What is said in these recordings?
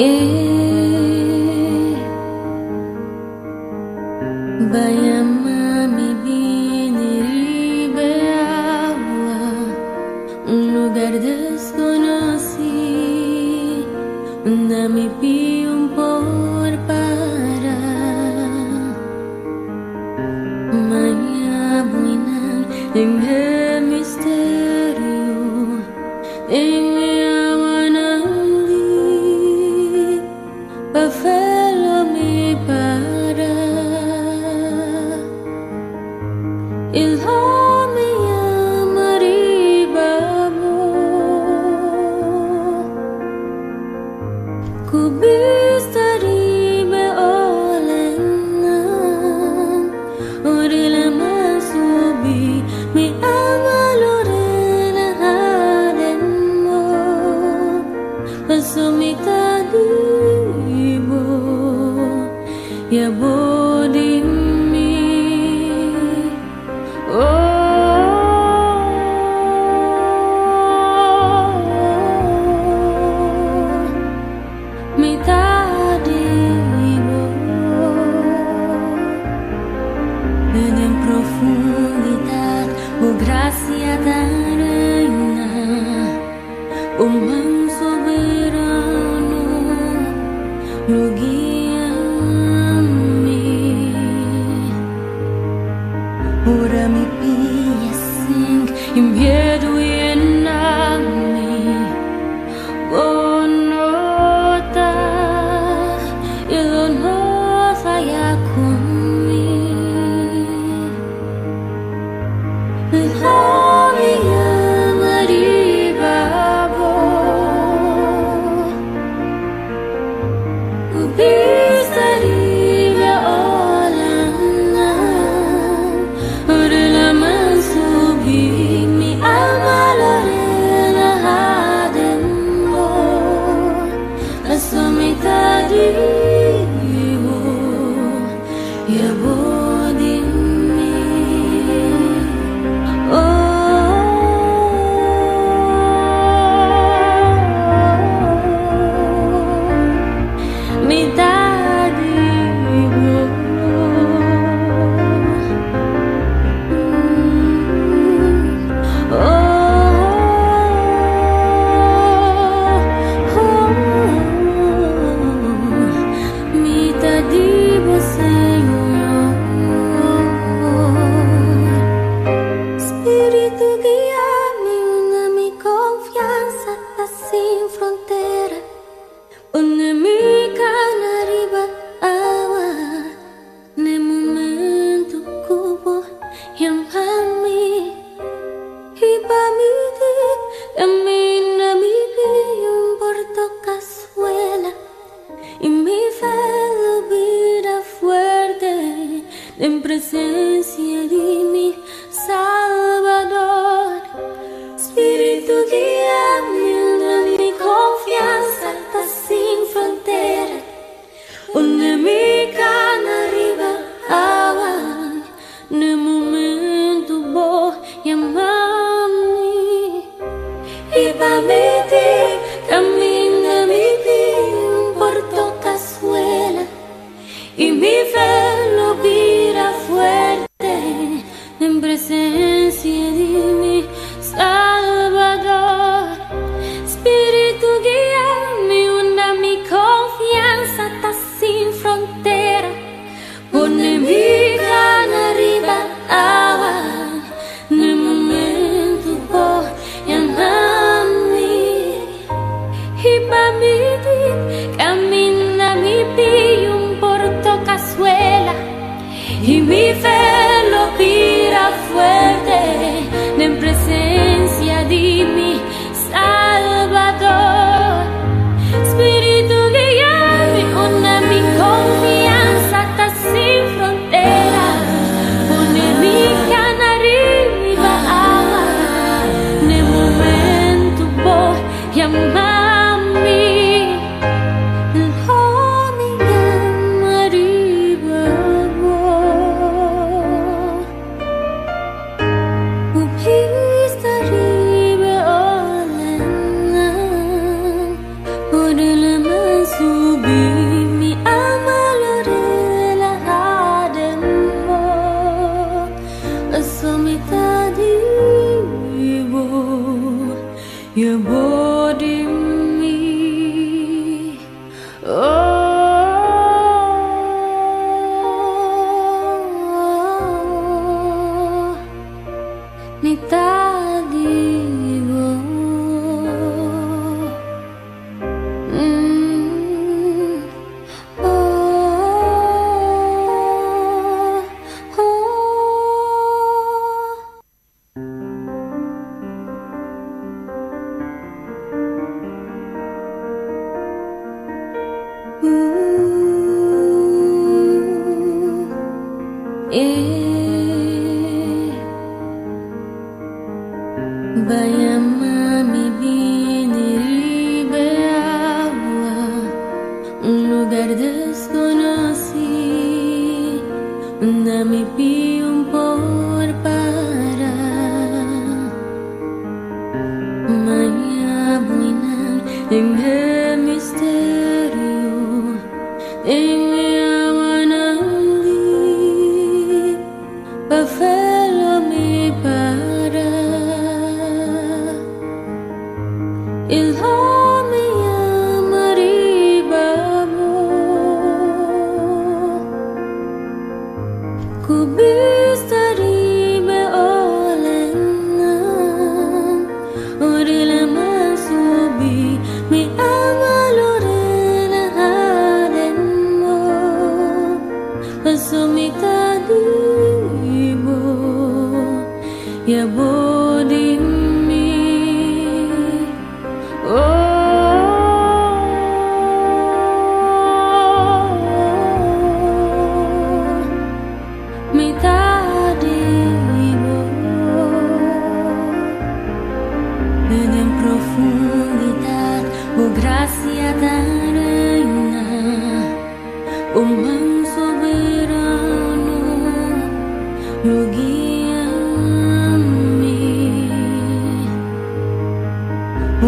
Eh, Vaya mami bini ribe agua, un lugar desconocido, donde mi un por para. Mañana buena en el misterio, en mi para. Il home amaribabo kubistaribe olena orela masubi mi alma lorena hademo pasomitadibo ya bodimi. Oh, mi tadibo en profundidad, oh gracia tan reina, oh man soberano, lo guía mi. Ora mi pia sing y miedo llena mi. Bonota y lo no falla conmigo. Mi amaribabo, ubistaribe olana, orela mansubi mi alma lorena hademo, asomitadibo ya bodimi. Oh, mi tadibo. Oh, mi tadibo, Señor. Espíritu guíame, una mi confianza está sin frontera. Pone mi cana arriba agua, ne momento cubo llámame. Y pa' mi di, camina mi un porto cazuela. Y mi fe lo vida fuerte en presencia de mi Salvador. Espíritu guíame, una mi confianza está sin frontera. Pone mi cana arriba agua, ne momento voy llámame. Y pa' mi ti, camina mi un porto cazuela. Y mi fe lo vira fuerte en presencia de mi Salvador. Espíritu guíame, una mi confianza está sin frontera. Pone mi cana arriba agua, ne momento voy llámame. Y pa' mi ti, camina mi un porto cazuela. Y mi fe lo pira fuerte en presencia de mi Salvador. Espíritu guíame, una mi confianza está sin frontera. Pone mi cana arriba agua, ne momento voy llámame. El home amaribabo, ubistaribe olena, orela mansubi. Ya bo di mi. Oh, mi ta di bo. Oh, oh. Bayama mi bini riba awa, un lugar desconocí, unda mi pia un por para. Maya buinan den e misterio, den e awanan diep, pa fe lo mi para. I lo mi yama riba bo, ku bista riba e olanan, ora e laman subi, mi alma lo relahá den bo, paso mi ta di bo, i abo di mi. Oh, mi ta di bo. Den profundidad, bo gracia ta reina, bo man soberano lo guia mi.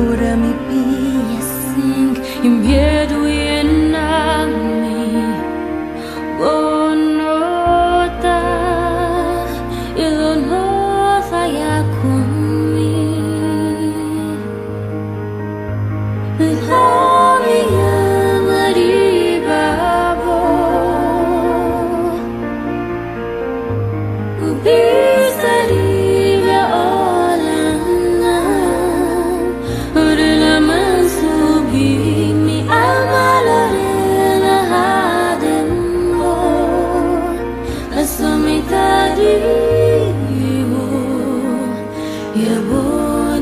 Ora mi pia sink i miedu yena mi, bo no ta i lo no faya ku mi. Lo mi yama riba bo, ku bista riba e olanan, ora laman subi, mi alma lo relahá den bo, paso mi ta di bo, i abo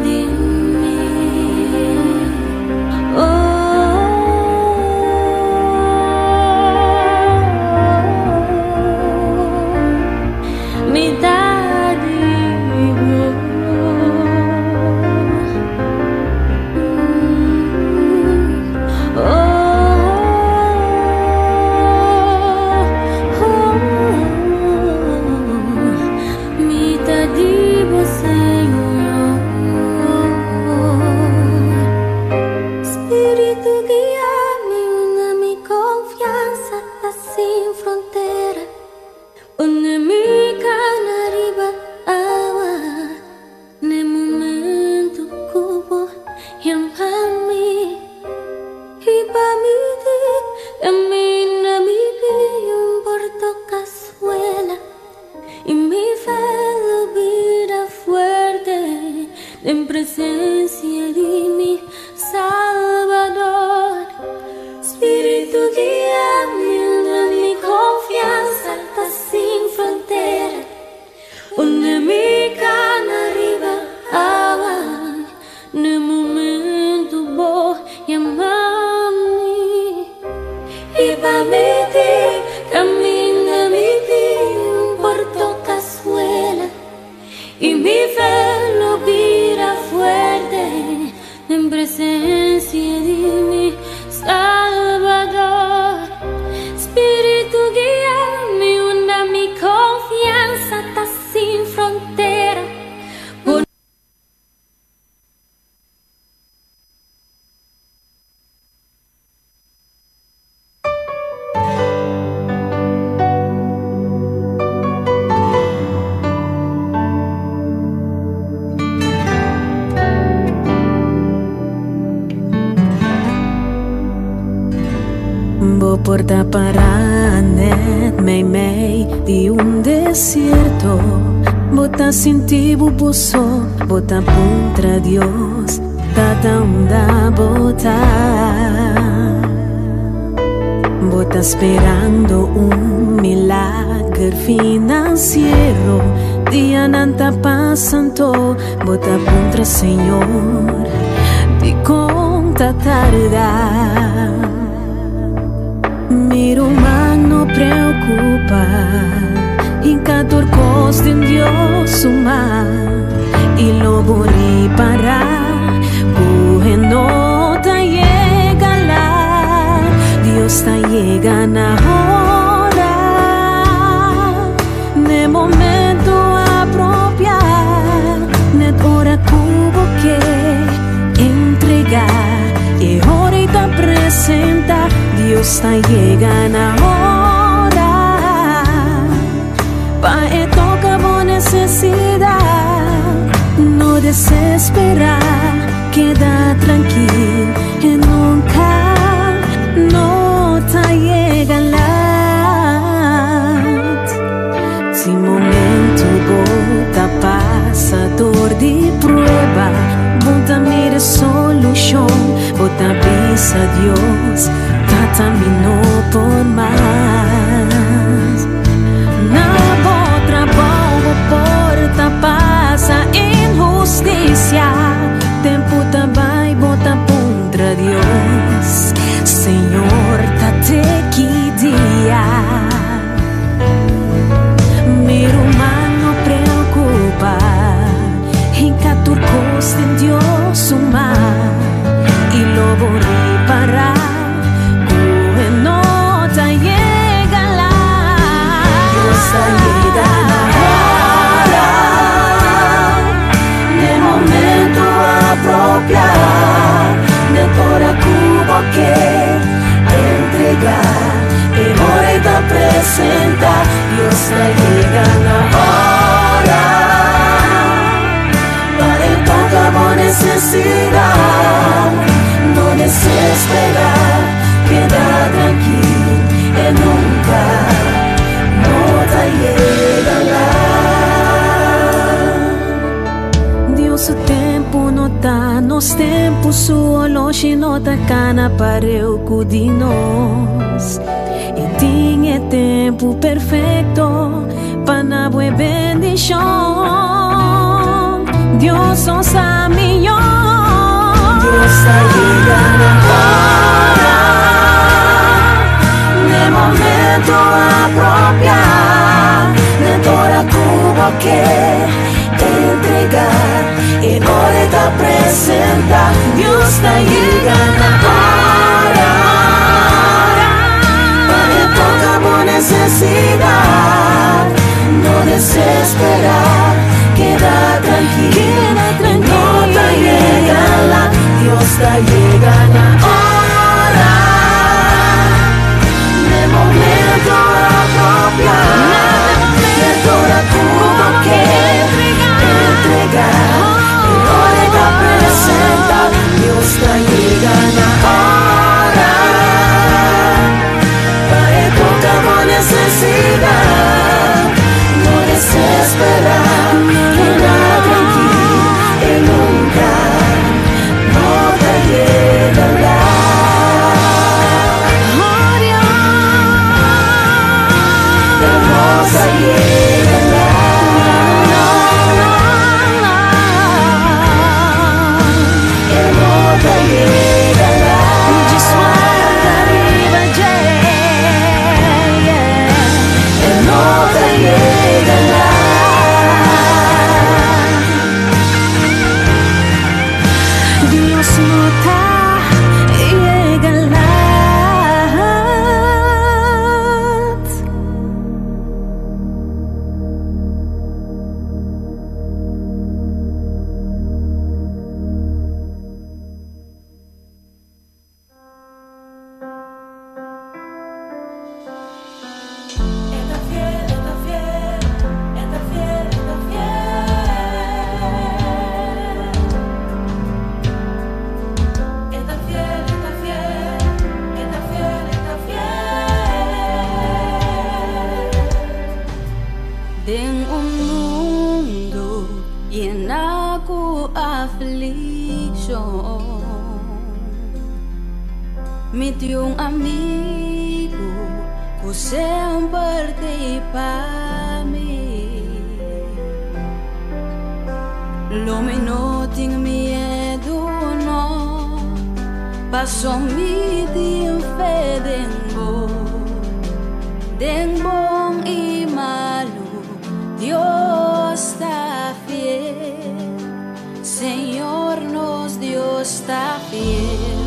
di mi. Oh, mi ta di bo. Oh, mi ta di bo, Señor. Spiritu guia mi, unda mi confiansa ta sin frontera. Pone mi cana riba awa, n'e momento cu bo yama mi. I pa mi diep caminda mi pia un por toca suela, i mi fe lo bira fuerte den presencia di mi Salbador. Spiritu guia mi, unda mi confiansa ta sin frontera. Pone mi cana riba awa, n'e momento bo yama mi. I pa mi diep caminda mi pia un por toca suela, i mi fe lo bira fuerte den Bo por ta pará net meimei di un desierto. Bo ta sinti bo so, bo ta puntra Dios, Tata, unda bo ta? Bo ta sperando un milager finansiero. Dianan ta pasando, bo ta puntra Señor, dikon ta tarda? Mi ruman, no preokupá, hinka tur kos den Dios su man i lo bo ripará ku e no ta yega lat. Dios ta yega na ora, n'e momento apropiá, net ora ku bo ke entregá, e ora e ta presentá. Dios ta yega na ora pa e toka bo nesesidat. No desesperá, keda trankil, e nunka no ta yega lat. Si momento bo ta pasa dor di prueba, bo n' ta mira solushon, bo ta bisa Dios, Tata, mi no por mas. Na bo trabou bo por ta pasa inhustisia, tempu ta bai, bo ta puntra Dios, Señor, ta te ki dia? Mi ruman, no preokupá, hinka tur kos den Dios su man i lo bo ripará ku e no ta yega lat. Dios ta yega na ora, n'e momento apropiá, net ora ku bo ke entregá, e ora e ta presentá. Dios ta yega na ora pa e toka bo nesesidat. No desesperá, keda trankil, e nunka no ta yega lat. Dios su tempu no ta nos tempu, su oloshi no ta kana pareu ku di nos. E tin e tempu perfekto pa na bo e bendishon. Dios no sa mihó. Dios ta yega na ora, n'e momento apropiá, net ora ku bo ke entregá, e ora e ta presentá. Dios ta yega na ora pa e toka bo nesesidat. No desesperá, keda trankil, Keda trankil. No ta yega lat. Dios ta yega na ora, n'e momento apropiá, net ora ku bo ke entregá, e ora e ta presentá. Dios ta yega na ora pa e toka bo nesesidat. No desesperá, keda trankil, e nunka no ta yega lat. Oh, Dios. E no ta yega lat. No, no, no. E no ta yega lat. Just warda riba dje. E no ta yega lat. Dios no ta yega lat. E ta fiel, e ta fiel, e ta fiel, e ta fiel. Aflikshon. Mi tin un amigu ku semper t'ei pa mi. Lo mi no tin miedu, no, paso mi tin fe den bo. Den bon i malu, Dios ta fiel. Señor nos Dios ta fiel.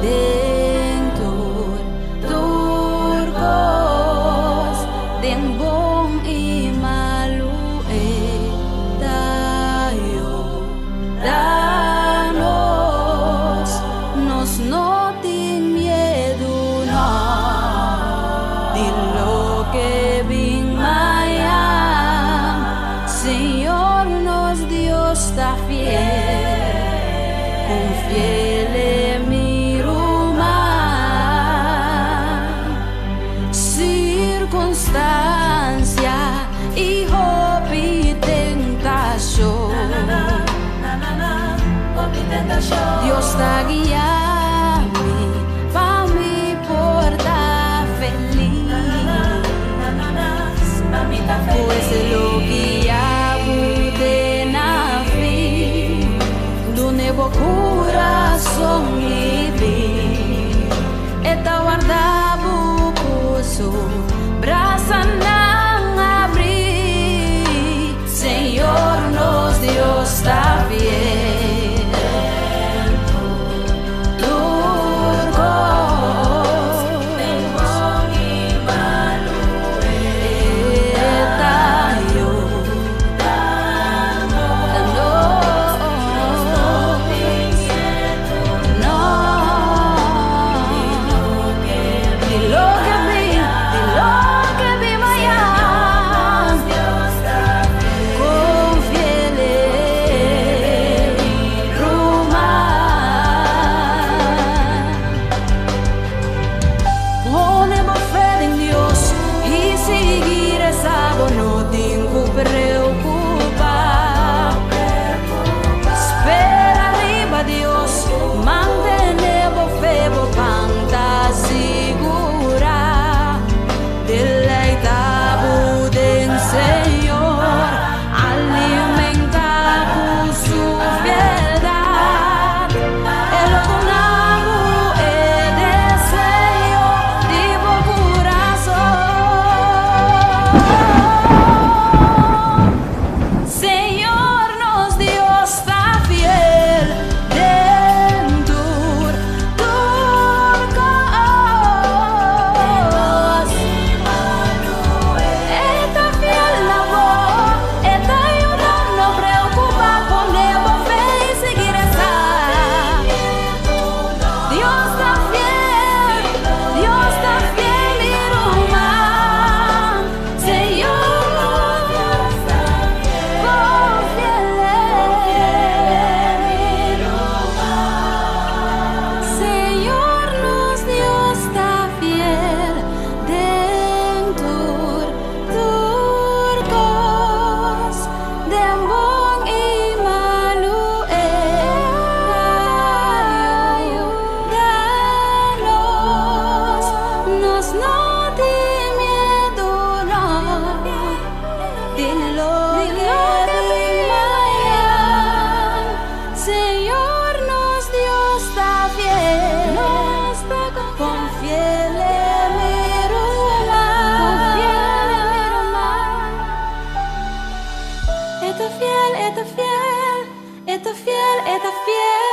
Den tur, tur kos, den bon i malu e ta yuda nos. Nos no tin miedu, no, di loke bin mañan. Señor nos Dios ta fiel. Konfi'é, mi ruman. Sirkunstansia i hopi tentashon. Dios ta guia mi pa mi por ta felis. Pues lo guia bo te na fin, dun'é bo kurason liber. E ta warda bo ku su brasanan habrí. Señor nos Dios ta fiel. Tur kos, e ta yuda nos. No, di loke bin, di loke bin mañan. Konfi'é, ruman. Pone bo fe den Dios i sigui resa, bo no tin ku preokupá. Spera riba Dios, mantené bo fe, bo pan ta sigurá. Deleitá bo den Señor, alimentá ku su fieldat. E lo duna bo e deseo di bo kurason. Señor nos Dios ta fiel den tur, tur kos. E ta fiel na bo, e ta yuda, no preokupá, pone bo fe i sigui resa. Dios ta fiel, Dios ta fiel, mi ruman. Señor, konfi'é. Señor nos Dios ta fiel den tur, tur kos, den bon i malu e ta yuda nos. Nos no tin miedu, no, di loke bin mañan. Señor nos Dios ta fiel. Konfi'é, mi ruman. E ta fiel, e ta fiel, e ta fiel, e ta fiel.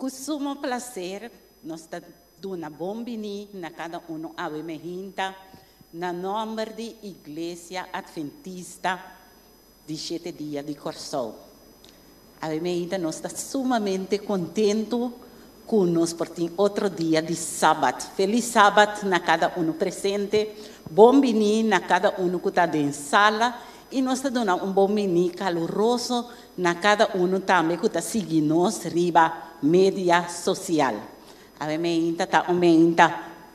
Ku sumo plaser nos ta duna bon bini na kada uno awe mainta na nòmber di Iglesia Adventista di Shete Dia di Kòrsou. Awe mainta nos ta sumamente kontentu ku nos por tin otro dia di Sabat. Felis Sabat na kada uno presente. Bon bini na kada uno ku ta den sala i nos ta duna un bon bini kaluroso na kada uno tambe ku ta sigui nos riba media sosial. Awe mainta ta un mainta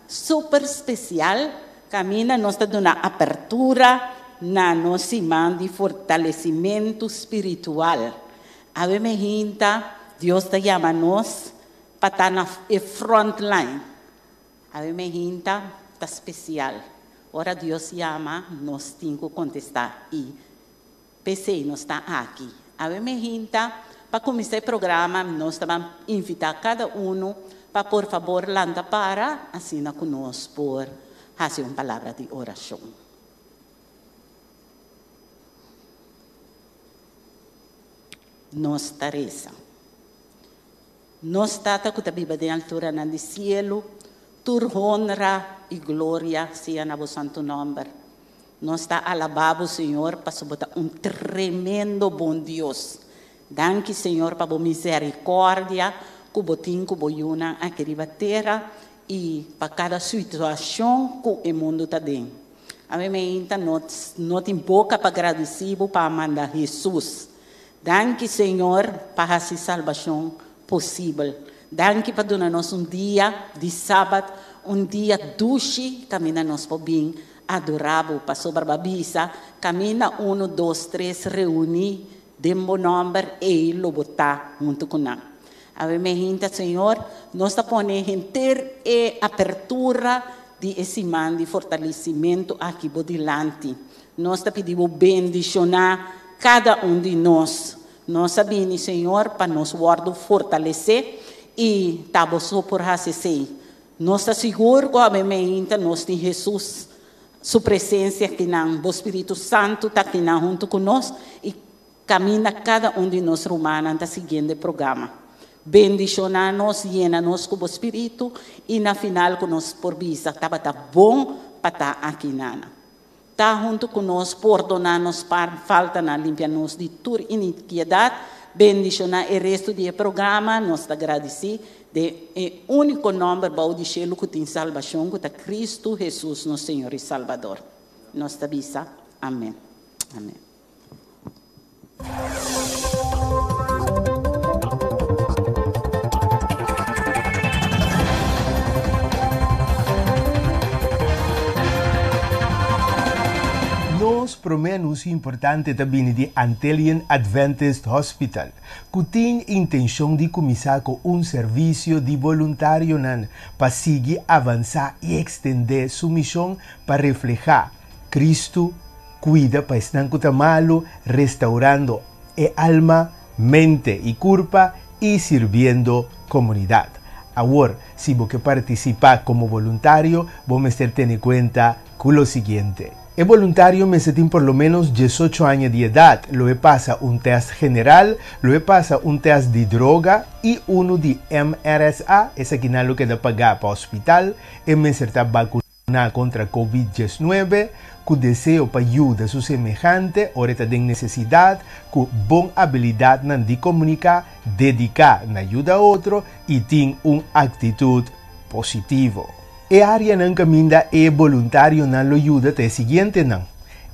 super spesial kaminda nos ta duna apertura na nos siman di fortalesimentu spiritual. Awe mainta Dios ta yama nos pa ta na e front line. Awe mainta ta spesial. Ora Dios yama, nos tin ku kontestá i p'esei nos ta aki. Awe mainta, pa kuminsá e programa, nos ta ban invitá kada unu pa por fabor lanta para, asina ku nos por hasi un palabra di orashon. Nos ta resa. Nos Tata ku ta biba den alturanan di sielu, tur honra i gloria sea na bo santu nòmber. Nos ta alabá bo, Señor, pasobra bo ta un tremendo bon Dios. Danki, Señor, pa bo miserikòrdia ku bo tin ku bo yunan aki riba tera i pa kada situashon ku e mundu ta den. Awe meinta nos no tin boka pa gradisí bo pa a manda Hesus. Danki, Señor, pa hasi salbashon posibel. Danki pa duna nos un dia di Sabat, un dia dushi kaminda nos por bin adorá bo. Pasobra bo a bisa, Kaminda unu, dos, tres reuní den bo nòmber, ei lo bo ta huntu ku nan. Awe mehinta, Señor, nos ta pone henter e apertura di e siman di fortalesimentu aki bo dilanti. Nos ta pidi bo bendishoná kada un di nos. Nos a bini, Señor, pa nos wòrdu fortalesé i ta bo so por hasi esei. Nos ta sigur ku awe meinta nos tin Hesus su presensia akinan, bo Spiritu Santu ta akinan huntu ku nos i kaminda kada un di nos rumannan ta siguiendo e programa. Bendishoná nos, yena nos ku bo Spiritu i na final ku nos por bisa tabata bon pa ta akinana. Ta huntu ku nos, pordoná nos faltanan, limpia nos di tur inikidat, bendishoná e restu di e programa. Nos ta gradisí den e úniko nòmber bou di shelu ku tin salbashon, ku ta Kristu Hesus, nos Señor i Salbador. Nos ta bisa, Amèn. Amèn. Nos promé anuncio importante ta bini di Antillean Adventist Hospital, cu tin intencion di cuminsa cu un servicio di boluntarionan pa sigui avansa y extende su mision pa refleha Cristo Cuida pa esnan cu ta malu, restaurando e alma, mente y curpa y sirbiendo comunidad. Awor, si bo ke participa como boluntario, bo mester tene cuenta cu lo siguiente. E boluntario mester tin por lo menos diesocho aña di edad, lo e pasa un test general, lo e pasa un test di droga y uno di MRSA, esakinan lo keda paga pa hospital, e mester ta vacuna. Na kontra Covid 19, ku deseo pa yuda su semehante ora e ta den nesesidat, ku bon abilidatnan di komuniká, dediká na yuda otro i tin un aktitut positivo. E áreanan kaminda e boluntarionan lo yuda ta e siguientenan,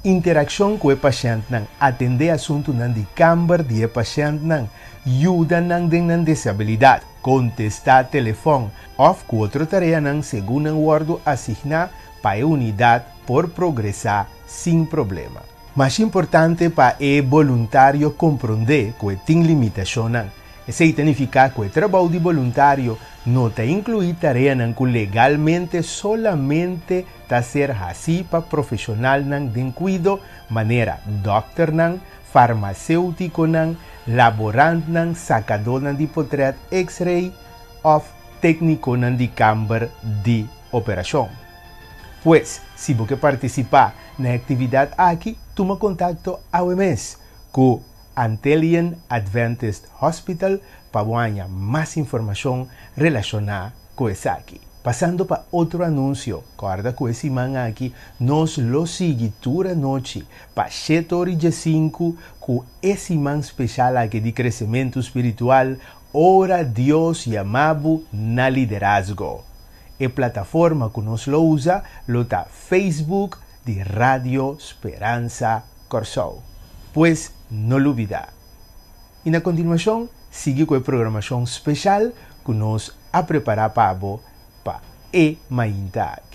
interakshon ku e pashèntnan, atendé asuntunan di kamber di e pashèntnan, yuda nan den nan desabilidat, kontestá telefòn, òf ku otro tareanan segun nan wòrdu asigná pa e unidat por progresá sin problema. Mas importante pa e boluntario komprondé ku e tin limitashonnan. Esei ta nifiká ku e trabou di boluntario no ta inkluí tareanan ku legalmente solamente ta ser hasí pa profeshonalnan den kuido manera dòkternan, farmaséutikonan, laborantnan, sakadónan di potrèt X-ray òf téknikonan di kamber di operashon. Pues, si bo ke partisipá na e aktividat aki, tuma kontakto awe mes ku Antillean Adventist Hospital. pa bo haña mas informashon relashoná ku esaki. Pasando pa otro anunsio, kòrda ku e siman aki nos lo sigui tur anochi pa shete ora i diesinku ku e siman speshal aki di kresementu spiritual Ora Dios Yama Bo na Liderazgo. E plataforma ku nos lo usa lo ta Facebook di Radio Speransa Kòrsou. Pues no lubidá. I na kontinuashon sigui ku e programashon speshal ku nos a prepará pa bo pa e mainta aki.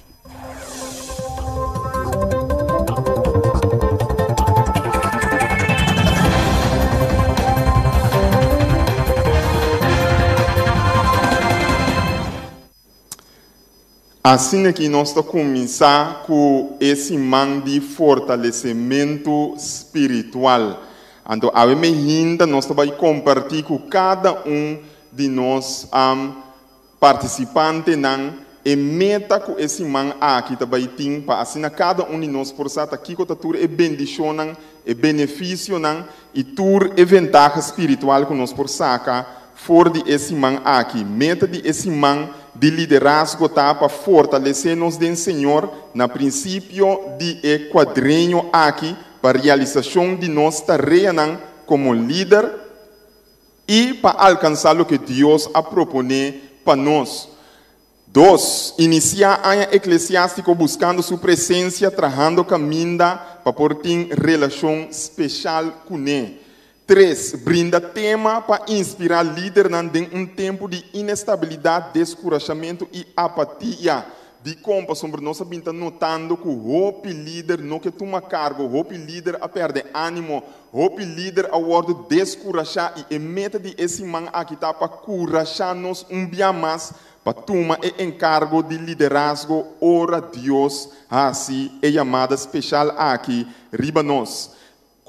Asina ki nos ta kuminsá ku e siman di fortalesementu spiritual. Anto awe meinta nos ta bai kompartí ku kada un di nos partisipantenan e meta ku e siman aki ta bai tin pa asina kada un di nos por sa ta kiko ta tur e bendishonnan, e benefisionan i tur e ventaha spiritual ku nos por saka For di e siman aki, meta di e siman di liderazgo ta pa fortalesé nos den Señor na prinsipio di e kuadreño aki pa realisashon di nos tareanan komo lider i pa alkansá loke Dios a proponé pa nos. Dos, inisiá aña eklesiástiko buskando Su presensia, trahando kaminda pa por tin relashon speshal kuné. Tres, brinda tema pa inspirá lidernan den un tempu di inestabilidat, deskurashamentu i apatia. Dikon? Pasobra nos a bin ta notando ku hopi lider no ke tuma kargo, hopi lider a pèrdè ánimo, hopi lider a wòrdu deskurashá i e meta di e siman aki ta pa kurashá nos un bia mas pa tuma e enkargo di liderazgo ora Dios hasi e yamada speshal aki riba nos.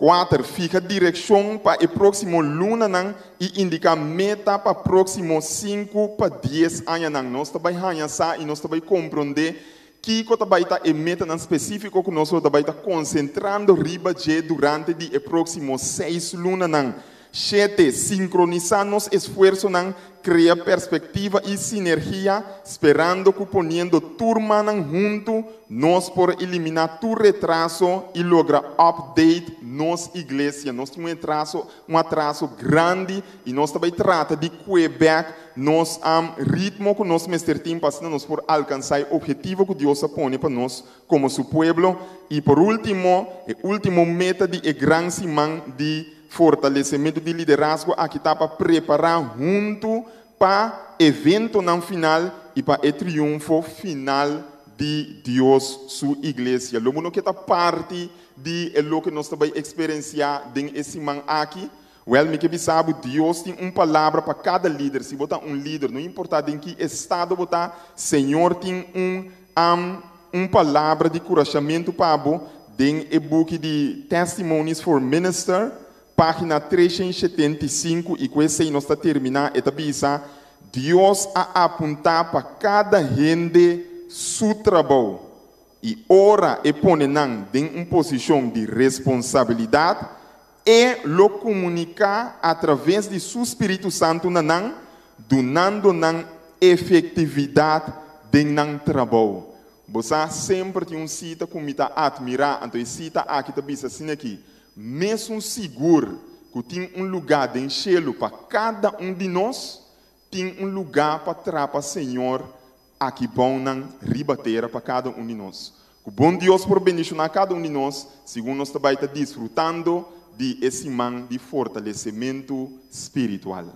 Kuater, Fiha direkshon pa e próksimo lunanan i indiká meta pa próksimo sinku pa dies añanan. Nos ta bai haña sa i nos ta bai komprondé kiko ta bai ta e metanan spesífiko ku nos lo ta bai ta konsentrando riba dje durante di e próksimo seis lunanan. Shete, Sinkronisá nos esfuersonan, krea perspektiva i sinergia, sperando ku poniendo tur mannan huntu nos por eliminá tur retraso i logra update nos iglesia. Nos tin un retraso, un atraso grandi i nos ta bai trata di kue bèk nos ritmo ku nos mester tin pa asina nos por alkansá e ophetivo ku Dios a pone pa nos komo su pueblo. I por último, e último meta di e gran siman di Fortalesementu di liderazgo aki ta pa prepará huntu pa eventonan final i pa e triunfo final di Dios su iglesia. Lo bo no ke ta parti di e loke nos ta bai eksperensiá den e siman aki? Wèl, mi ke bisa bo, Dios tin un palabra pa kada lider. Si bo ta un lider, no importá den ki estado bo ta, Señor tin un un palabra di kurashamentu pa bo den e buki di Testimonies for Minister, página 375, i ku esei nos ta terminá, e ta bisa, Dios a apuntá pa kada hende su trabou, i ora e pone nan den un posishon di responsabilidat, e lo komuniká atraves di su spiritu santu na nan, dunando nan efektividat den nan trabou. Bo sa, semper tin un sita ku mi ta atmirá, anto e sita aki ta bisa asina aki, Mesun sigur ku tin un lugá den shelu pa kada un di nos, tin un lugá pa trapa Señor aki bounan riba tera pa kada un di nos. Ku bon Dios por bendishoná kada un di nos segun nos ta bai ta disfrutando di e siman di fortalesementu spiritual.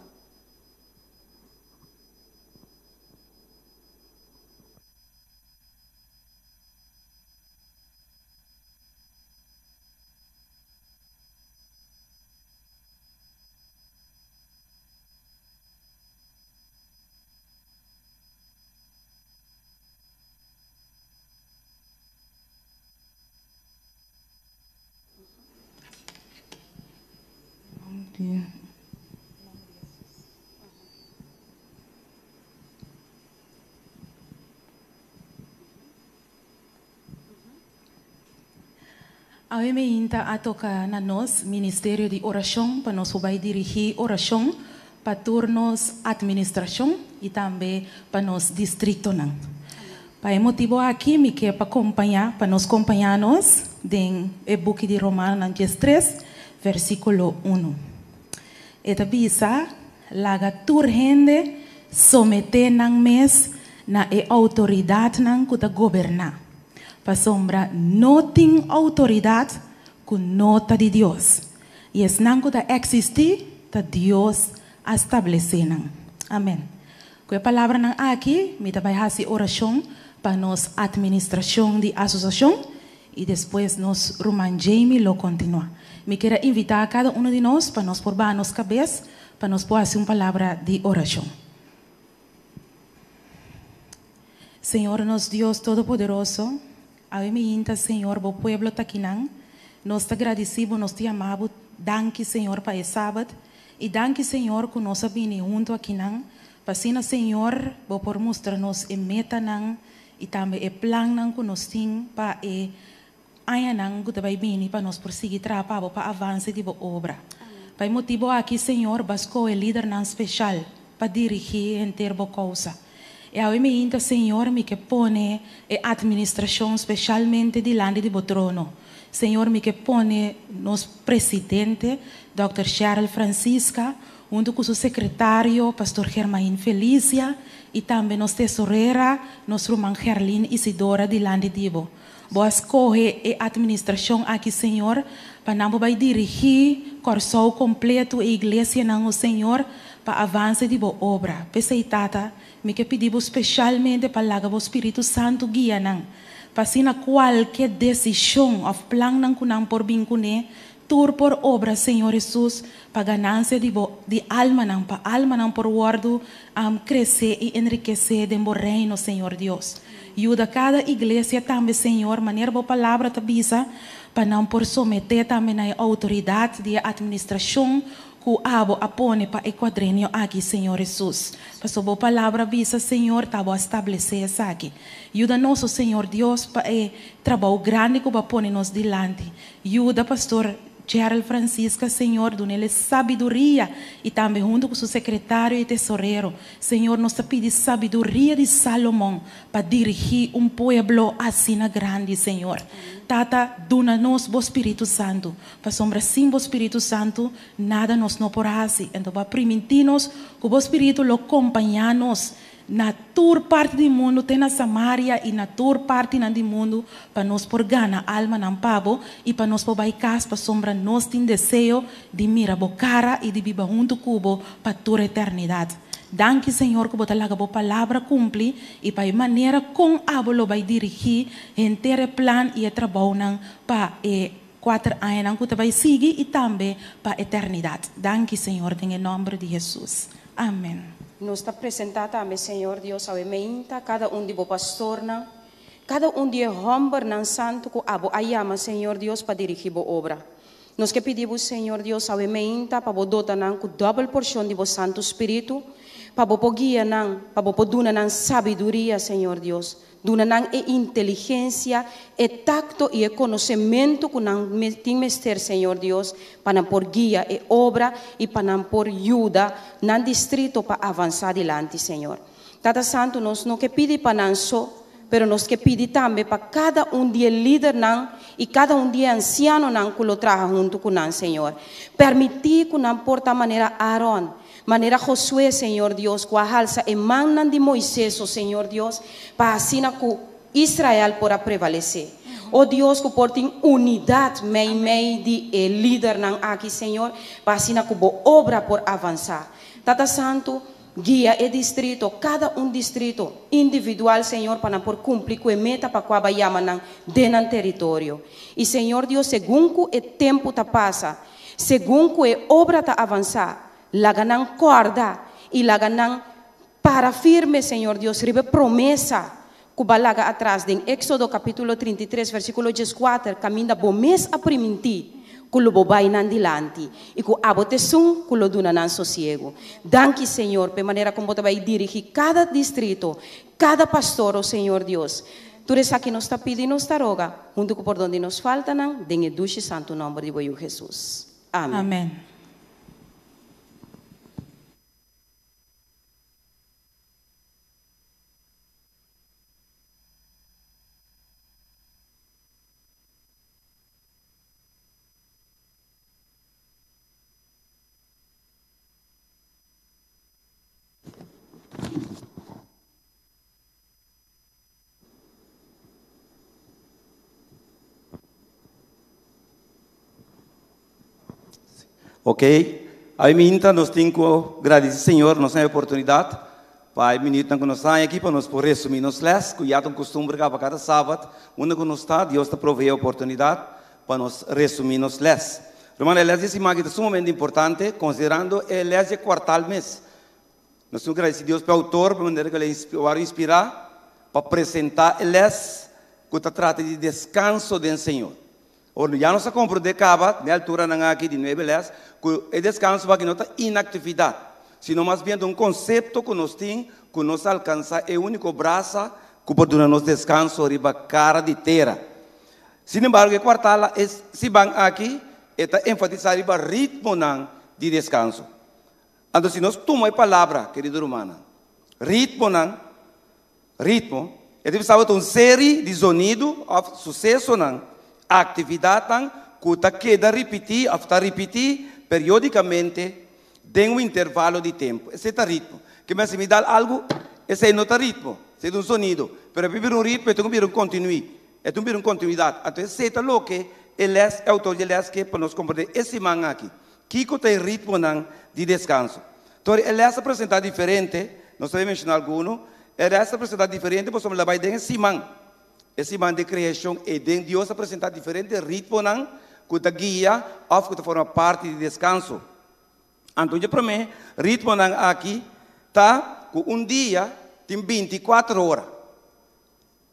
Awe meinta a toka na nos Ministerio di Orashon pa nos por bai dirigí orashon. pa tur nos atministrashon i tambe pa nos distriktonan. Pa e motibu aki mi ke pa kompañá pa nos kompañá nos den e buki di Romanonan diestres, versíkulo unu. E ta bisa, Laga tur hende someté nan mes na e outoridatnan ku ta goberná, pasobra no tin outoridat ku no ta di Dios, i esnan ku ta eksistí ta Dios a stablesé nan. Amèn. Ku e palabranan aki mi ta bai hasi orashon pa nos atministrashon di asosiashon i despues nos ruman Jamie lo kontinuá. Mi kier a invitá kada uno di nos pa nos por baha nos kabes pa nos por hasi un palabra di orashon. Señor nos Dios Todopoderoso, awe mi hinta Señor bo pueblo ta kinan, nos ta gradisí bo, nos ta yama bo danki Señor pa e Sabat i danki Señor ku nos a bini huntu akinan pa asina Señor bo por mustra nos e metanan i tambe e plannan ku nos tin pa e añanan ku ta bai bini pa nos por sigui traha pa bo pa avanse di bo obra. Pa e motibu aki Señor bo a skohe lidernan speshal pa dirigí henter bo kousa. E awe mi hinta Señor mi ke pone e atministrashon speshalmente dilanti di bo trono. Señor mi ke pone nos presidente Dòkter Sheryl Francisca huntu ku su sekretario Pastor Germain Felicia i tambe nos tesorera nos ruman Gerlin Isidora dilanti di bo. Bo a skohe e atministrashon aki Señor pa nan bo bai dirigí Kòrsou kompletu e iglesianan o Señor pa avanse di bo obra. P'esei Tata mi ke pidi bo speshalmente pa laga bo Spiritu Santu guia nan pa asina kualke desishon òf plannan ku nan por bin kuné tur por obra Señor Hesus pa ganansia di bo di almanan pa almanan por wòrdu kresé i enrikesé den bo reino Señor Dios. Yuda kada iglesia tambe Señor manera bo palabra ta bisa pa nan por someté tambe na e outoridat di e atministrashon ku abo a pone pa e kuadrenio aki Señor Hesus. Pasobra bo palabra bisa Señor ta bo a stablesé esaki. Yuda nos o Señor Dios pa e trabou grandi ku bo a pone nos dilanti. Yuda Pastor Gerald Francisca, Señor, duna el e sabiduria y tambe hunto cu su secretario y tesorero. Señor, nos ta pidi sabiduria di Salomon pa dirigi un pueblo asina grandi, Señor. Tata, duna nos Bo Spiritu Santo, pasobra sin Bo Spiritu Santo nada nos no por haci. Enton Bo a priminti nos cu Bo Spiritu lo compaña nos Na tur parti di mundu, te na Samaria i na tur partinan di mundu, pa nos por gana almanan pa bo i pa nos por bai kas, pasobra nos tin deseo di mira bo kara i di biba huntu ku bo pa tur eternidat. Danki, Señor, ku bo ta laga bo palabra kumpli i pa e manera kon abo lo bai dirigí henter e plan i e trabounan pa e kuater añanan ku ta bai sigui i tambe pa eternidat. Danki, Señor, den e nòmber di Hesus. Amen. Nos ta presentá tambe, Señor Dios, awe meinta kada un di bo pastornan, kada un di e hòmbernan santu ku abo a yama, Señor Dios, pa dirigí bo obra. Nos ke pidi bo, Señor Dios, awe meinta pa bo dota nan ku dòbel porshon di bo Santu Spiritu, pa bo por guia nan, pa bo por duna nan sabiduria, Señor Dios. Duna nan e inteligensia, e takto i e konosementu ku nan tin mester, Señor Dios, pa nan por guia e obra i pa nan por yuda nan distrito pa avansá dilanti, Señor. Tata Santu, nos no ke pidi pa nan so, pero nos ke pidi tambe pa kada un di e lidernan i kada un di e ansianonan ku lo traha huntu ku nan, Señor. Permití ku nan por ta manera Aaron, Manera Josué, Señor Dios, ku a halsa e mannan di Moises, o Señor Dios, pa asina ku Israel por a prevalesé. O Dios, ku por tin unidat meimei di e lidernan aki, Señor, pa asina ku Bo obra por avansá. Tata Santu, guia e distrito, kada un distrito, individual, Señor, pa nan por kumpli ku e meta pa kua Bo a yama nan den nan teritorio. I, Señor Dios, segun ku e tempu ta pasa, Segun ku e obra ta avansá, laga nan kòrda i laga nan para firme, Señor Dios, riba e promesa ku Bo a laga atras den Éksodo kapítulo 33, versíkulo dieskuater, kaminda Bo mes a primintí ku lo Bo bai nan dilanti i ku abo ta esun ku lo duna nan sosiegu. Danki, Señor, pa e manera kon Bo ta bai dirigí kada distrito, kada pastor, o Señor Dios. Tur esaki nos ta pidi i nos ta roga, huntu ku pordon di nos faltanan, den e dushi santu nòmber di bo Yu Hesus. Amen. Amen. Ok, awe minta nos tin ku gradisí Señor nos e oportunidat pa e minütnan ku nos haña aki pa nos por resumí nos lès ku ya ta un kustumber kaba kada sabat unda ku nos ta Dios ta proveé oportunidat pa nos resumí nos lès. Ruman e lès di siman aki ta sumamente importante konsiderando e lès di e kuartal mes. Nos tin ku gradisí Dios pa e outor pa e manera ku el a wòrdu inspirá pa presentá e lès ku ta trata di deskanso den Señor. Ora ya nos a komprondé kaba den e alturanan aki di nuebe lès ku e deskanso aki no ta inaktividat, sino mas bien ta un konsepto ku nos tin ku nos alkansá e úniko brasa ku por duna nos deskanso riba kara di tera. Sin embargo, e kuartal e siman aki e ta enfatisá riba ritmonan di deskanso. Anto si nos tuma e palabra, kerido rumannan, ritmonan, Ritmo, e ta bisa bo ta un seri di zonido òf susesonan, aktividatnan ku ta keda ripití òf ta ripití periódikamente den un intervalo di tempu. Esei ta ritmo. Ke men si mi dal algu, esei no ta ritmo, esei ta un zonido. Pero e por bira un ritmo, e tin ku bira un kontinuí, e tin ku bira un kontinuidat. Anto esei ta loke e lès, e outor di e lès ke pa nos komprendé e siman aki. Kiko ta e ritmonan di deskanso? Tori e lès ta presentá diferente, nos ta bai menshoná alguno, e lès ta presentá diferente pasobra el a bai den e siman, e siman di kreashon ei den Dios a presentá diferente ritmonan ku ta guia òf ku ta forma parti di deskanso. Anto dje promé ritmonan aki ta ku un dia tin bintikuater ora.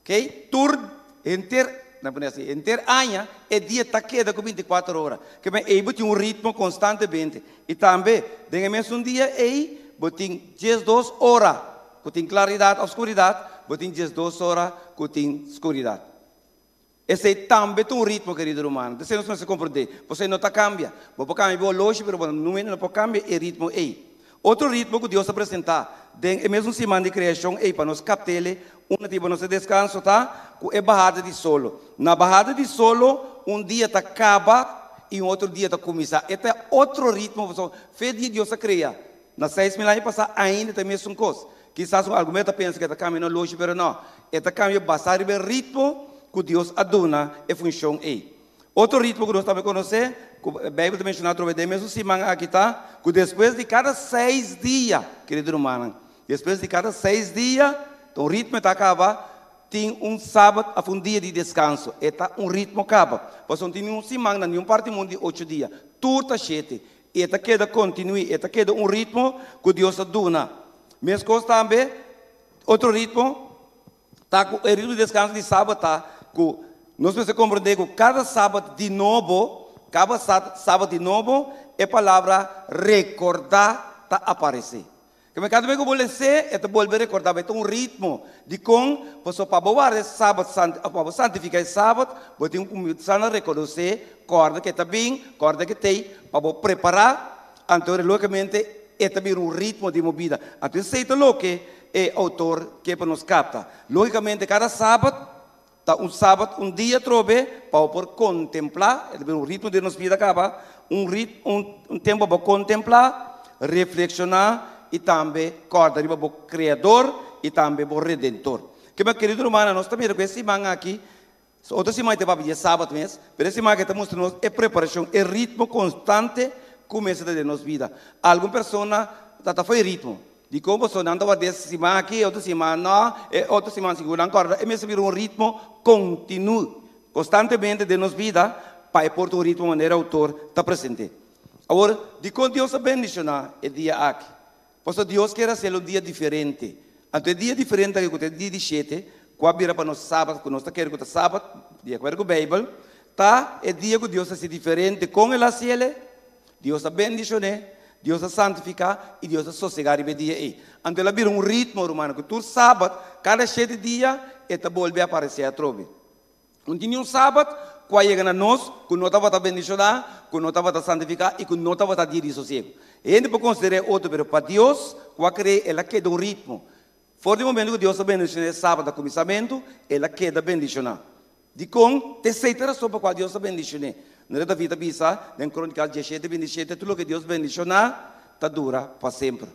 Kei, tur henter, nan pone asi, henter aña e dia ta keda ku bintikuater ora. Ke men ei bo tin un ritmo konstantemente. I tambe den e mesun dia ei bo tin diesdos ora ku tin klaridat òf skuridat, bo tin diesdos ora ku tin skuridat. Esei tambe ta un ritmo, kerido rumannan. Esei nos mester komprendé. Pasobra e no ta kambia. Bo por kambia bo oloshi, pero bo no por kambia e ritmo ei. Otro ritmo ku Dios a presentá den e mesun siman di kreashon ei pa nos kapt'el unda tin pa nos e deskanso ta ku e bahada di solo. Na bahada di solo un dia ta kaba i un otro dia ta kuminsá. E ta otro ritmo pasobra fe dia Dios a krea na 6000 aña pasá ainda ta e mesun kos. Kisas un algun ta pensa ku e ta kambia na oloshi pero no. E ta kambia basá riba e ritmo ku Dios a duna e funshon ei. Otro ritmo ku nos tambe konosé, ku Beibel ta menshoná atrobe den e mesun siman aki ta, ku despues di kada seis dia, kerido rumannan, despues di kada seis dia, ta un ritmo e ta kaba, tin un sabat òf un dia di deskanso. E ta un ritmo kaba. Pasobra no tin niun siman na niun parti mundu di ocho dia. Tur ta shete. I e ta keda kontinuí, e ta keda un ritmo ku Dios a duna. Meskos tambe, otro ritmo, Ta ku e ritmo di deskanso di sabat ta ku nos mester komprendé ku kada sabat di nobo, kaba sabat di nobo, e palabra rekordá ta aparesé. Keme kada bes ku bo les'é, e ta bolbe rekordá bo. E ta un ritmo. Dikon? Pasobra pa bo warda e sabat, pa bo santifiká e sabat, bo tin ku kuminsá na rekonosé, kòrda ku e ta bin, kòrda ku e t'ei, pa bo prepará. Anto, lógikamente, e ta bira un ritmo den bo bida. Anto esei ta loke E outor ke pa nos kapta. Lógikamente kada sabat ta un sabat, un dia atrobe pa bo por kontemplá, e ta bira un ritmo den nos bida kaba, un rit un un tempu pa bo kontemplá, reflekshoná i tambe kòrda riba bo Kreador i tambe bo Redentor. Ke mi kerido rumannan, nos ta mira ku e siman aki, otro siman e ta papia di e sabat mes, pero e siman aki ta mustra nos e preparashon, e ritmo konstante ku mester ta den nos bida. Algun persona ta ta fo'i ritmo. Dikon boso nan ta ward'é e siman aki, e otro siman nò, e otro siman sigur nan kòrda? E mester bira un ritmo kontinú, konstantemente den nos bida pa e por ta un ritmo manera outor ta present'é. Awor, dikon Dios a bendishoná e dia aki? Pasobra Dios kier hasiel un dia diferente. Anto e dia diferente aki ku ta e dia di shete, ku a bira pa nos sabat, ku nos ta kere ku ta sabat, di akuerdo ku Beibel, ta e dia ku Dios a hasi diferente. Kon el a hasiel? Dios a bendishoné, Dios a santifiká i Dios a sosegá riba e dia ei. Anto el a bira un ritmo, rumannan, ku tur sabat, kada shete dia, e ta bolbe aparesé atrobe. No tin niun sabat ku a yega na nos ku no tabata bendishoná, ku no tabata santifiká i ku no tabata dia di sosiegu. Hende por konsider'é otro, pero pa Dios ku a kre'é, el a keda un ritmo. For di momento ku Dios a bendishoná e sabat na kuminsamentu, el a keda bendishoná. Dikon? Ta esei ta e rason pa kua Dios a bendishoné. Manera David a bisa den Krónikas diesshete, bintishete, Tur loke Dios bendishoná ta dura pa semper.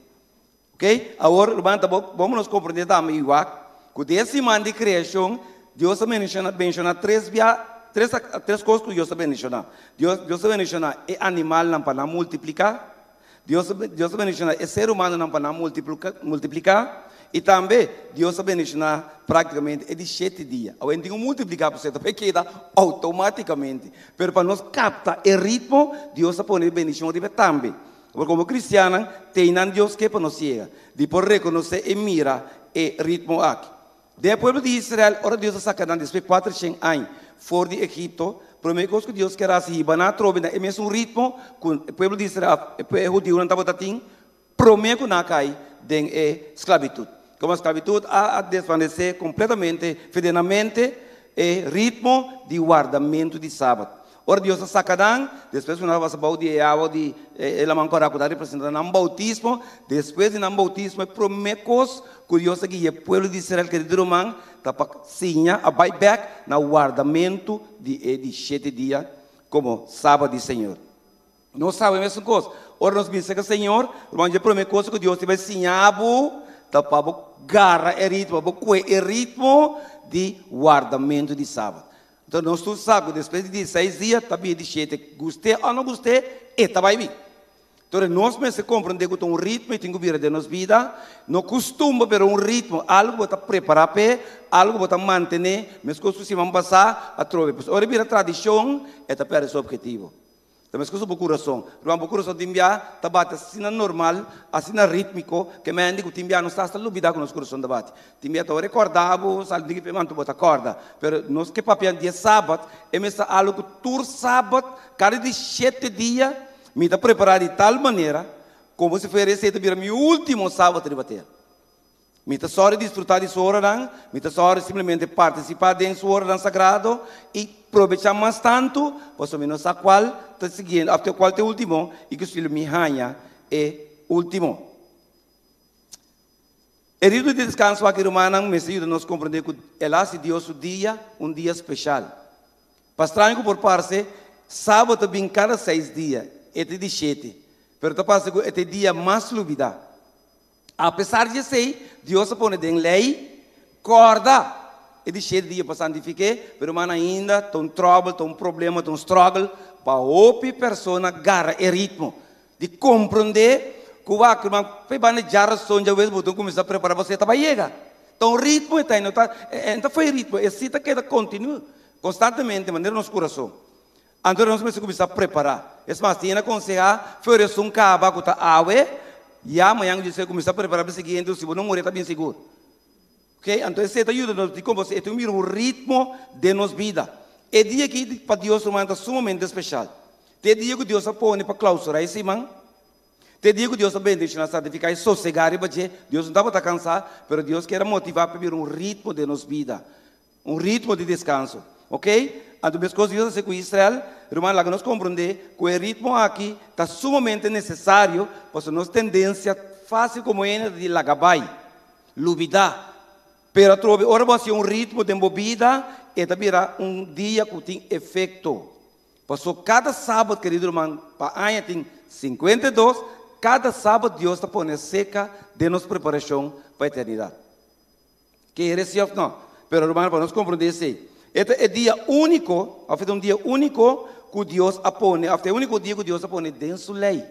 Oke? Awor, ruman, ta bon pa nos komprendé tambe i wak ku den e siman di kreashon, Dios a menshoná tres bia, Tres, tres kos ku Dios ta bendishoná. Dios, Dios ta bendishoná e animalnan pa nan multipliká. Dios, Dios ta bendishoná e ser humanonan pa nan multipliká, multipliká. I tambe Dios ta bendishoná práktikamente e di shete dia. Awe no tin ku multipliká pasobra ta keda outomátikamente. Pero pa nos kapta e ritmo, Dios ta pone bendishon riba tambe. Pasobra komo kristiannan, teinan Dios ke pa nos yega di por rekonosé i mira e ritmo aki. Den e pueblo di Israel, ora Dios a saka nan despues kuatershen aña for di Egipto, promé kos ku Dios ker hasi hiba nan atrobe na e mesun ritmo ku e pueblo di Israel, e hudiunan tabata tin promé ku nan a kai den e sklabitut. Komo sklabitut a desvanesé kompletamente for di nan mente e ritmo di wardamentu di Sabat. Ora Dios a saka nan, despues ku nan a pasa bou di e awa di e Laman Kòrá ku ta representá nan boutismo, despues di nan boutismo e promé kos ku Dios a guia e pueblo di Israel kerido ruman ta pa siña a bai bèk na wardamentu di e di shete dia komo Sabat di Señor. Nos sabe mesun kos, ora nos bin serka Señor, ruman dje promé kos ku Dios ta bai siña bo ta pa bo gara e ritmo, pa bo kue e ritmo di wardamentu di Sabat. Enton nos tur sa ku despues di dieseis dia ta bini di shete, gust'é òf no gust'é, e ta bai bin. Enton nos mester komprendé ku ta un ritmo i tin ku bira den nos bida, no kustumber pero un ritmo, algu bo ta prepará p'e, algu bo ta mantené, meskos ku siman pasá atrobe. Pasobra ora e bira tradishon e ta pèrdè su objetivo. Ta meskos ku bo kurason. Ruman, bo kurason tin bia ta bati asina normal, asina rítmiko, ke mende ku tin bia nos ta hasta lubidá ku nos kurason ta bati. Tin bia ta rekordá bo, sal diki p'e mantu bo ta kòrda. Pero nos ke papia di e sabat, e mester algu ku tur sabat, kada di shete dia, mi ta prepará di tal manera, komo si fuera esei ta bira mi último sabat riba tera. Mi ta sòri disfrutá di su oranan, mi ta sòri simplemente partisipá den su oranan sagrado i probechá mas tantu, pasobra mi no sa kual ta siguiente òf kual ta e último i ku si lo mi haña e último. E ritmo di deskanso aki, rumannan, mester yuda nos komprendé ku el a hasi Dios su dia un dia speshal. Pa straño ku por parse, sábado ta bin kada seis dia, e ta di shete, pero ta parse ku e ta e dia mas lubidá. Apesar di esei, Dios a pone den lei, Kòrda e di shete dia pa santifik'é, pero man ainda ta un tròbel, ta un problema, ta un struggle pa hopi persona gara e ritmo di komprondé ku wak ruman p'e banda djarason djawes bo ta kuminsá prepará pasobra e ta bai yega. Ta un ritmo e ta, e no ta, e no ta fo'i ritmo, e si ta keda kontinu konstantemente manera nos kurason. Anto nos mester kuminsá prepará. Es mas, tin hende a konsehá, Feur esun kaba ku ta awe, ya mañan ku djisei kuminsá prepará pa e siguiente, si bo no muri e ta bin sigur. Ok, anto esei ta yuda nos dikon pasobra e tin bira un ritmo den nos bida. E dia aki pa Dios ruman ta sumamente speshal. Ta e dia ku Dios a pone pa klausurá e siman. Ta e dia ku Dios a bendishoná, santifiká i sosegá riba dje. Dios no tabata kansá, pero Dios kier a motivá pa bira un ritmo den nos bida. Un ritmo di deskanso. Ok? Anto meskos Dios a hasi ku Israel, ruman, laga nos komprondé ku e ritmo aki ta sumamente nesesario pasobra nos tendensia fásil komo hende ta di laga bai, lubidá. Pero atrobe ora bo hasi un ritmo den bo bida, e ta bira un dia ku tin efekto. Pasobra kada sabat, kerido ruman, pa aña tin 52, kada sabat Dios ta pone seka den nos preparashon pa eternidat. Kere si of no. Pero rumannan, pa nos komprondé esei, e ta e dia úniko, òf e ta un dia úniko ku Dios a pone, òf ta e úniko dia ku Dios a pone den su lei.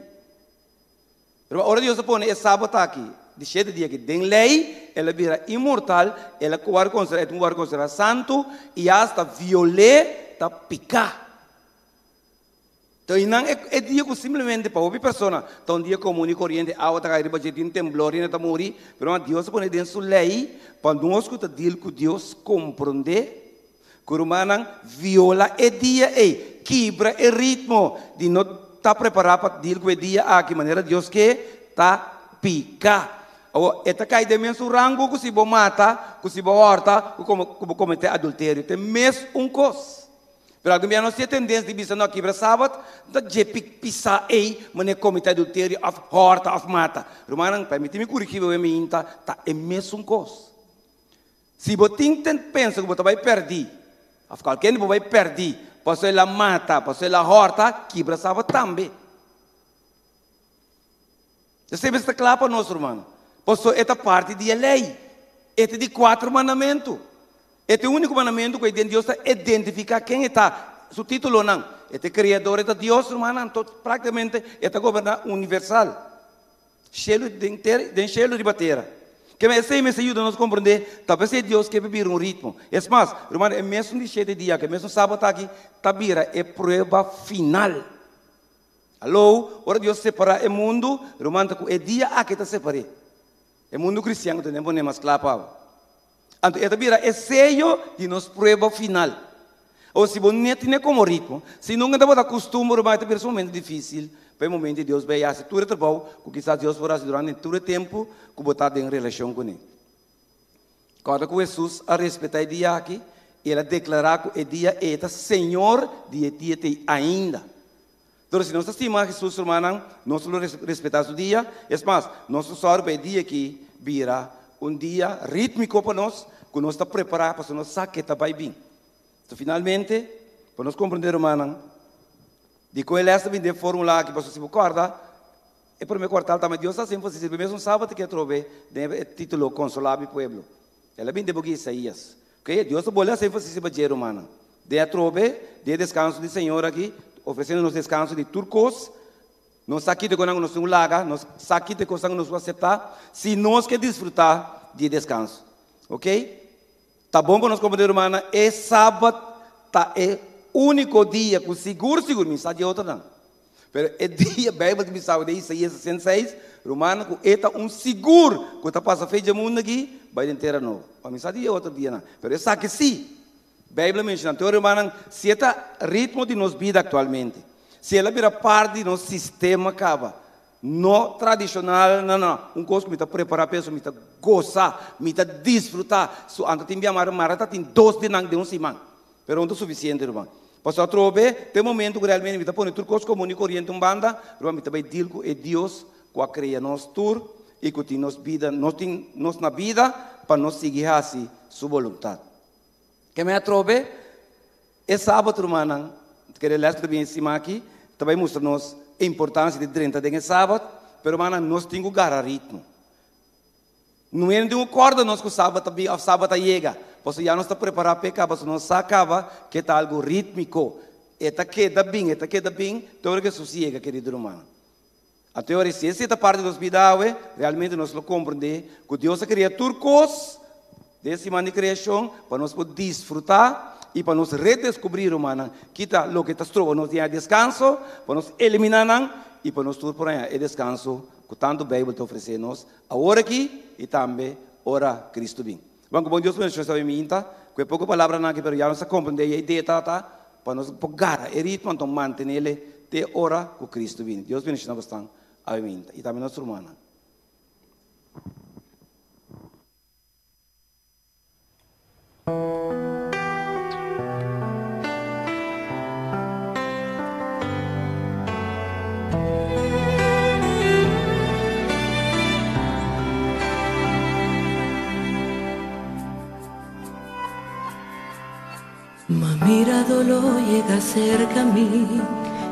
Ruman, ora Dios a pone e sabat aki, di shete dia aki, den lei, el a bira inmortal, el a wòrdu konsiderá, e ta wòrdu konsiderá santu, i asta viol'é ta piká. Einan e dia ku simplemente pa hopi persona ta un dia komun i koriente, awa ta kai riba dje, tin temblor, hende ta muri, pero Dios a pone den su lei pa nos ku ta deal ku Dios komprondé ku rumannan viola e dia ei, kibra e ritmo di no ta prepará pa deal ku e dia aki manera Dios ke, ta pika. Awor, e ta kai den mesun rango ku si bo mata, ku si bo hòrta, ku ku bo kometé adulterio, ta e mes un kos. Pero algun bia nos tin e tendensia di bisa no a kibra sabat, no ta dje pisá ei manera kometé adulterio òf hòrta òf mata. Rumannan, permití mi kurigí bo e minta, ta e mesun kos. Si bo tin ten pensa ku bo ta bai pèrdí, òf kualke hende bo bai pèrdí pasobra el a mata, pasobra el a hòrta, kibra sabat tambe. Esei mester ta kla pa nos, rumannan, pasobra e ta parti di e lei. E ta di kuater mandamentu. E ta e úniko mandamentu ku den Dios ta identifiká ken e ta, su títulonan. E ta e Kreador, e ta Dios, rumannan. Anto práktikamente e ta goberná universal. Shelu den tera, den shelu riba tera. Kema esei mester yuda nos komprendé ta p'esei Dios ke bira un ritmo. Es mas, rumannan, e mesun di shete dia aki, e mesun sabat aki ta bira e prueba final. Alou, ora Dios separá e mundu, ruman, ta ku e dia aki ta separ'é. E mundu kristian ku ta den pone mas kla pa bo. Anto e ta bira e seyo di nos prueba final. O si bo no tene komo ritmo, si nunka tabata kustumber ruman, e ta bira su momento difisil pa e momento di Dios bai hasi tur e trabou ku kisas Dios por hasi durante tur e tempu ku bo ta den relashon kuné. Kòrda ku Hesus a respetá e dia aki i el a deklará ku e dia ei e ta Señor di e dia t'ei ainda. Pero si nos ta stima Hesus, rumannan, nos lo respetá su dia. Es mas, nos lo sòru pa e dia aki bira un dia rítmiko pa nos, ku nos ta prepará pasobra nos sa ke ta bai bin. So, finalmente, pa nos komprendé, rumannan, dikon e lès ta bin den fórmula aki, pasobra si bo kòrda, e promé kuartal tambe Dios ta hasi énfasis riba e mesun sabat ke atrobe den e título Konsolá mi pueblo. El a bin den buki Isaías. Oke, Dios ta bolbe hasi énfasis riba dje, rumannan. Den atrobe, den e deskanso di Señor aki, ofresiendo nos deskanso di tur kos, nos sa kiko ku nos tin ku laga, nos sa kiko kosnan ku nos por aseptá, si nos ke disfrutá di e deskanso. Oke? Ta bon pa nos komprendé, rumannan, e Sabat ta e úniko dia ku sigur sigur, mi sa di otronan, Pero e dia Bijbel ta bisa den Isaías 66, rumannan, ku e ta un sigur ku ta pasa fe dje mundu aki bai den tera nobo. Pa mi sa di e otro dianan, pero esaki sí Bijbel a menshona. Anto rumannan, si e ta ritmo di nos bida aktualmente, si el a bira parti di nos sistema kaba, no tradishonal, no, no, un kos ku mi ta prepará p'e, mi ta gosa, mi ta disfrutá. Su anto tin bia mara, mara ta tin dos di nan den un siman. Pero no ta sufisiente, ruman. Pasobra atrobe ta e momento ku realmente mi ta pone tur kos komun i koriente un banda, ruman, mi ta bai deal ku e Dios ku a krea nos tur i ku tin nos bida, nos tin nos na bida pa nos sigui hasi su boluntat. Keme atrobe e sabat, rumannan, kere les ku ta bini encima aki, ta bai mustra nos e importansia di drenta den e sabat, pero rumannan, nos tin ku gara ritmo. No hende tin ku kòrda nos ku sabat ta bin òf sabat a yega, pasobra ya nos ta prepará p'e kaba, pasobra nos sa kaba ku e ta algu rítmiko. E ta keda bin, e ta keda bin te ora ku Hesus yega, kerido rumannan. Anto e ora si esei ta parti di nos bida awe, realmente nos lo komprendé ku Dios a krea tur kos den e siman di kreashon pa nos por disfrutá i pa nos redeskubrí, rumannan, kita loke ta stroba nos di haña deskanso, pa nos eliminá nan i pa nos tur por haña e deskanso ku tantu Beibel ta ofresé nos Awor aki i tambe ora Cristo bin. Bon, ku bon Dios bendición sa minta ku e poko palabranan aki, pero ya nos a komprendé e idea ta pa nos por gara e ritmo anto mantenele te ora ku Cristo bini. Dios bendiciona bosnan awe minta i tambe nos rumannan. Ma mira doló yega serka mi,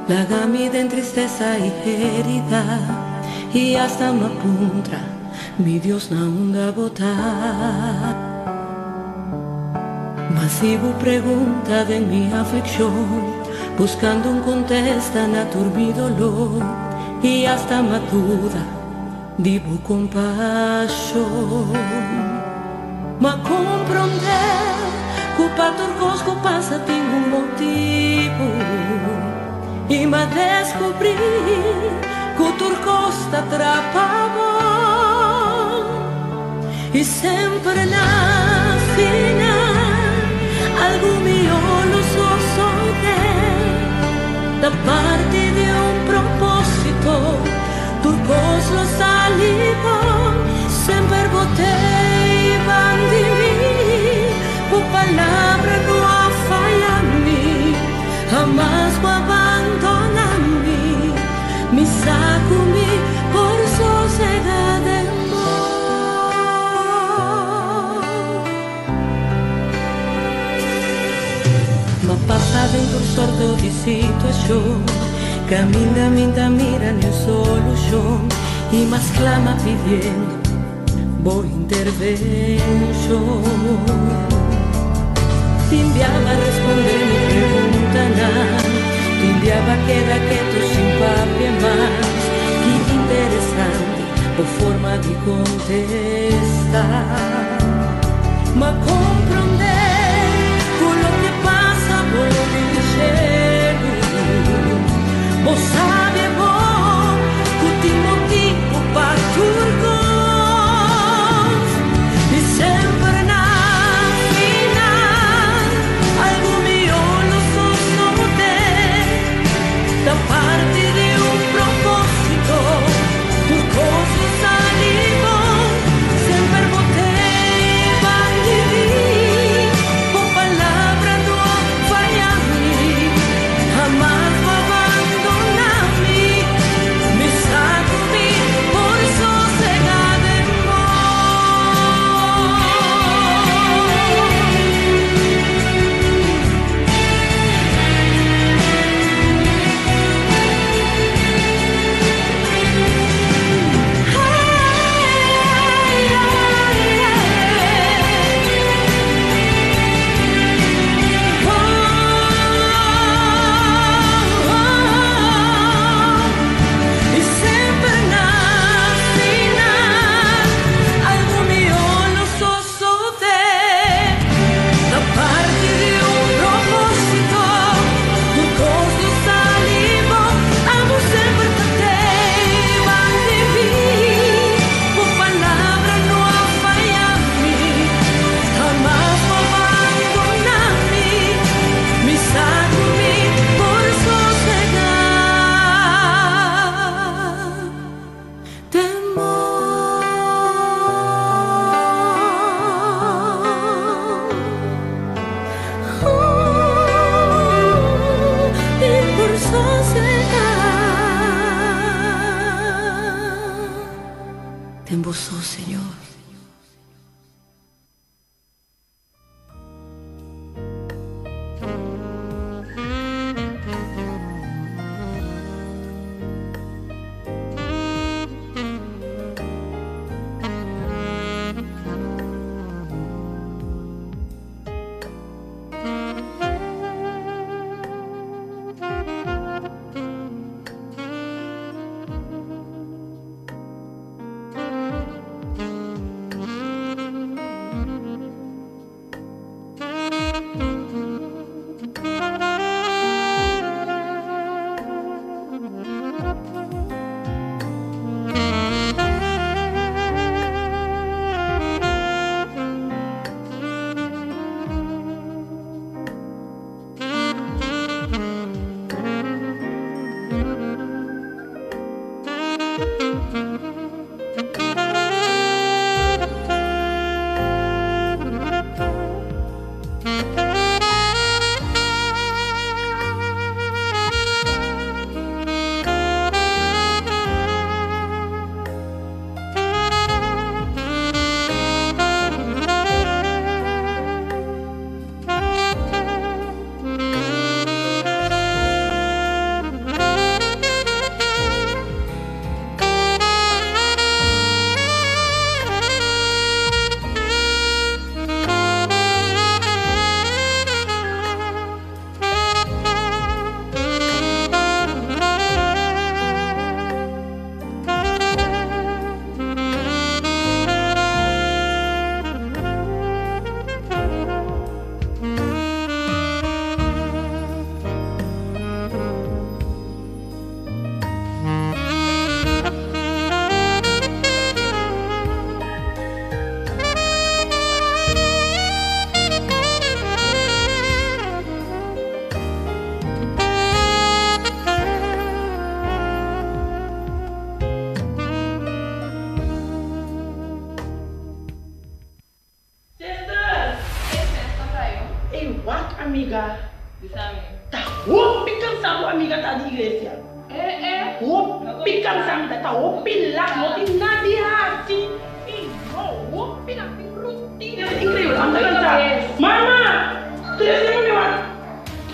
laga mi den tristesa i herida, i asta m'a puntra, Mi Dios na unda bo ta? Ma si bo pregunta den mi aflikshon, buskando un kontesta na tur mi doló, i asta m'a duda di bo kompashon. M'a komprondé ku pa tur kos ku pasa tin un motibu i m'a deskubrí ku tur kos ta trapa bon i semper na final algu mihó lo sosodé. Ta parti di un propósito, tur kos lo sali bon. Semper bo t'ei bandi mi, bo palabra no a faya mi, hamas bo a bandona mi. Mi sa ku mi por sosega den bo. M'a pasa den tur sorto di situashon, kaminda mi ta mira niun solushon i mas klama pidiendo bo intervenshon. Timbiaba responder mi pregunta na Timbiaba queda quieto sin papia más Que interesante por forma de contestar Ma comprender con lo que pasa por lo que cielo Vos sabe bom que ti motivo pa turcos E sempre na final Algo mejor lo sostener Da parte de un propósito Turcos lo salimos Sempre botei bandiri Por palabra no falla a mí Jamás va abandonarme Me saco mi por sosegar en E sempre na final Algo mejor lo sostener Da parte de un propósito Tu costo salimos Amo sempre te van de mí Por palabra no falla a mí Jamás va abandonarme Mi saco mi por sosegar Temor y por sosegar Ten vos, oh Señor. Sister! Ei, wak amiga. Ta hopi cansa bo amiga ta di iglesia. Hopi cansa mi ta, ta hopi laat, no tin nada di haci. Ei, no, hopi laat, tin rutina. Increíble, anda cansa. Mama! Trece mami wak.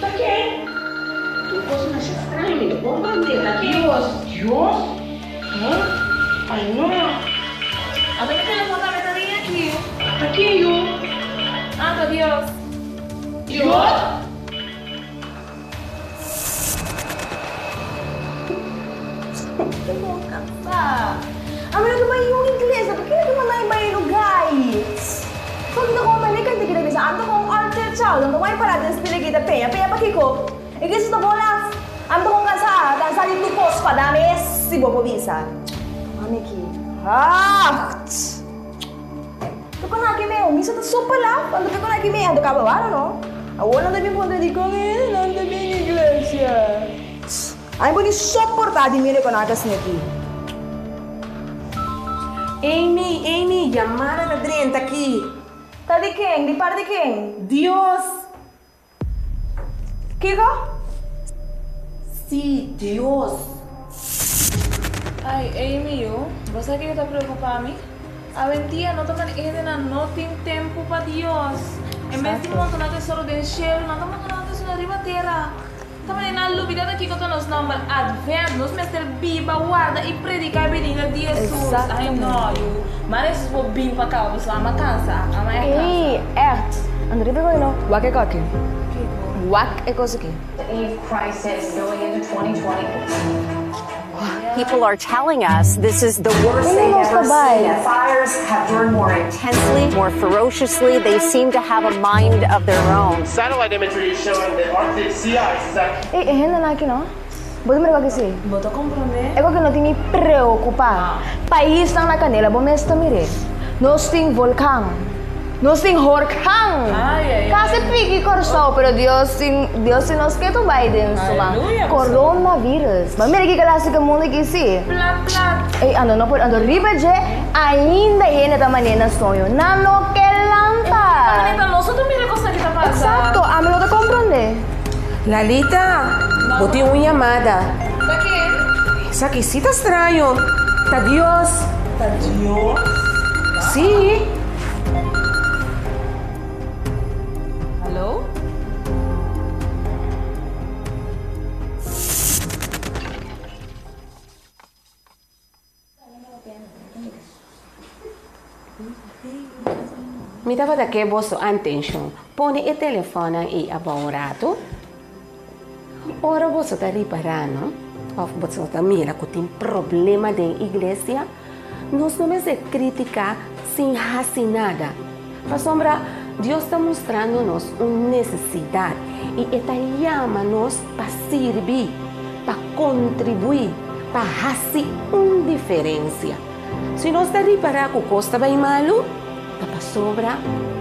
Ta ken? Tur cos masha straño, mi no por mande, ta Dios. Dios? Huh? Ay no. Ata mi telefon tambe ta ring aki. Ta ken yo? Ah, ta Dios. Idiot! Bo cansa. A mi no ta bai un iglesia, pa kiko ta manda mi bai e lugar ei? Foki ta con mane kende kita bisa, ami ta con altar child, nan ta wai para den spila kita peña, peña pakiko? Iglesia ta bon laf. Ami ta con cansa, cansa di tur cos pa dame si bo por bisa. Mami ki, hacht! Tu con aki meu, misa ta super laf, anto ke con aki me, anto caba wara no. Awor nan ta bin puntra dicon e nan ta bin iglesia. Ai bo ni soporta di mira con aka sneki. Amy, Amy, yamada ta drenta aki. Ta di ken? Di par di ken? Dios! Kiko? Sí, Dios! Ai, Amy, yu, bo sa kiko ta preocupa mi? Awendia no ta manda e hendenan no tin tempu pa Dios. En bes di montona tesoro den shelu, nan ta montona tesoro riba tera. Ta manera nan lubida ta kiko ta nos nomber Advent, nos mester biba, warda y predica e benida di Jesus. Ay no yu, mara Jesus por bin pa caba pasobra ama cansa, ama e cansa. Ey, echt. Ando riba e no. Wak e koki. Wak e kos aki. Crisis going into 2020. People are telling us this is the worst Unda they've nos ta ever bai? seen. The fires have burned more intensely, more ferociously. They seem to have a mind of their own. Satellite imagery is showing the Arctic sea ice is actually Ey, e hendenan aki no. Bo ta mira kua ki si? Bo ta comprende? E kua ki no tin mi preocupa. Paisnan na candela, bo mes ta mir'é. Nos tin volcan. Nos tin horcan. Casi piki Corsou, pero Dios tin, Dios tin nos ketu bay den su man. Coronavirus. Bo mira kiko lasi ku e mundo aki si? Plat plat. Ey, ando no por, ando riba dje ainda hende ta manera na soño. Nan no ke lanta. Manera nos no ta mira kos aki ta pasa. Exacto, ami no ta comprende. Lalita, bo tin un yamada. Ta ken? Esaki si ta straño. Ta Dios. Ta Dios? Sí. Hallo? Mi tabata ke boso antenshon. Pone e telefònnan ei abou un ratu. Ora boso ta ripará no, òf boso ta mira ku tin problema den iglesia, nos no mester kritiká sin hasi nada. Pasobra Dios ta mustrando nos un nesesidat i e ta yama nos pa sirbi, pa kontribuí, pa hasi un diferensia. Si nos ta ripará ku kos ta bai malu, ta pasobra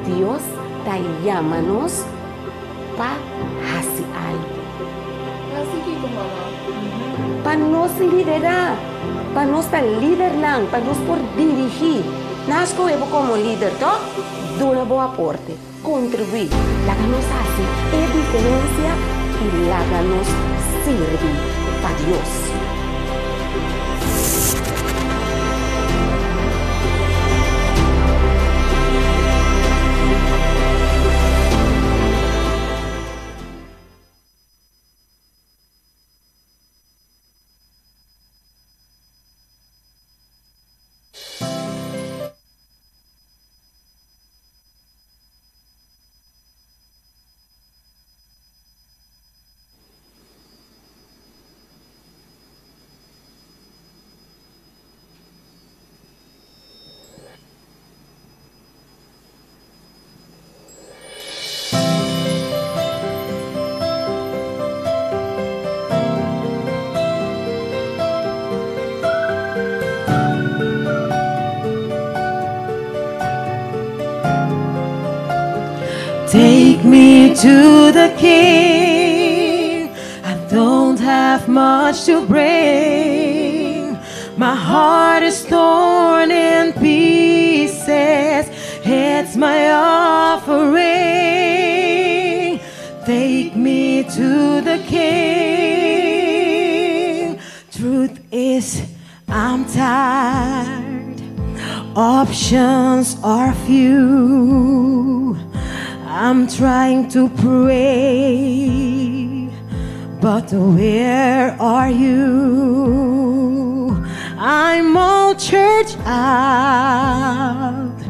Dios ta yama nos pa hasi algu. Hasi kiko, mama? Pa nos liderá, pa nos ta lidernan, pa nos por dirigí. Nan a skohe bo komo lider, tòg? Duna bo aporte, kontribuí, laga nos hasi e diferensia i laga nos sirbi pa Dios. Take me to the king. I don't have much to bring. My heart is torn in pieces. It's my offering. Take me to the king. Truth is, I'm tired. Options are few. I'm trying to pray, but where are you? I'm all church out,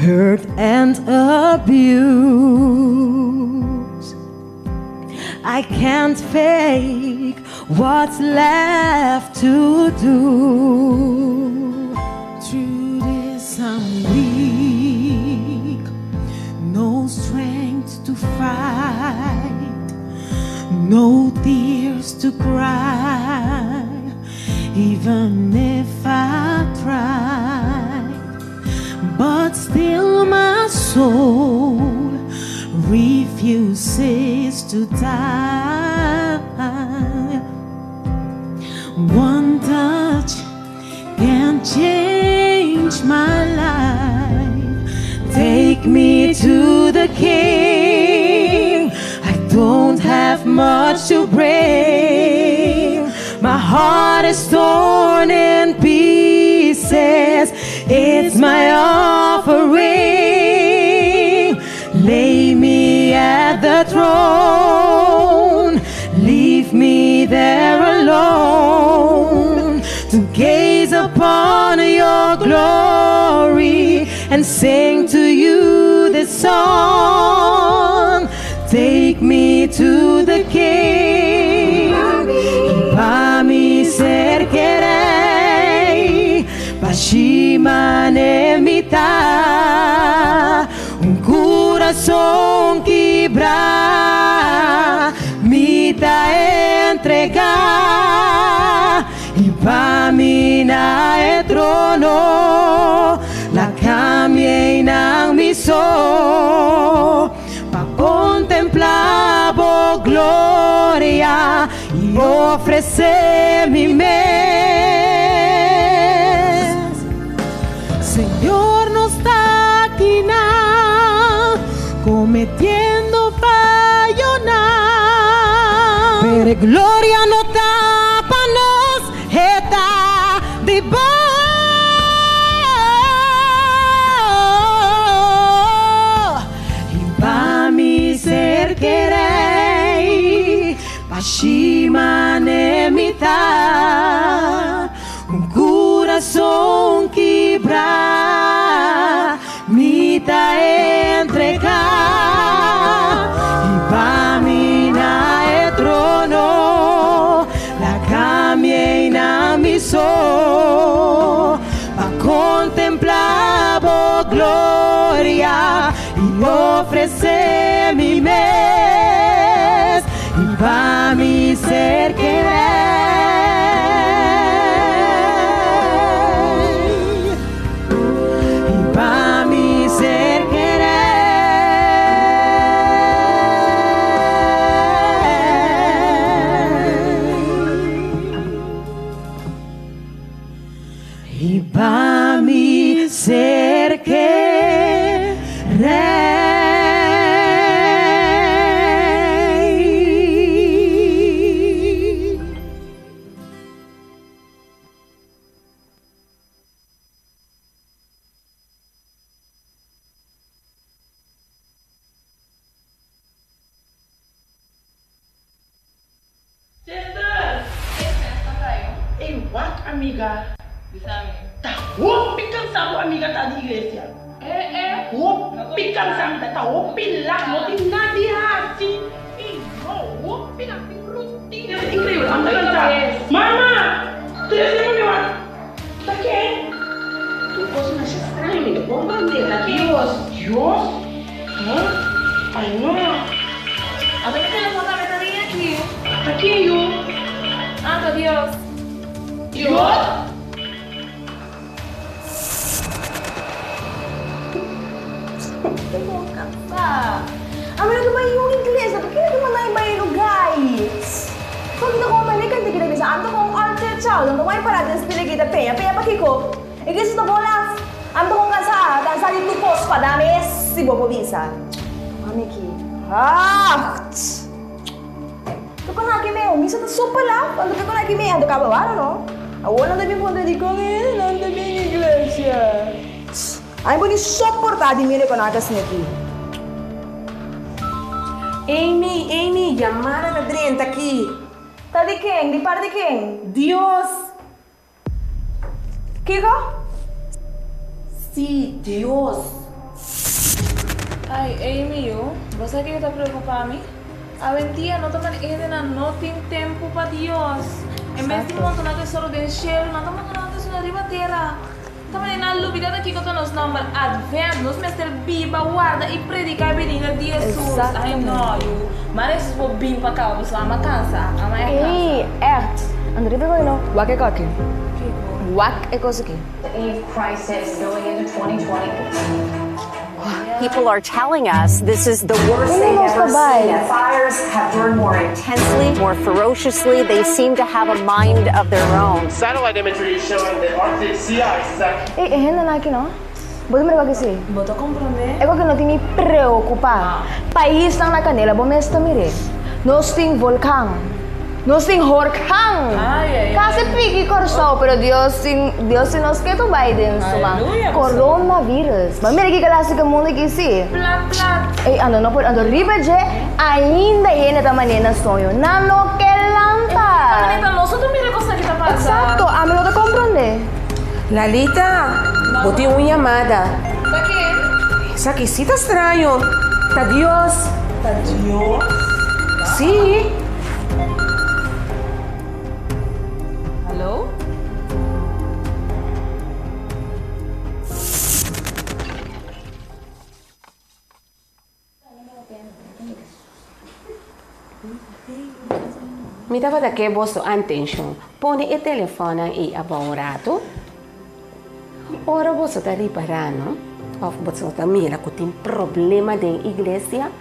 hurt and abused. I can't fake what's left to do. Truth is, I'm weak, no strength to fight, no tears to cry, even if I tried. But still, my soul refuses to die. One touch can change my life. Take me to the King. I don't have much to bring. My heart is torn in pieces. It's my offering. Lay me at the throne. Leave me there alone to gaze upon your glory and sing to you this song. Take me to the King. Pa mi ser keré, bashí manera mi ta, un kurason kibrá, mi ta entregá. Hiba mi na e trono, laga mi einan mi so, pa kontemplá bo gloria i ofresé mi mes. Señor nos ta akinan, kometiendo fayonan, pero e gloria no ta pa nos, e ta di bo. Hiba mi ser keré, bashí manera mi ta, un kurason kibrá, mi ta entregá. Hiba mi na e trono, laga mi einan mi so, pa kontemplá bo gloria i ofresé mi mes. Hiba mi ser keré. Hiba mi ser keré. Hiba mi ser keré. Sister! Ey wak amiga. Ta hopi kansa bo amiga ta di iglesia. Hopi kansa mi ta, ta hopi lat, no tin nada di hasi. Ey no, hopi nan tin rutina. Es increíble, amo ta kansa. Mama! Trese mami wak. Ta ken? Tur kos masha straño, mi no por comprende. Ta Dios. Dios? Huh? Ay no. Ata mi telefon tambe ta ring aki. Ta ken yu? Ah, ta Dios. Dios? Ta bon cansa. Ami no ta bai un iglesia, pa kiko ta manda mi bai e lugar ei? Pasobra ta como manera kende kita bisa, ami ta con un altar child, anto wai para den spil aki ta peña, peña pakiko? Iglesia ta bon laf. Ami ta con cansa, cansa di tur cos pa dame si bo por bisa. Mami aki, acht! Tu con aki meu, misa ta super laf, anto ke con aki me, anto caba wara no. Awor nan ta bin puntra dicon e nan ta bin iglesia. Ami por ni soporta di mira con nan ta asina aki. Amy, Amy, yamada ta drenta aki. Ta di ken? Di par di ken? Dios! Kiko? Sí, Dios! Ay, Amy, yu, bo sa kiko ta preocupa mi? Awendia no ta man hendenan no tin tempu pa Dios. En bes di montona tesoro den shelu, nan ta montona tesoro riba tera. Ta manera nan lubida ta kiko ta nos nomber, Advent. Nos mester biba, warda i predika e benida di Hesus. Ai no, yu. Mara Hesus por bin pa kaba, pasobra ama kansa. Ama e kansa. Ey, echt. Ando riba e no. Wak e koki. Kiko? Wak e kos aki. Eve crisis going into 2020. People are telling us this is the worst Unda they've nos ta ever bai? seen. The fires have burned more intensely, more ferociously. They seem to have a mind of their own. Satellite imagery is showing the Arctic sea ice is actually Ey, e hendenan aki no. Bo ta mira kua ki si? Bo ta komprondé? E kua ki no tin ni preokupá. Paisnan na kandela, bo mes ta mir'é. Nos tin volkan. Nos tin horkan! Ai, ai, ai. Kasi piki Kòrsou, pero Dios tin, Dios tin nos ketu bai den su man. Aleluya, pastor. Coronavirus. Bo mira kiko lasi ku e mundu aki si? Plat, plat. Ey, ando no por, ando riba dje ainda hende ta manera na soño. Nan no ke lanta. Ta manera nos no ta mira kos aki ta pasa. Eksakto, ami no ta komprondé. Lalita, bo tin un yamada. Ta ken? Esaki sí ta straño. Ta Dios. Ta Dios? Sí. Hallo? Mi tabata ke boso antenshon. Pone e telefonnan ei abou un ratu. Ora boso ta ripará no, òf boso ta mira ku tin problema den iglesia,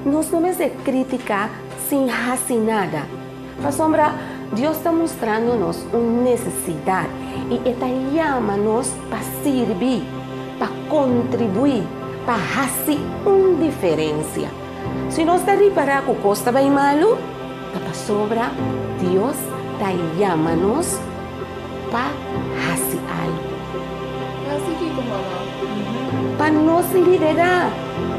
nos no mester kritiká sin hasi nada. Pasobra Dios ta mustrando nos un nesesidat i e ta yama nos pa sirbi, pa kontribuí, pa hasi un diferensia. Si nos ta ripará ku kos ta bai malu, ta pasobra Dios ta yama nos pa hasi algu. Hasi kiko, mama? Pa nos liderá,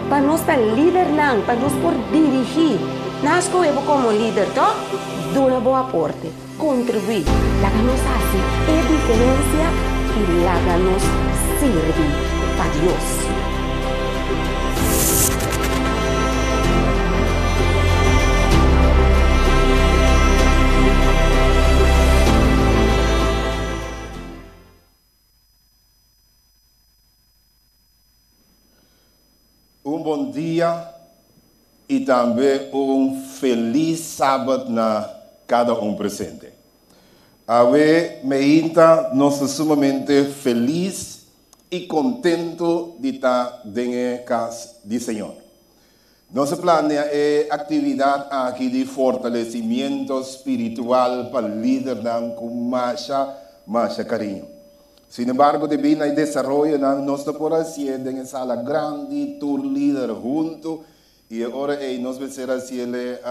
pa nos ta lidernan, pa nos por dirigí. Nan a skohe bo komo lider, tò? Duna bo aporte, kontribuí. Laga nos hasi e diferensia i laga nos sirbi pa Dios. Un bon dia y tambe un feliz Sabat na cada un presente. Awe meinta nos ta sumamente feliz y contento di ta den e cas di Señor. Nos a planea e actividad aki di fortalecimiento spiritual pa lidernan cu masha, masha cariño. Sin embargo, debí na e desaroyonan, nos no por hacié den e sala grandi, tur lider hunto, y e ora ey nos mester haciele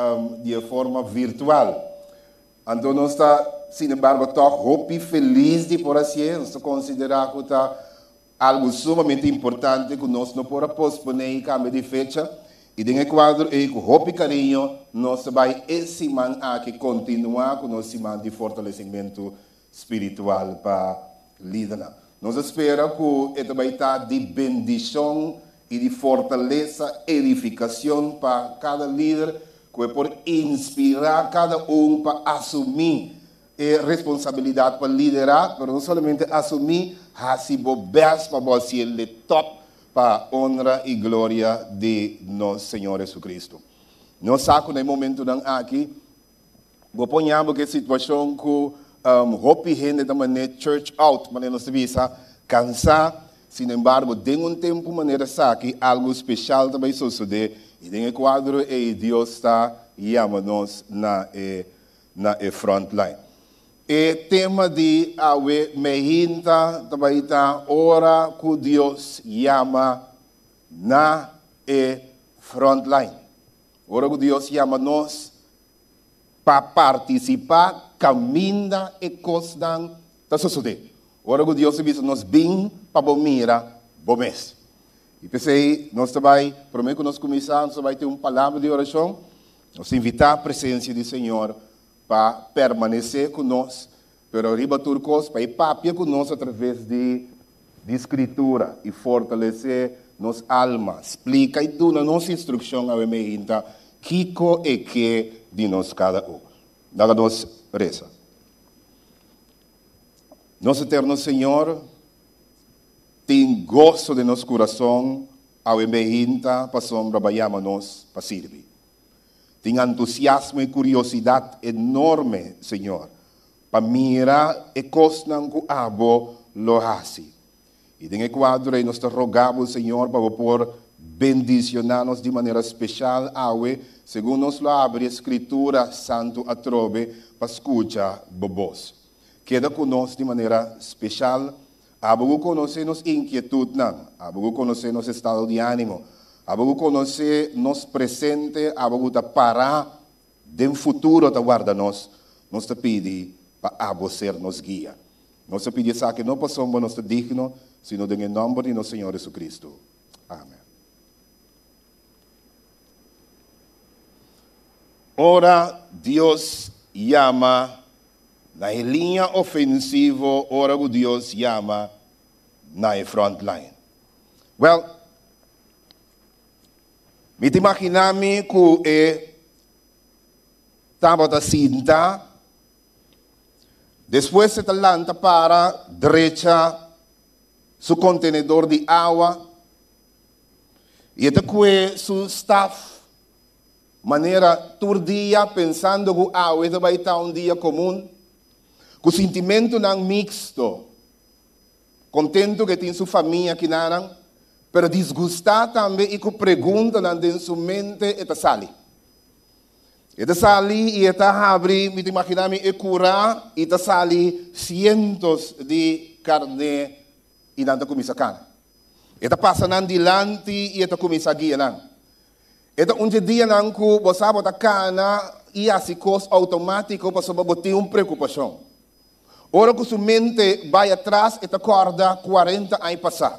di e forma virtual. Anto nos ta, sin embargo, tog hopi feliz di por hacié. Nos ta considera cu ta Algu sumamente importante ku nos no por a posponé i kambia di fecha, i den e kuadro ei ku hopi kariño nos ta bai e siman aki kontinuá ku nos siman di fortalesimentu spiritual pa lidernan. Nos ta spera ku e ta bai ta di bendishon i di fortalesa, edifikashon pa kada lider, ku e por inspirá kada un pa asumí E responsabilidat pa liderá, pero no solamente asumí, hasi bo bèst pa bo hasié le tòp pa onra i gloria di nos Señor Jesucristo. Nos sa ku na e momentunan aki bo por ña bo ku e situashon ku hopi hende ta man'é church out, manera nos ta bisa, kansá. Sin embargo, den un tempu manera esaki algu speshal ta bai sosodé i den e kuadro ei Dios ta yama nos na e na e frontline. E tema di awe meinta ta bai ta Ora ku Dios yama na e frontline. Ora ku Dios yama nos pa partisipá kaminda e kosnan ta sosodé. Ora ku Dios ta bisa nos bin pa bo mira bo mes. I p'esei nos ta bai, promé ku nos kuminsá, nos ta bai tin un palabra di orashon. Nos ta invitá presensia di Señor pa permanesé ku nos, pero riba tur kos pa e papia ku nos atraves di di Skritura i fortalesé nos alma, splika i duna nos instrukshon awe meinta. Kiko e ke di nos kada un. Laga nos resa. Nos eterno Señor, tin goso den nos kurason awe meinta pasobra bo a yama nos pa sirbi. Tin antusiasmo i kuriosidat enorme, Señor, pa mira e kosnan ku abo lo hasi. I den e kuadro ei nos ta roga bo, Señor, pa bo por bendishoná nos di manera speshal awe, segun nos lo abri e Skritura Santu atrobe pa skucha bo bos. Keda ku nos di manera speshal. Abo ku konosé nos inkietutnan, abo ku konosé nos estado di ánimo, abo ku konosé nos presente, abo ku ta pará den futuro ta warda nos, nos ta pidi pa abo ser nos guia. Nos ta pidi esaki no pasobra nos ta digno, sino den e nòmber di nos Señor Jesucristo. Amen. Ora Dios yama na e liña ofensivo ora ku Dios yama na e front line. Well, mi ta imaginá mi ku e tabata sinta, despues e ta lanta para drecha su kontenedor di awa i e ta kue su staf. Manera tur dia pensando ku awe ta bai ta un dia komun, ku sintimentunan miksto, kontentu ku e tin su famia kinanan, pero disgustá tambe i ku preguntanan den su mente e ta sali. E ta sali i e ta habri, mi ta imaginá mi, e kurá i ta sali sientos di karné i nan ta kuminsá kana. E ta pasa nan dilanti i e ta kuminsá guia nan. E ta un dje dianan ku bo sa bo ta kana i hasi kos outomátiko pasobra bo tin un preokupashon. Ora ku su mente bai atras e ta kòrda kuarenta aña pasá.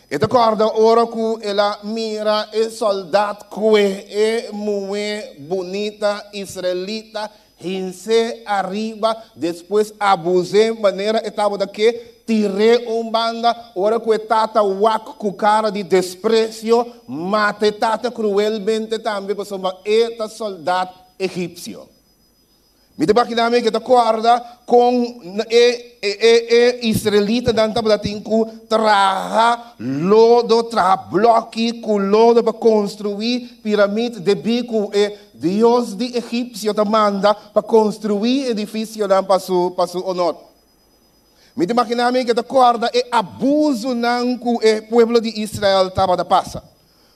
E ta kòrda ora ku el a mira e sòldat kue e muhé bunita israelita Hins'é ariba, despues abus'é manera e tabata ke, tir'é un banda, ora ku e tata wak ku kara di despresio, mata e tata kruelmente tambe pasobra e ta sòldat egipsio. Mi ta imaginá mi ke ta kòrda kon e e israelitanan tabata tin ku traha lodo, traha blòki ku lodo pa konstruí piramid debí ku e Dios di egipsio ta manda pa konstruí edifisionan pa su pa su onor. Mi ta imaginá mi ke ta kòrda e abusunan ku e pueblo di Israel tabata pasa.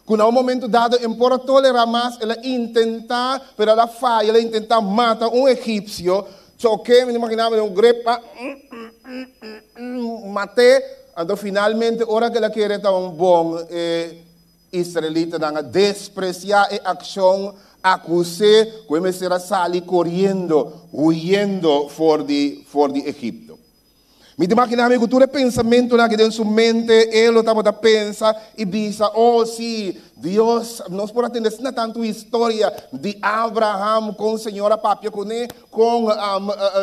Ku na un momentu dado e por a tolerá mas, el a intentá, pero el a faya, el a intentá mata un egipsio, chok'é, mi ta imaginá mi den un grep a mat'é, anto finalmente ora ku el a kere ta un bon e Israelitanan a despresiá e akshon, akus'é ku e mester a sali koriendo, huyendo for di for di Egipto. Mi ta imaginá mi ku tur e pensamentunan aki den su mente, e lo tabata pensa i bisa, Oh, sí, Dios, nos por a tende asina tantu historia di Abraham, kon Señor a papia kuné, Kon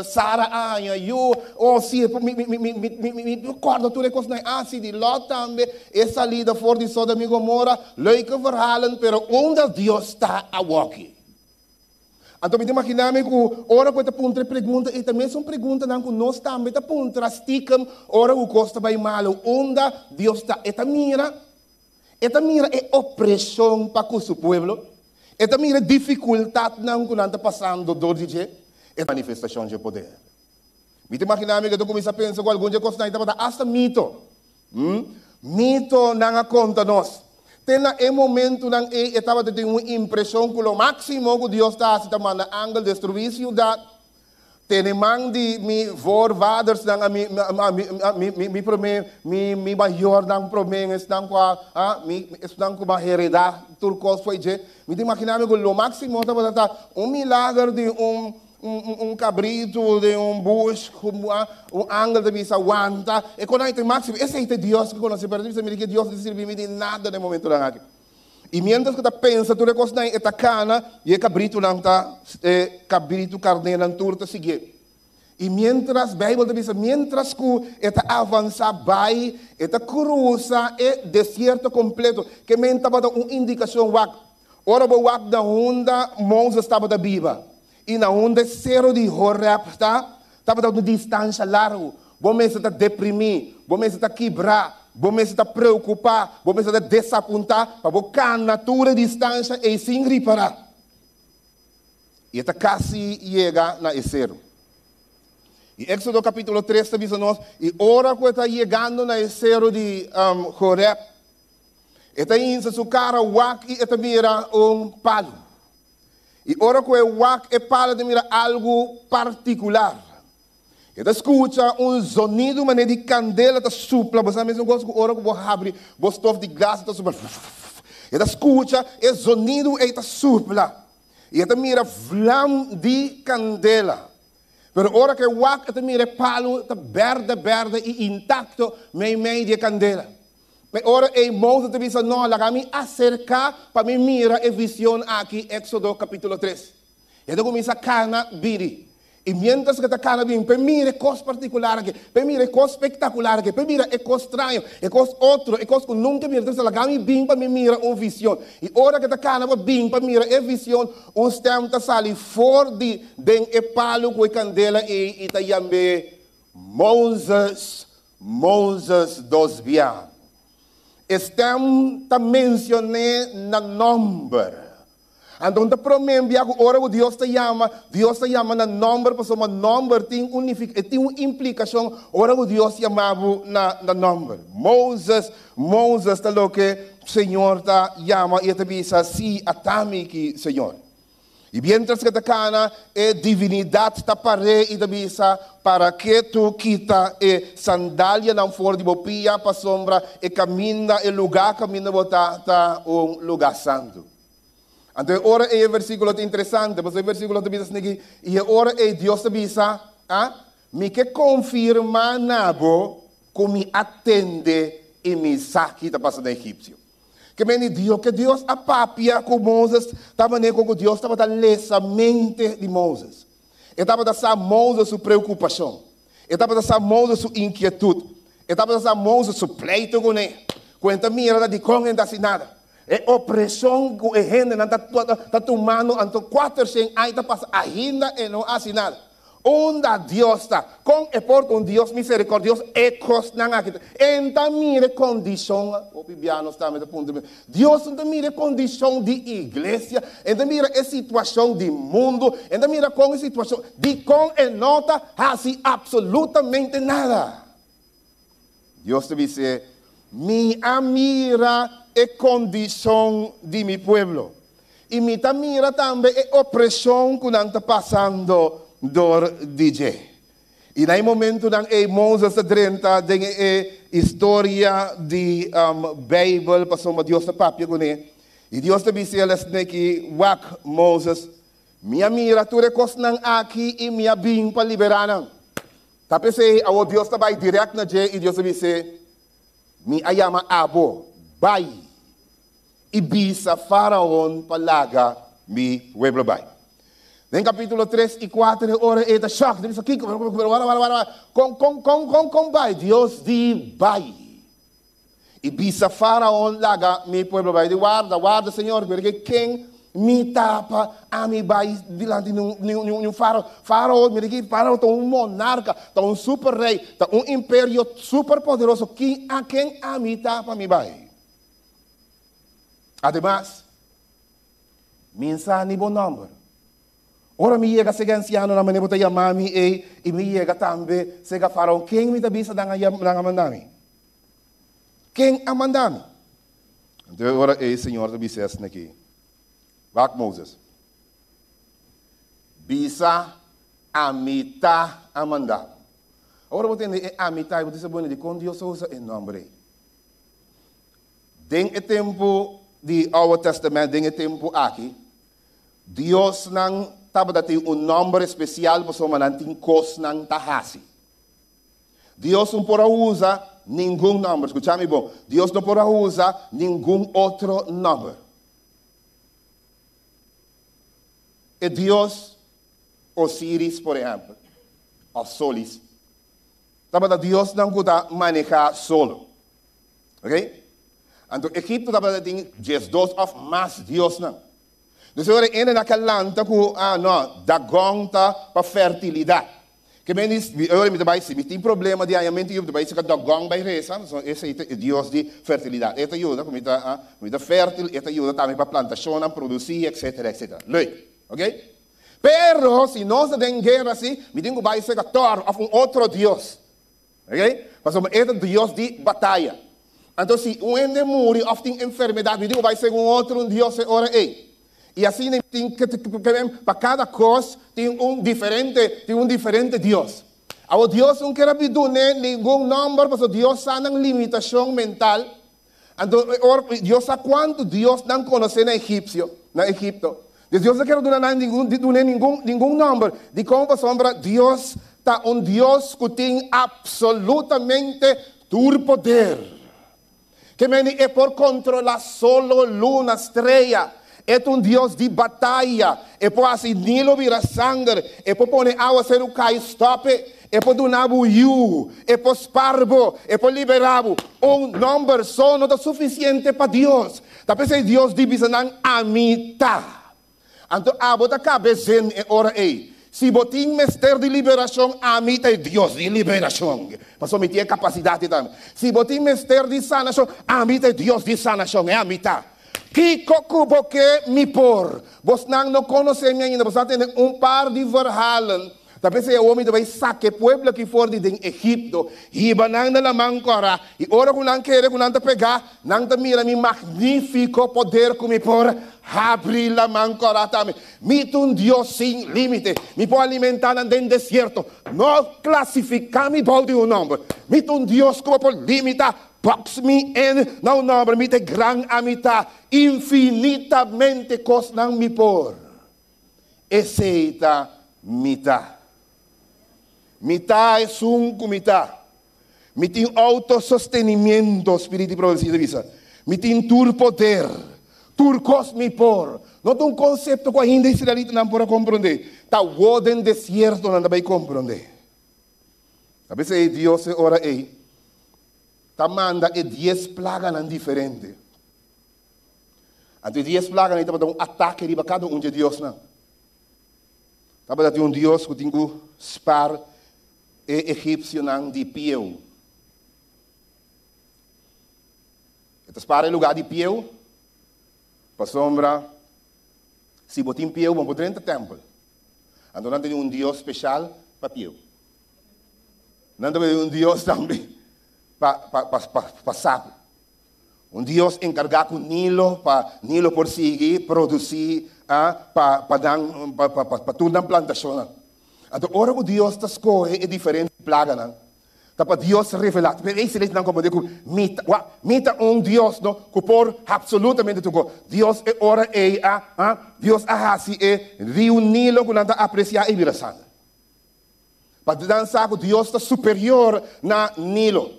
Sara a haña yu? Oh, sí, mi, mi, mi, mi, mi, mi, mi kòrda tur e kosnan. Ah, sí, di Lòt tambe, e salida for di Sodom i Gomora. Leuke verhalen, pero unda Dios ta awoki? Anto mi ta imaginá mi ku ora ku e ta puntra e pregunta, e ta mesun preguntanan ku nos tambe ta puntra stikem ora ku kos ta bai malu. Unda Dios ta? E ta mira? E ta mira e opreshon pa ku su pueblo. E ta mira e difikultatnan ku nan ta pasando dor di dje. E manifestashon dje poder. Mi ta imaginá mi ku e ta kuminsá pensa ku algun dje kosnan ei tabata asta mito. Hm? Mito nan a konta nos. Te na e momentunan ei e tabata tin un impreshon ku lo máksimo ku Dios ta hasi ta manda angel destruí siudat. Tene man di mi voorvadersnan a mi mi mi mi prome mi mi mayornan prome esnan ku a a mi esnan ku a hereda tur kos fo'i dje. Mi ta imaginá mi ku lo máksimo tabata ta un milager di un un un kabritu den un bush ku a un angel ta bisa wanta e konai ta e máksimo. Esei ta e Dios ku konosé pero ta bisa mi di ke Dios no ta sirbi mi di nada den momentunan aki. I miéntras ku ta pensa tur e kosnan ei, e ta kana, i e kabritunan ta, e kabritu karnénan tur ta siguié. I miéntras, Beibel ta bisa, miéntras ku e ta avansá bai, e ta krusa e desierto kompleto. Ke men tabata un indikashon wak. Ora bo wak na unda Moses tabata biba i na unda e sero di Horeb ta, tabata un distansha largu. Bo mester ta deprimí, bo mester ta kibrá, bo mester ta preokupá, bo mester ta desapuntá pa bo kana tur e distansha ei sin ripará. I e ta kasi yega na e seru. I Éksodo kapítulo tres ta bisa nos, I ora ku e ta yegando na e seru di Horeb, e ta hinsa su kara wak i e ta mira un palu. I ora ku e wak e palu e ta mira algu partikular. E ta skucha un zonidu manera di kandela ta supla. Bo sa mesun kos ku ora ku bo habri bo stof di gas e ta supla fff. E ta skucha e zonidu ei ta supla. I e ta mira vlam di kandela. Pero ora ku e wak e ta mira e palu ta bèrdè bèrdè i intakto meimei di e kandela. E ora ei Moses ta bisa, No, laga mi aserká pa mi mira e vision aki, Éksodo kapítulo tres. E ta kuminsá kana bini. I miéntras ku e ta kana bini, p'e mira e kos partikular aki, p'e mira e kos spektakular aki, p'e mira e kos straño, e kos otro, e kos ku nunka e mira, e ta bisa, Laga mi bin pa mi mira un vision. I ora ku e ta kana pa bin pa mira e vision, un stèm ta sali for di den e palu ku e kandela ei i ta yam'é, Moses, Moses dos bia. E stèm ta menshon'é na nòmber. Anto un ta promé bia ku ora ku Dios ta yama, Dios ta yama na nòmber pasobra nòmber tin un nifik, e tin un implikashon ora ku Dios yama bo na na nòmber. Moses, Moses ta loke Señor ta yama i e ta bisa, Si, ata mi ki, Señor. I miéntras ku e ta kana, e divinidat ta par'é i ta bisa, Para ke tu kita e sandalianan for di bo pia pasobra e kaminda, e lugá kaminda bo ta, ta un lugá santu. Anto e ora ei e versíkulo ta interesante, pasobra e versíkulo ta bisa asina I e ora ei Dios ta bisa, A, Mi ke konfirmá na bo ku mi a tende i mi sa ki ta pasa na Egipsio. Ke mende Dios, ke Dios a papia ku Moses ta manera ku Dios tabata lesa mente di Moses. E tabata sa Moses su preokupashon. E tabata sa Moses su inkietut. E tabata sa Moses su pleito kuné, ku e ta mira ta dikon e no ta hasi nada. E opresion ku e hendenan ta ta tumando anto kuatershen aña ta pasa ainda e no hasi nada. Unda Dios ta? Kon e por ta un Dios miserikordioso e kosnan aki ta? E no ta mira e kondishon, hopi bia nos tambe ta puntra mes, Dios no ta mira e kondishon di iglesia, e no ta mira e situashon di mundu, e no ta mira kon e situashon, dikon e no ta hasi absolutamente nada? Dios ta bis'é, Mi a mira e kondishon di mi pueblo, i mi ta mira tambe e opreshon ku nan ta pasando dor di dje. I na e momentunan ei Moses ta drenta den e historia di Beibel pasobra Dios ta papia kuné. I Dios ta bis'é alesneki, Wak, Moses, mi a mira tur e kosnan aki i mi a bin pa liberá nan. Ta p'esei awor Dios ta bai dirèkt na dje i Dios a bis'é, Mi a yama abo, bai i bisa Fáraon pa laga mi pueblo bai. Den kapítulo tres i kuater e ora ei ta shòk, ta bisa, Kiko? Pero wara, wara, wara, kon, kon, kon, kon, kon bai? Dios di, Bai i bisa Fáraon laga mi pueblo bai. Di, Warda, warda, Señor, mira ke ken mi ta pa ami bai dilanti di un Fárao. Fárao, mira aki, Fárao ta un monarka, ta un super rei, ta un imperio super poderoso. Kin a ken ami ta pa mi bai? Ademas, mi n sa ni bo nòmber. Ora mi yega sega ansianonan manera bo ta yama mi ei, i mi yega tambe sega Fárao, ken mi ta bisa nan a manda mi? Ken a manda mi? Anto e ora ei Señor ta bisa esnan aki, Wak Moses, bisa ami ta a manda bo. Ora bo tende e ami ta, bo ta bisa, Bueno, dikon Dios a usa e nòmber ei? Den e tempu di Oude Testament, den e tempu aki, diosnan tabata tin un nòmber espesial pasobra nan tin kosnan ta hasi. Dios no por a usa ningun nòmber. Skucha mi bon. Dios no por a usa ningun otro nòmber. E dios Osiris, por ehèmpel, òf Solis, tabata diosnan ku ta manehá solo. Oké? Anto Egipto tabata tin diesdos òf mas diosnan. Dus ora e na lanta ku ah no, Dagon ta pa fertilidat. Ke men di, ora mi ta bai, si mi tin problema di hañamentu yu, mi ta bai saka Dagon bai resa, so esei ta e dios di fertilidat. E ta yuda ku mi ta ah, mi ta fértil, e ta yuda tambe pa plantashonnan produsí, etcetera, etcetera. Leuk, oké? Pero si nos ta den guera si, mi tin ku bai saka Thor òf un otro dios. Ok? Pasobra e ta Dios di bataya. Anto si un hende muri òf tin enfermedat, mi tin ku bai segun otro un Dios e ora ei. I asina tin pa kada kos tin un diferente, tin un diferente Dios. Awor Dios no ker a bidun'é ningun nòmber pasobra Dios sa nan limitashon mental. Anto e ora Dios sa kuantu Dios nan konosé na Egipsio, na Egipto. Dus Dios no ker duna nan ningun, dun'é ningun, ningun nòmber. Dikon? Pasobra Dios ta un Dios ku tin apsolutamente tur poder. Ke mende e por kontrolá solo, luna, strea. E ta un Dios di bataya. E por hasi Nilo bira sanger. E por pone awaseru kai stòp e. E por duna bo yu. E por spar bo. E por liberá bo. Un nòmber so no ta sufisiente pa Dios. Ta p'esei Dios di bisa nan, Ami ta. Anto abo ta kabe zen e ora ei. Si bo tin mester di liberashon, ami ta e Dios di liberashon. Pasobra mi tin e kapasidat ei tambe. Si bo tin mester di sanashon, ami ta e Dios di sanashon. E ami ta. Kiko ku bo ke mi por? Bosnan no konosé mi ainda, bosnan a tende un par di verhalen. Ta p'esei awor mi ta bai saka e pueblo aki for di den Egipto, hiba nan na Laman Kòrá, i ora ku nan kere ku nan ta pegá, nan ta mira mi magnífiko poder ku mi por habri Laman Kòrá tambe. Mi ta un Dios sin límite, mi por alimentá nan den desierto. No klasifiká mi bou di un nòmber. Mi ta un Dios ku bo por limitá. Box mi en na un nòmber, mi ta e gran ami ta, infinitamente kosnan mi por. Esei ta mi ta. Mi ta esun ku mi ta. Mi tin outosostenimiento, Spiritu di Profesia ta bisa. Mi tin tur poder. Tur kos mi por. No ta un konsepto ku ainda israelitanan por a komprondé. Ta wou den desierto nan ta bai komprondé. Ta p'esei Dios e ora ei ta manda e dies plaganan diferente. Anto e dies plaganan ei tabata un atake riba kada un dje diosnan. Tabata tin un dios ku tin ku spar e egipsionan di pieu. E ta spar e lugá di pieu pasobra si bo tin pieu bo no por drenta tèmpel. Anto nan tene un dios speshal pa pieu. Nan tabatin un dios tambe pa pa pa pa sapu. Un dios enkargá ku Nilo pa Nilo por sigui produsí pa pa nan pa pa pa tur nan plantashonnan. Anto ora ku Dios ta skohe e diferente plaganan, ta pa Dios revelá. Pero ei silencio nan komprondé ku mi ta wak mi ta un Dios no ku por apsolutamente tur kos. Dios e ora ei a a Dios a hasi e riu Nilo ku nan ta apresiá ei bira sanger. Pa nan sa ku Dios ta superior na Nilo.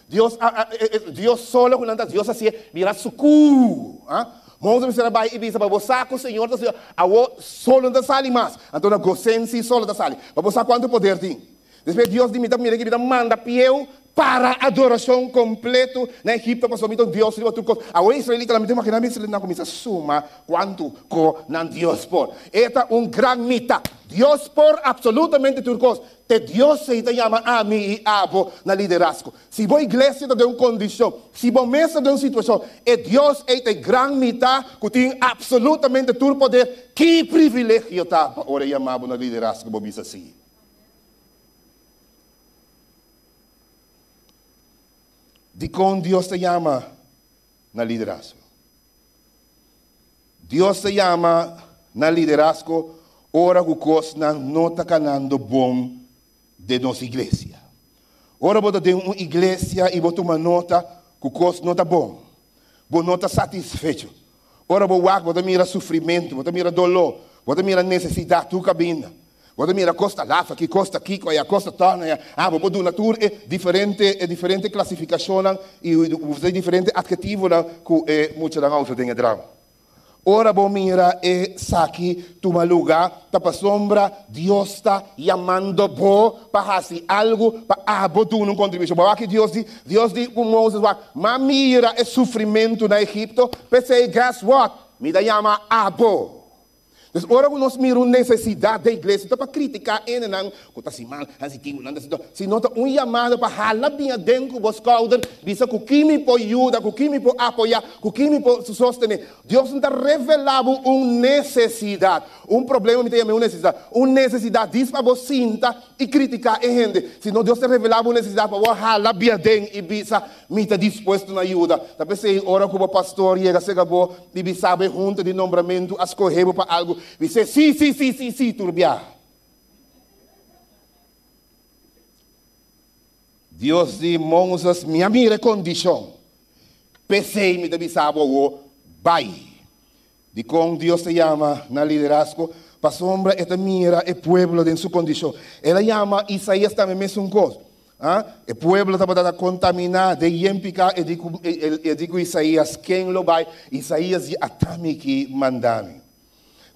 Dios a, a, e, e, Dios solo ku nan ta, Dios hasié bira sukú. Ah? Moses mester a bai i bisa, pa bo sa ku Señor ta Señor, awo solo no ta sali mas. Anto na Gosen si solo ta sali. Pa bo sa kuantu poder tin. Despues Dios di mi ta mira ki mi ta manda pieu para adorashon kompleto na Egipto pasobra mi ta un Dios riba tur kos. Awo e israelitanan, mi ta imaginá mi israelitanan kuminsá suma kuantu ko nan Dios por. E ta un gran mita. Dios por absolutamente tur kos. Te Dios ei ta yama ami i abo na liderazgo. Si bo iglesia ta den un kondishon, si bo mes ta den un situashon, e Dios ei ta e gran mita ku tin absolutamente tur poder. Ki privilegio ta pa ora e yama bo na liderazgo bo bisa sí. Dikon Dios ta yama na liderazgo? Dios ta yama na liderazgo ora ku kosnan no ta kanando bon den nos iglesia. Ora bo ta den un iglesia i bo tuma nota ku kos no ta bon, bo no ta satisfecho. Ora bo wak bo ta mira sufrimentu, bo ta mira doló, bo ta mira nesesidat tur kabinda. Bo ta mira kos ta laf aki, kos ta kiko aya, kos ta tòrna aya. Ah, bo por duna tur e diferente e diferente klasifikashonnan i usa e diferente adjetivonan ku e muchanan a usa den e drama. Ora bo mira esaki tuma lugá, ta pasobra Dios ta yamando bo pa hasi algu pa abo duna un kontribushon. Bo a wak ki Dios di? Dios di ku Moses, Wak, m'a mira e sufrimentu na Egipto, p'esei guess what? Mi ta yama abo. Dus ora ku nos mira un nesesidat den iglesia, no ta pa kritiká hendenan ku ta hasi mal, hasi kiko, nan ta hasi to, sino ta un yamada pa hala bin aden ku bo skouder, bisa ku ki mi por yuda, ku ki mi por apoyá, ku ki mi por sostené. Dios no ta revelá bo un nesesidat, un problema mi ta yama un nesesidat, un nesesidat dis pa bo sinta i kritiká e hende, sino Dios ta revelá bo un nesesidat pa bo hala bin aden i bisa, Mi ta dispuesto na yuda. Ta p'esei ora ku bo pastor yega serka bo i bisa bo e hunta di nombramentu a skohe bo pa algu, bis'é, Sí, sí, sí, sí, sí, tur biaha. Dios di Moses, mi a mira e kondishon. P'esei mi ta bisa bo awor, bai. Dikon Dios ta yama na liderazgo? Pasobra e ta mira e pueblo den su kondishon. El a yama Isaías tambe mesun kos. E pueblo tabata ta kontaminá den yen piká, e di ku e di ku Isaías, Ken lo bai? Isaías di, Ata mi ki manda mi.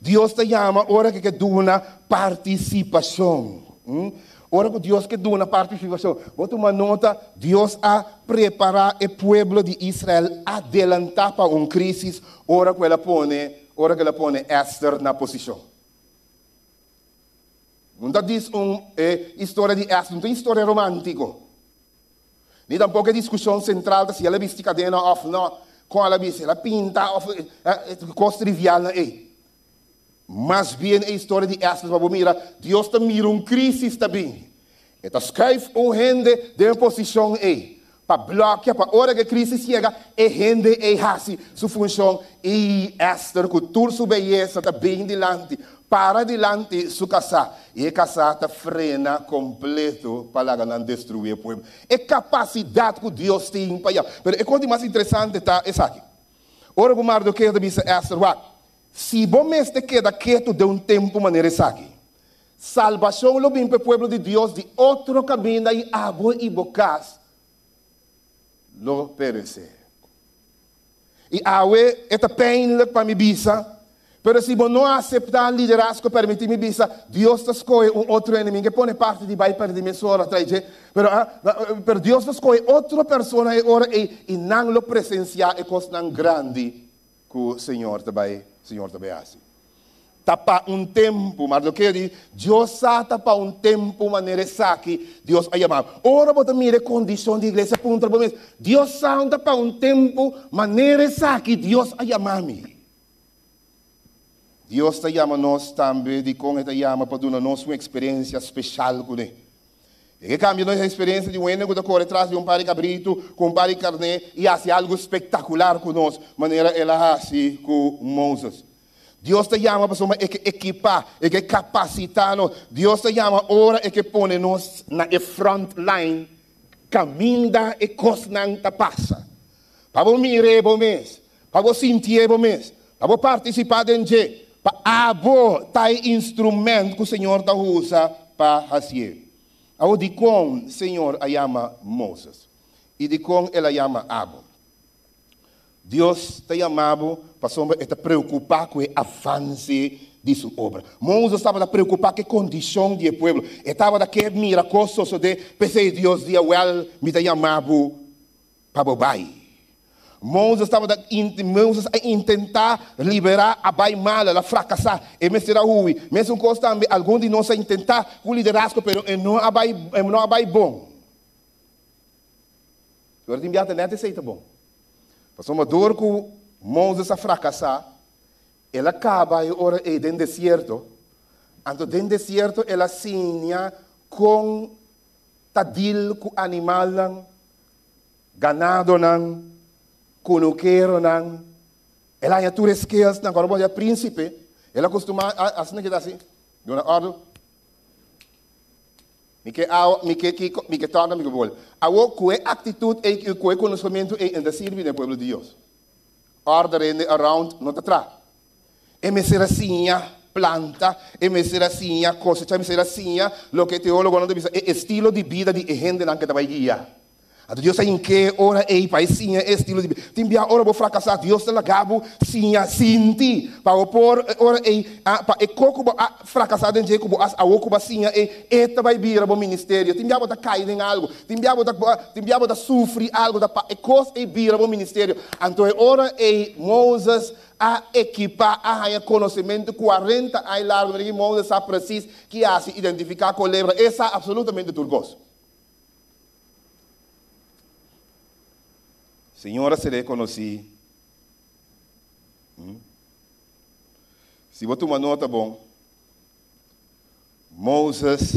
Dios ta yama ora ku e ke duna partisipashon. Ora ku Dios ke duna partisipashon. Bo tuma nota, Dios a prepará e pueblo di Israel adelantá pa un krísis ora ku el a pone, ora ku el a pone Ester na posishon. No ta dis un e historia di Ester, no ta un historia romántiko. Ni tampoko e diskushon sentral ta si el a bisti kadena òf no, kon el a bisti, el a pinta òf kos trivialnan ei. Mas bien e historia di Ester pa bo mira, Dios ta mira un krísis ta bin. E ta skuif un hende den e posishon ei pa blòkia pa ora ku e krísis yega e hende ei hasi su funshon i Ester ku tur su beyesa ta bin dilanti, para dilanti su kasá i e kasá ta frena kompleto pa laga nan destruí e pueblo. E kapasidat ku Dios tin pa yama. Pero e kos di mas interesante ta esaki, ora ku Mardokeo ta bisa Ester, Wak, si bo mester keda ketu den un tempu manera esaki, Salbashon lo bin pa e pueblo di Dios di otro kaminda i abo i bo kas lo peresé. I awe e ta pijnlijk pa mi bisa, pero si bo no aseptá liderazgo permití mi bisa, Dios ta skohe un otro hende, mi ke pone parti di bai pèrdè mes ora trai dje, pero pero Dios ta skohe otro persona e ora ei i nan lo presensiá e kosnan grandi ku Señor ta bai Señor ta bai hasi. Ta pa un tempu, Mardoqueo di, Dios sa ta pa un tempu manera esaki Dios a yama bo. Ora bo ta mira e kondishon di iglesia, puntra bo mes, Dios sa ta pa un tempu manera esaki Dios a yama mi? Dios ta yama nos tambe, dikon e ta yama? Pa duna nos un eksperensia speshal kuné. E ke kambia nos eksperensia di un hende ku ta kore tras di un par di kabritu ku un par di karné i hasi algu spektakular ku nos, manera el a hasi ku Moses. Dios ta yama pasobra e ke ekipá, e ke kapasitá nos. Dios ta yama ora e ke pone nos na e front line kaminda e kosnan ta pasa. Pa bo mir'é bo mes, pa bo sintié bo mes, pa bo partisipá den dje, pa abo ta e instrument ku Señor ta usa pa hasié. Awor dikon Señor a yama Moses? I dikon el a yama abo? Dios ta yama bo pasobra e ta preokupá ku e avanse di su obra. Moses tabata preokupá ku e kondishon di e pueblo. E tabata ke mira kos sosodé, p'esei Dios di a, Wèl, mi ta yama bo pa bo bai. Moses tabata Moses a intentá liberá a bai mal, el a frakasá, e mester a hui. Mesun kos tambe algun di nos a intentá ku liderazgo, pero e no a bai, e no a bai bon. Pero tin biaha net esei ta bon. Pasobra dor ku Moses a frakasá, el a kaba e ora ei den desierto. Anto den desierto el a siña kon ta dil ku animalnan, ganadonan, kunukeronan. El a haña tur e skillsnan. Ora bo a prínsipe, el a kustumá asina kita hasi, duna òrdu. Mi ke awa, mi ke kiko, mi ke torna, mi ke bol. Awor, ku e aktitut ei i ku e konosementu ei, e ta sirbi den pueblo di Dios. Order hende around no ta traha. E mester a siña planta, e mester a siña kosechá, e mester a siña loke e teólogonan ta bisa e estilo di bida di e hendenan ke ta bai guia. Anto Dios a hink'é ora ei pa e siña e estilo di bida. Tin bia ora bo frakasá, Dios ta laga bo siña sinti pa bo por e ora ei, pa e kos ku bo a frakasá den dje ku bo a awor ku bo a siña ei, e ta bai bira bo ministerio. Tin bia bo ta kai den algu, tin bia bo ta tin bia bo ta sufri algu, ta pa e kos ei bira bo ministerio. Anto e ora ei Moses a ekipá, a haña konosementu kuarenta aña largu. Mira ki Moses sa presis ki hasi, identifiká kolebra, e sa apsolutamente tur kos. Señor a seré konosí. Si bo tuma nota bon, Moses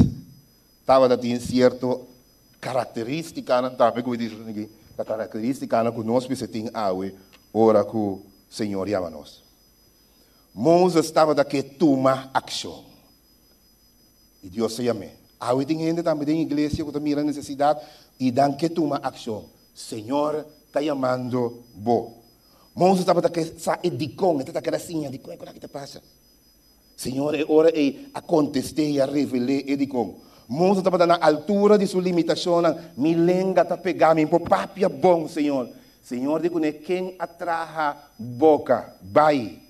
tabata tin sierto karakterístikanan tambe ku mi di aki, ta karakterístikanan ku nos mester tin awe ora ku Señor yama nos. Moses tabata ke tuma akshon. I Dios ta yam'é. Awe tin hende tambe den iglesia ku ta mira nesesidat i nan ke tuma akshon. Señor ta yamando bo. Moses tabata ke sa e dikon, e tabata keda siña dikon e kos aki ta pasa. Señor e ora ei a kontest'é i a revel'é e dikon. Moses tabata na altura di su limitashonnan, Mi lenga ta pegá, mi por papia bon, Señor. Señor di kuné, Ken a traha boka? Bai.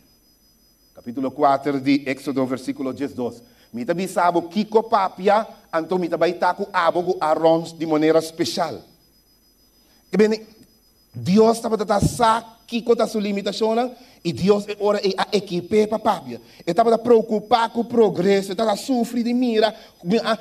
Capítulo 4 di Éxodo, versículo 12. Mi ta bisa bo kiko papia, anto mi ta bai ta ku abo ku Aaron di manera speshal. E bini, Dios tabata ta sa kiko ta su limitashonnan, i Dios e ora ei a ekip'é pa papia. E tabata preokupá ku progreso, e tabata sufri di mira,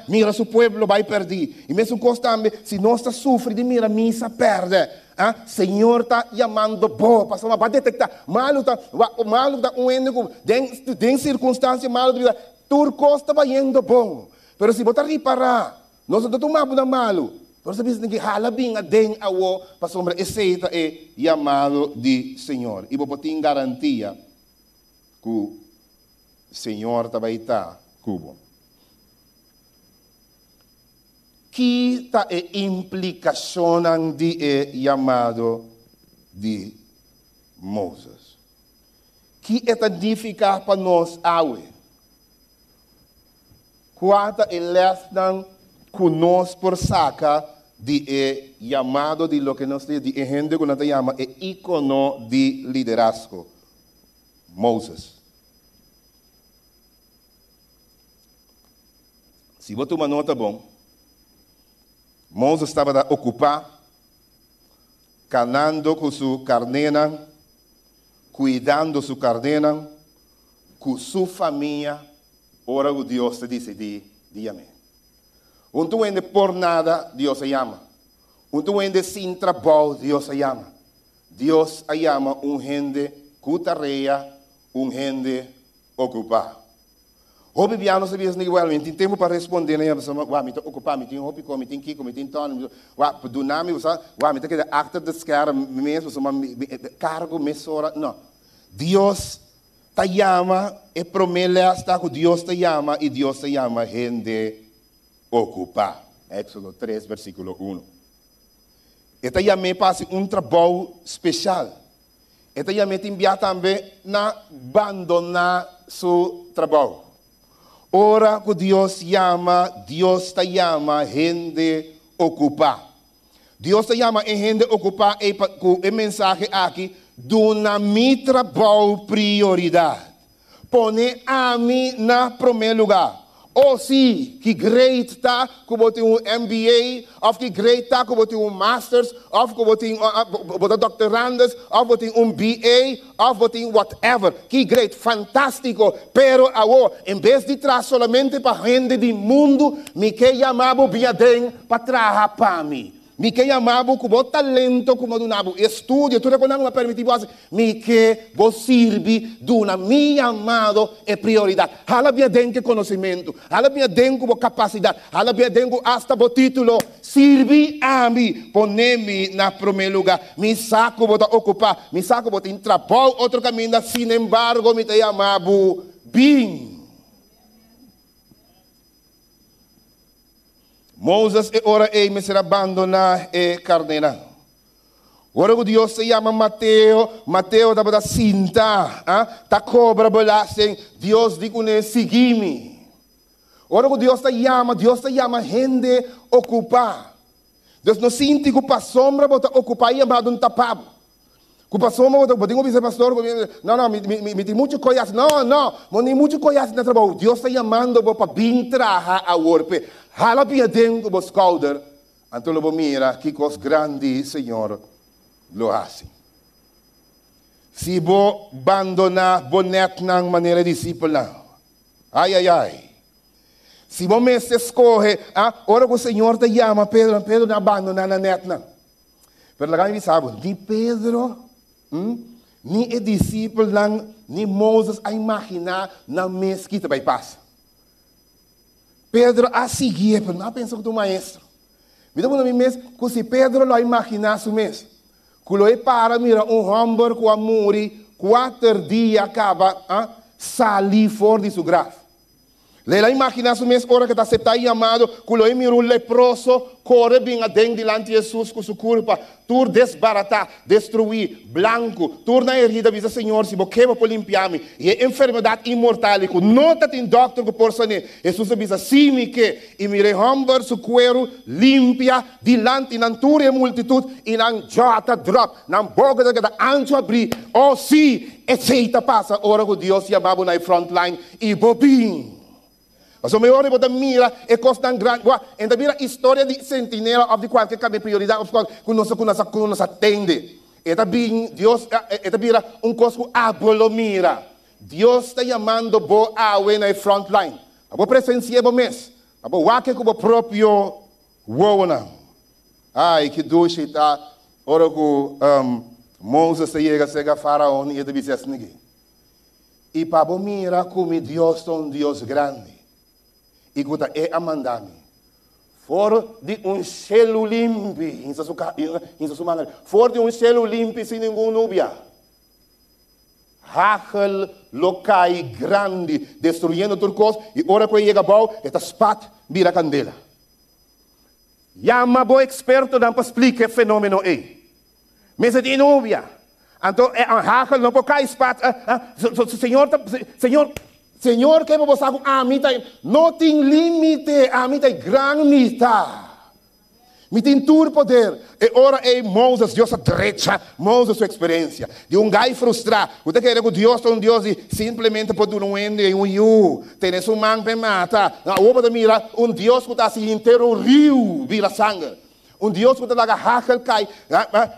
mira su pueblo bai pèrdí. I mesun kos tambe, si nos ta sufri di mira misa pèrdè, Ah, Señor ta yamando bo, pasobra bo a detecta, malu ta, malu ta un hende cu den, den circunstancia malu ta bisa, tur cos ta bayendo bon. Pero si bo ta ripara, nos no ta tuma bo na malu, pero nos ta bisa tin ki hala bin aden awo, pasobra esey ta e yamado di Señor. Y bo por tin garantia cu Señor ta bay ta cu bo. Ki ta e implikashonnan di e yamado di Moses? Ki e ta nifiká pa nos awe? Kua ta e lèsnan ku nos por saka di e yamado di loke nos ta di e hende ku nan ta yama e íkono di liderazgo, Moses? Si bo tuma nota bon, Moses tabata okupá kanando ku su karnénan, kuidando su karnénan ku su famia ora ku Dios ta disidí di yam'é. Un tur hende por nada Dios a yama. Un tur hende sin trabou Dios a yama. Dios a yama un hende ku tarea, un hende okupá. Hopi bia nos ta bisa esaki, Wèl, mi no tin tempu pa respondé na e pasobra wak, mi ta okupá, mi tin hopi kos, mi tin kiko, mi tin tòni, mi wak, duna mi, bo sa, wak, mi ta keda achter de scherm mes pasobra mi kargo mesora. No. Dios ta yama, e promé lès ta ku Dios ta yama i Dios ta yama hende okupá. Éksodo tres, versíkulo uno. E ta yam'é pa hasi un trabou speshal. E ta yam'é tin bia tambe na bandoná su trabou. Ora ku Dios yama, Dios ta yama hende okupá. Dios ta yama e hende okupá ei pa ku e mensahe aki, Duna mi trabou prioridat. Pone ami na promé lugá. Oh sí, ki great ta ku bo tin un MBA, òf ki great ta ku bo tin un masters, òf ku bo tin bo ta doctorandus, òf bo tin un BA, òf bo tin whatever. Ki great, fantástiko. Pero awor, en bes di traha solamente pa hende di mundu, mi ke yama bo bia den pa traha pa mi. Mi ke yama bo ku bo talento ku mi a duna bo, estudio, tur e konan ku mi a permití bo hasi, mi ke bo sirbi, duna mi yamado e prioridat. Hala bin aden ku e konosimentu, hala bin aden ku bo kapasidat, hala bin aden ku asta bo título. Sirbi ami, pone mi na promé lugá. Mi sa ku bo ta okupá, mi sa ku bo tin trabou otro kaminda, sinembargo mi ta yama bo, bin. Moses e ora ei mester a bandoná e karnénan. Ora ku Dios ta yama Mateo, Mateo tabata sinta, ta kobra belasting, Dios di kuné, Sigui mi. Ora ku Dios ta yama, Dios ta yama hende okupá. Dus no sinti ku pasobra bo ta okupá i yamado un tapa bo. Ku pasobra bo ta bo tin ku bisa pastor ku no no mi mi mi tin muchu kos hasi. No no bo no tin muchu kos hasi na trabou. Dios ta yamando bo pa bin traha awor p'e. Hala bin aden ku bo skouder anto lo bo mira ki kos grandi Señor lo hasi. Si bo bandoná bo nètnan manera e disipelnan, ai ai ai. Si bo mester skohe, a, ora ku Señor ta yama Pedro, Pedro no a bandoná nan nètnan. Pero laga mi bisa bo, ni Pedro, hm, ni e disipelnan, ni Moses a imaginá nan mes ki ta bai pasa. Pedro a siguié, pero no a pensa ku ta un maestro. Mi ta puntra mi mes ku si Pedro lo a imaginá su mes ku lo e para mira un hòmber ku a muri kuater dia kaba, a, sali for di su graf. El a imaginá su mes ora ku e ta aseptá e yamado ku lo e mira un leproso kore bin aden dilanti Hesus ku su kurpa tur desbaratá, destruí, blanku, tur na herida, bisa, Señor, si bo ke bo por limpia mi. I e enfermedat inmortal i ku no ta tin dòkter ku por san'é. Hesus a bisa, Sí, mi ke. I mira e hòmber su kueru limpia dilanti nan tur e multitut, i nan jaw ta dròp, nan boka ta keda anchu abrí. Oh, sí! Esei ta pasa ora ku Dios yama bo na e front line i bo bin. Pasobra mi ora bo ta mira e kosnan grandi, bo a ta mira historia di Sentinela òf di kualke kambia prioridat òf kos ku nos ku nos ku nos a tende. E ta bin Dios e ta bira un kos ku abo lo mira. Dios ta yamando bo awe na e front line. Pa bo presensi'é bo mes, pa bo wak e ku bo propio wowonan. Ai, ki dushi ta ora ku Moses ta yega serka Faraon i e ta bisa esaki, I pa bo mira ku mi Dios ta un Dios grandi i ku ta E a manda mi for di un shelu limpi, hinsa su hinsa su man, for di un shelu limpi sin ningun nubia, hagel lo kai grandi, destruyendo tur kos, i ora ku e yega abou, e ta spat bira kandela. Yama bo ekspertonan pa splika e fenómeno ei. Mester tin nubia. Anto e hagel no por kai spat. Señor ta, Señor, Señor ke pa bo sa ku ami ta, no tin límite, ami ta e gran mi ta. Mi tin tur poder. E ora ei Moses, Dios a drecha Moses su eksperensia. Di un gai frustrá ku ta kere ku Dios ta un Dios di simplemente por duna un hende un yu, tene su man p'e mata. Awor bo ta mira un Dios ku ta hasi henter un riu bira sanger. Un Dios ku ta laga hagel kai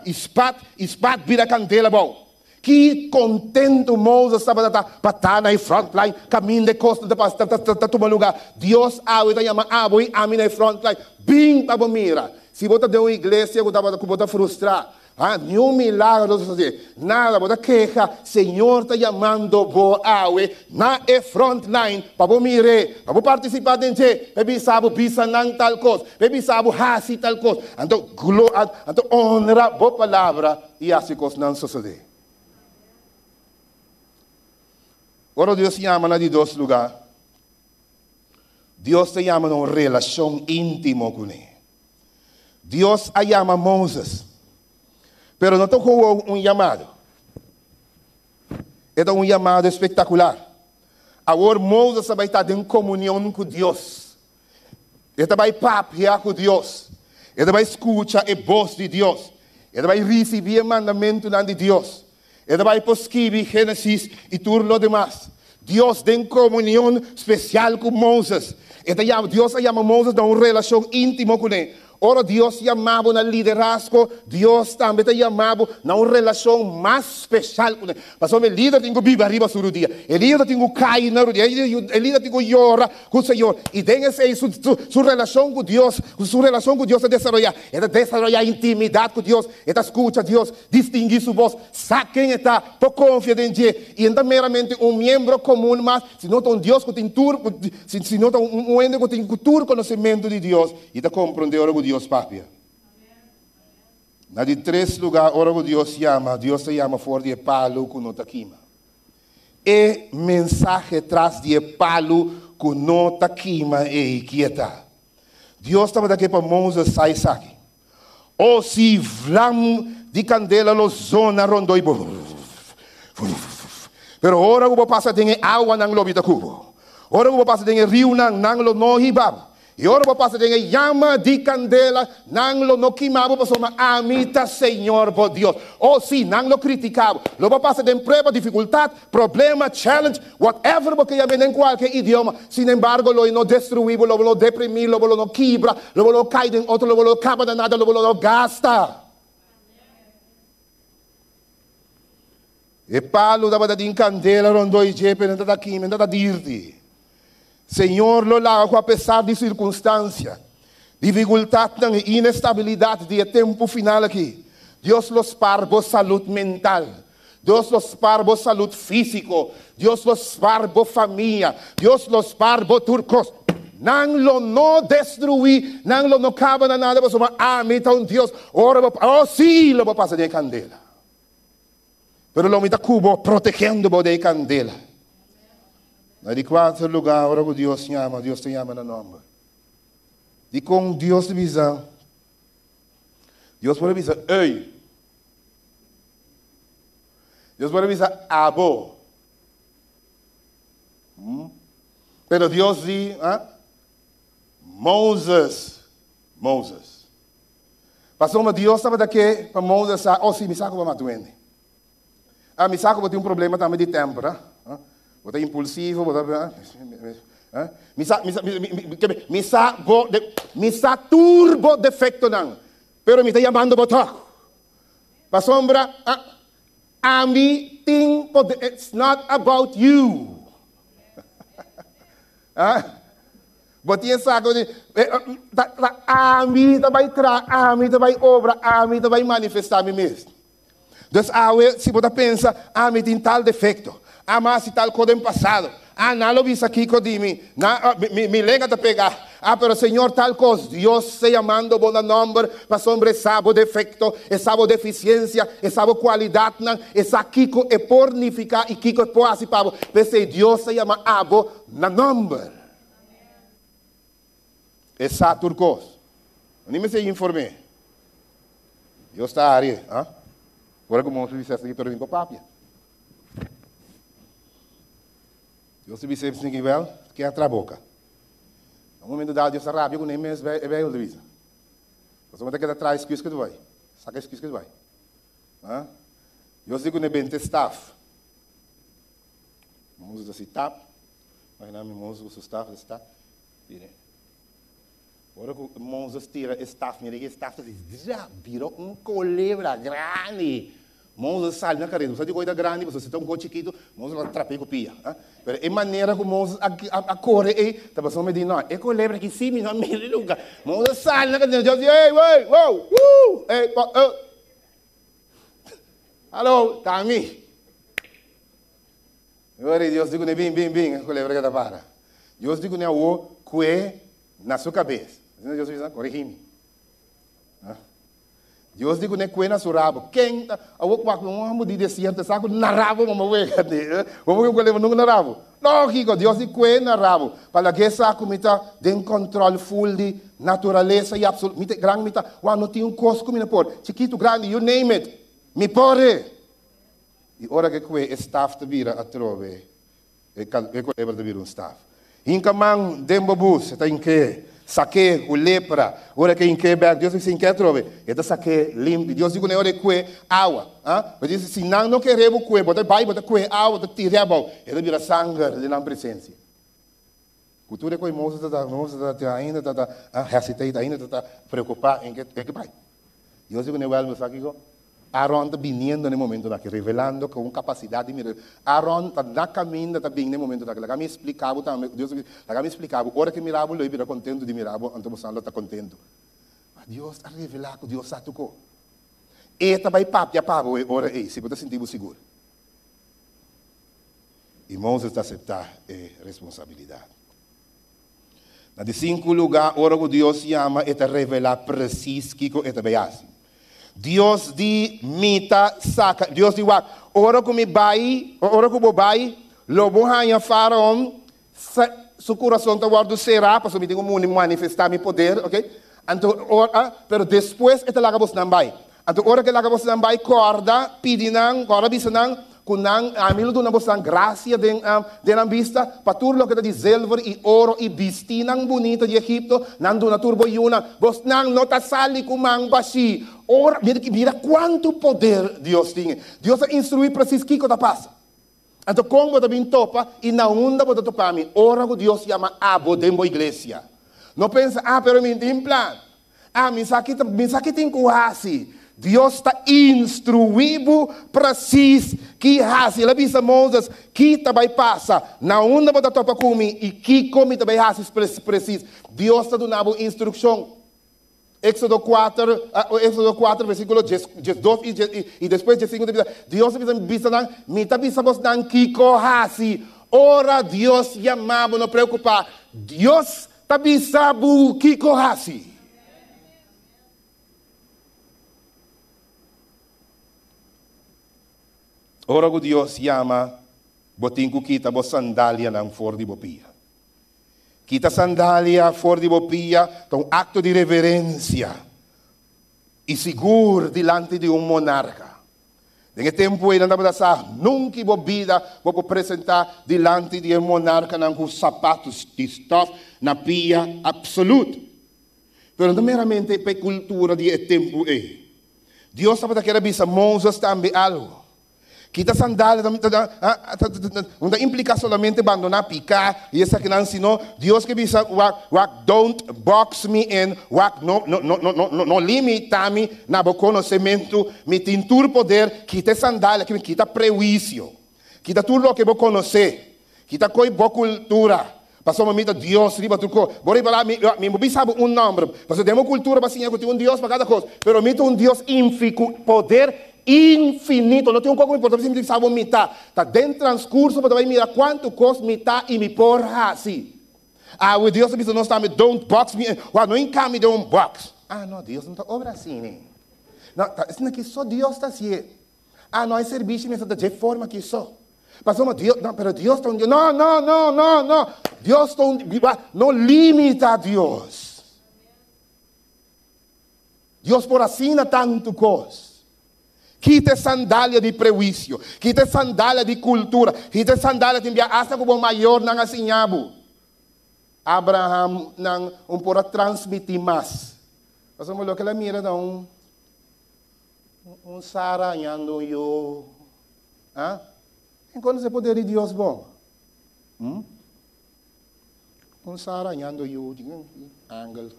i spat i spat bira kandela abou. Ki kontentu Moses tabata ta pa ta na e frontline kaminda e kosnan ta ta tuma lugá. Dios awe ta yama abo i ami na e frontline. Bin pa bo mira. Si bo ta den un iglesia ku tabata ku bo ta frustrá, ha, niun milagro no ta sosodé, nada, bo ta keha, Señor ta yamando bo awe na e frontline pa bo mir'é, pa bo partisipá den dje, pa e bisa bo bisa nan tal kos, pa e bisa bo hasi tal kos. Anto glo, anto honra bo palabra i hasi kosnan sosodé. Ora Dios yama na di dos lugá, Dios ta yama na un relashon íntimo kuné. Dios a yama Moses, pero no ta gewoon un yamado. E ta un yamado espektakular. Awor Moses a bai ta den komunion ku Dios. E ta bai papia ku Dios. E ta bai skucha e bos di Dios. E ta bai risibí e mandamentunan di Dios. E ta bai por skibi Génesis i tur lo demas. Dios den komunion spesial ku Moses. E ta yama, Dios a yama Moses na un relashon íntimo kuné. Ora Dios yama bo na liderazgo, Dios tambe ta yama bo na un relashon mas speshal kuné. Pasobra e lider tin ku biba riba su rudia. E lider tin ku kai na rudia. E lider tin ku yora ku Señor. I den esei su su relashon ku Dios, su relashon ku Dios ta desaroyá. E ta desaroyá intimidat ku Dios. E ta skucha Dios, distinguí su bos, sa ken e ta, por konfia den dje. I e no ta meramente un miembro komun mas, sino ta un Dios ku tin tur, sino ta un hende ku tin tur konosementu di Dios i ta komprondé ora ku Dios papia. Na di tres lugá, ora ku Dios yama, Dios ta yama for di e palu ku no ta kima. E mensahe tras di e palu ku no ta kima ei kieta. Dios tabata ke pa Moses sa esaki. O si vlam di kandela lo zona rondó i bo. Pero ora ku bo pasa den e awanan lo bi ta ku bo. Ora ku bo pasa den e riunan, nan lo no hiba bo. I ora bo pasa den e yama di kandela, nan lo no kima bo pasobra ami ta Señor bo Dios. Oh sí, nan lo kritika bo. Lo bo pasa den prueba, difikultat, problema, challenge, whatever bo ke yam'é den kualke idioma. Sinembargo, lo e no destruí bo, lo bo no deprimí, lo bo lo no kibra, lo bo no kai den otro, lo bo no kaba na nada, lo bo lo no gasta. E palu tabata tin kandela rondó i dje, pero e no tabata kima, e no tabata dirti. Señor lo laga ku apesar di sirkunstansia, difikultatnan i inestabilidat di e tempu final aki, Dios lo spar bo salud mental, Dios lo spar bo salud físiko, Dios lo spar bo famia, Dios lo spar bo tur kos. Nan lo no destruí, nan lo no kaba na nada, pasobra ami ta un Dios. Ora bo, oh sí, lo bo pasa den e kandela. Pero lo mi ta ku bo, protegiendo bo den e kandela. Na di kuater lugá, ora ku Dios yama, Dios ta yama na nòmber. Dikon Dios ta bisa? Dios por a bisa, Ey! Dios por a bisa, Abo. Hmm? Pero Dios di, ah, Moses, Moses. Pasobra Dios tabata ke pa Moses sa, oh si, mi sa ku bo a mata un hende. Ah, mi sa ku bo tin un problema tambe di temper, ah. Bo ta impulsivo, bo ta, ah, mi sa, mi sa, mi, mi, mi, mi sa bo, de, mi sa tur bo defektonan, pero mi ta yamando bo tòg. Pasobra, ah, ami tin poder, it's not about you. Ah, bo tin e saco di, ta, ta ami ta bai tra, ami ta bai obra, ami ta bai manifesta mi mes. Dus awe, si bo ta pensa, ami tin tal defecto, ami a haci tal cosa den pasado, ah, nan lo bisa kico di mi, nan, ah, mi, mi lenga ta pega, ah, pero Señor tal cos, Dios ta yamando bo na nomber, pasobra e sa bo defecto, e sa bo deficiencia, e sa bo cualidadnan, e sa kico e por nifica y kico e por haci pa bo. P'esey Dios ta yama abo Na nomber. E sa tur kos. No ni mester inform'é. Dios ta harie, ah? Ora ku Moses bisa esaki, pero mi por papia. Dios ta bisa esaki, wel, ke a tra boka. Na un momento dado Dios a rabia kuné mes, e Bijbel ta bisa. Pasobra bo ta keda traha excuse ku ta bai. Saka excuse ku ta bai. Ah? Dios di kuné bente staf. Moses a si tap. Imagina mi Moses ku su staf ta sta. Mire. Ora ku Moses tira e staf, mira e staf ta si zap, bira un kolebra grandi. Moses sali na kareda. Bo sa di koi ta grandi, pasobra si ta un koi chikitu, Moses lo a trap'é ku pia. Pero e manera ku Moses a a kore ei, ta pasobra mi di no, e kolebra aki si mi no a mira nunka. Moses sali na kareda, Dios di, ey, wey, wow, woo, ey, Hallo, ta mi. Ora Dios di kuné, Bin, bin, bin, e kulebra ke ta para. Dios di kuné awor kue na su kabes. Asina Dios bisa, Korigí mi. Dios di kuné kue na su rabo. Ken ta, awor wak un hòmber di desierto sa ku na rabo bo wega di. Bo por kulebra nunka na rabo. Lógiko, Dios di kue na rabo. Pa lag'é sa ku mi ta den kòntròl ful di naturalesa i absoluto. Mi ta gran, mi ta, wak no tin un kos ku mi no por. Chikitu, grandi, you name it, mi por e. I ora ke kue e staf ta bira atrobe, e kolebra ta bira un staf. Hinka man den bo bus, e ta hink'é, sak'é ku lepra. Ora ke hink'é bèk, Dios bisa hink'é atrobe, e ta sak'é limpi. Dios di kuné ora e kue awa, ah, bo dici si nan no kere bo kue, bo ta bai, bo ta kue awa, bo ta tir'é abou, e ta bira sanger den nan presensia. Ku tur e koi Moses ta ta, Moses ta ta ainda ta ta hesitate, ainda ta ta preokupá en ke, en ke bai. Dios di kuné, wèl, bo sa kiko? Aaron ta biniendo na e momentonan aki, revelando ku un kapasidat di mira. Aaron ta na kaminda ta bin na e momentonan aki. Laga mi splika bo tambe, Dios ta bisa, laga mi splika bo, ora ku mira bo lo e bira kontentu di mira bo, anto bo sa lo ta kontentu. Ma Dios a revelá ku Dios sa tur ko. E ta bai papia pa bo e ora ei, si bo ta sinti bo sigur. I Moses ta aseptá e responsabilidat. Na di sinku lugá, ora ku Dios yama, e ta revelá presis kiko e ta bai hasi. Dios di, Mi ta saka. Dios di, Wak, ora ku mi bai, ora ku bo bai, lo bo haña Fáraon, su kurason ta wòrdu será, pasobra mi tin ku manifestá mi poder, oke. Anto, ora, pero despues e ta laga bosnan bai. Anto, ora ku e laga bosnan bai, kòrda pidi nan, kòrda bisa nan. Ku nan, ami lo duna bosnan grasia den den nan bista, pa tur loke ta di zilver i oro i bistinan bunita di Egipto, nan duna tur bo yunan. Bosnan no ta sali ku man bashí. Ora, mira, mira kuantu poder Dios tin. Dios a instruí presis kiko ta pasa. Anto kon bo ta bin topa i na unda bo ta topa mi ora ku Dios yama abo den bo iglesia? No pensa, ah, pero mi tin plan. Ah, mi sa ki ta, mi sa ki tin ku hasi. Dios ta instruí bo presis ki hasi. El a bisa Moses, Ki ta bai pasa, na unda bo ta topa ku mi i kiko mi ta bai hasi presis. Dios ta duna bo instrukshon. Éksodo kuater, Éksodo kuater versíkulo diesdos i i despues diesinku ta bisa, Dios ta bisa bisa nan, Mi ta bisa bosnan kiko hasi. Ora Dios yama bo, no preokupá. Dios Ta bisa bo kiko hasi. Ora ku Dios yama, bo tin ku kita bo sandalianan for di bo pia. Kita sandalia for di bo pia ta un akto di reverensia i sigur dilanti di un monarka. Den e tempu ei nan tabata sa, nunki bo bida bo por presentá dilanti di e monarkanan ku sapatu di stòf na pia apsolut. Pero no meramente pa e kultura di e tempu ei. Dios tabata kier a bisa Moses tambe algu. Kita sandalia no ta impliká solamente bandoná piká i esakinan, sino Dios ke bisa, Wak, wak, don't box me in, wak, no, no, no, no, no, no limita mi na bo konosementu, mi tin tur poder, kita e sandalia aki, kita prehuisio, kita tur loke bo konosé, kita koi bo kultura, pasobra mi ta Dios riba tur kos. Bo ripará, mi, mi bo bisa bo un nòmber, pasobra den bo kultura bo a siña ku tin un Dios pa kada kos, pero mi ta un Dios infi, ku poder infinito, no tin un kos ku mi por ta bisa, mi bisa bo mi ta. Ta den transkurso bo ta bai mira kuantu kos mi ta i mi por hasi. Awe Dios a bisa nos tambe, Don't box me in. Wak, no hinka mi den un box. Ah, no, Dios no ta obra asina. No, ta asina ki so Dios ta hasié. Ah, no, e servisio mester ta dje forma ki so. Pasobra Dios, no, pero Dios ta un Dios. No, no, no, no, no. Dios ta un, no limita Dios. Dios por asina tantu kos. Kita e sandalia di prehuisio, kita e sandalia di kultura, kita e sandalia tin bia asta ku bo mayornan a siña bo. Abraham nan un por a transmití mas. Pasobra loke el a mira ta un un Sara hañando un yu. Ah? Ken konosé poder di Dios bon? Hm? Un Sara hañando yu, angel.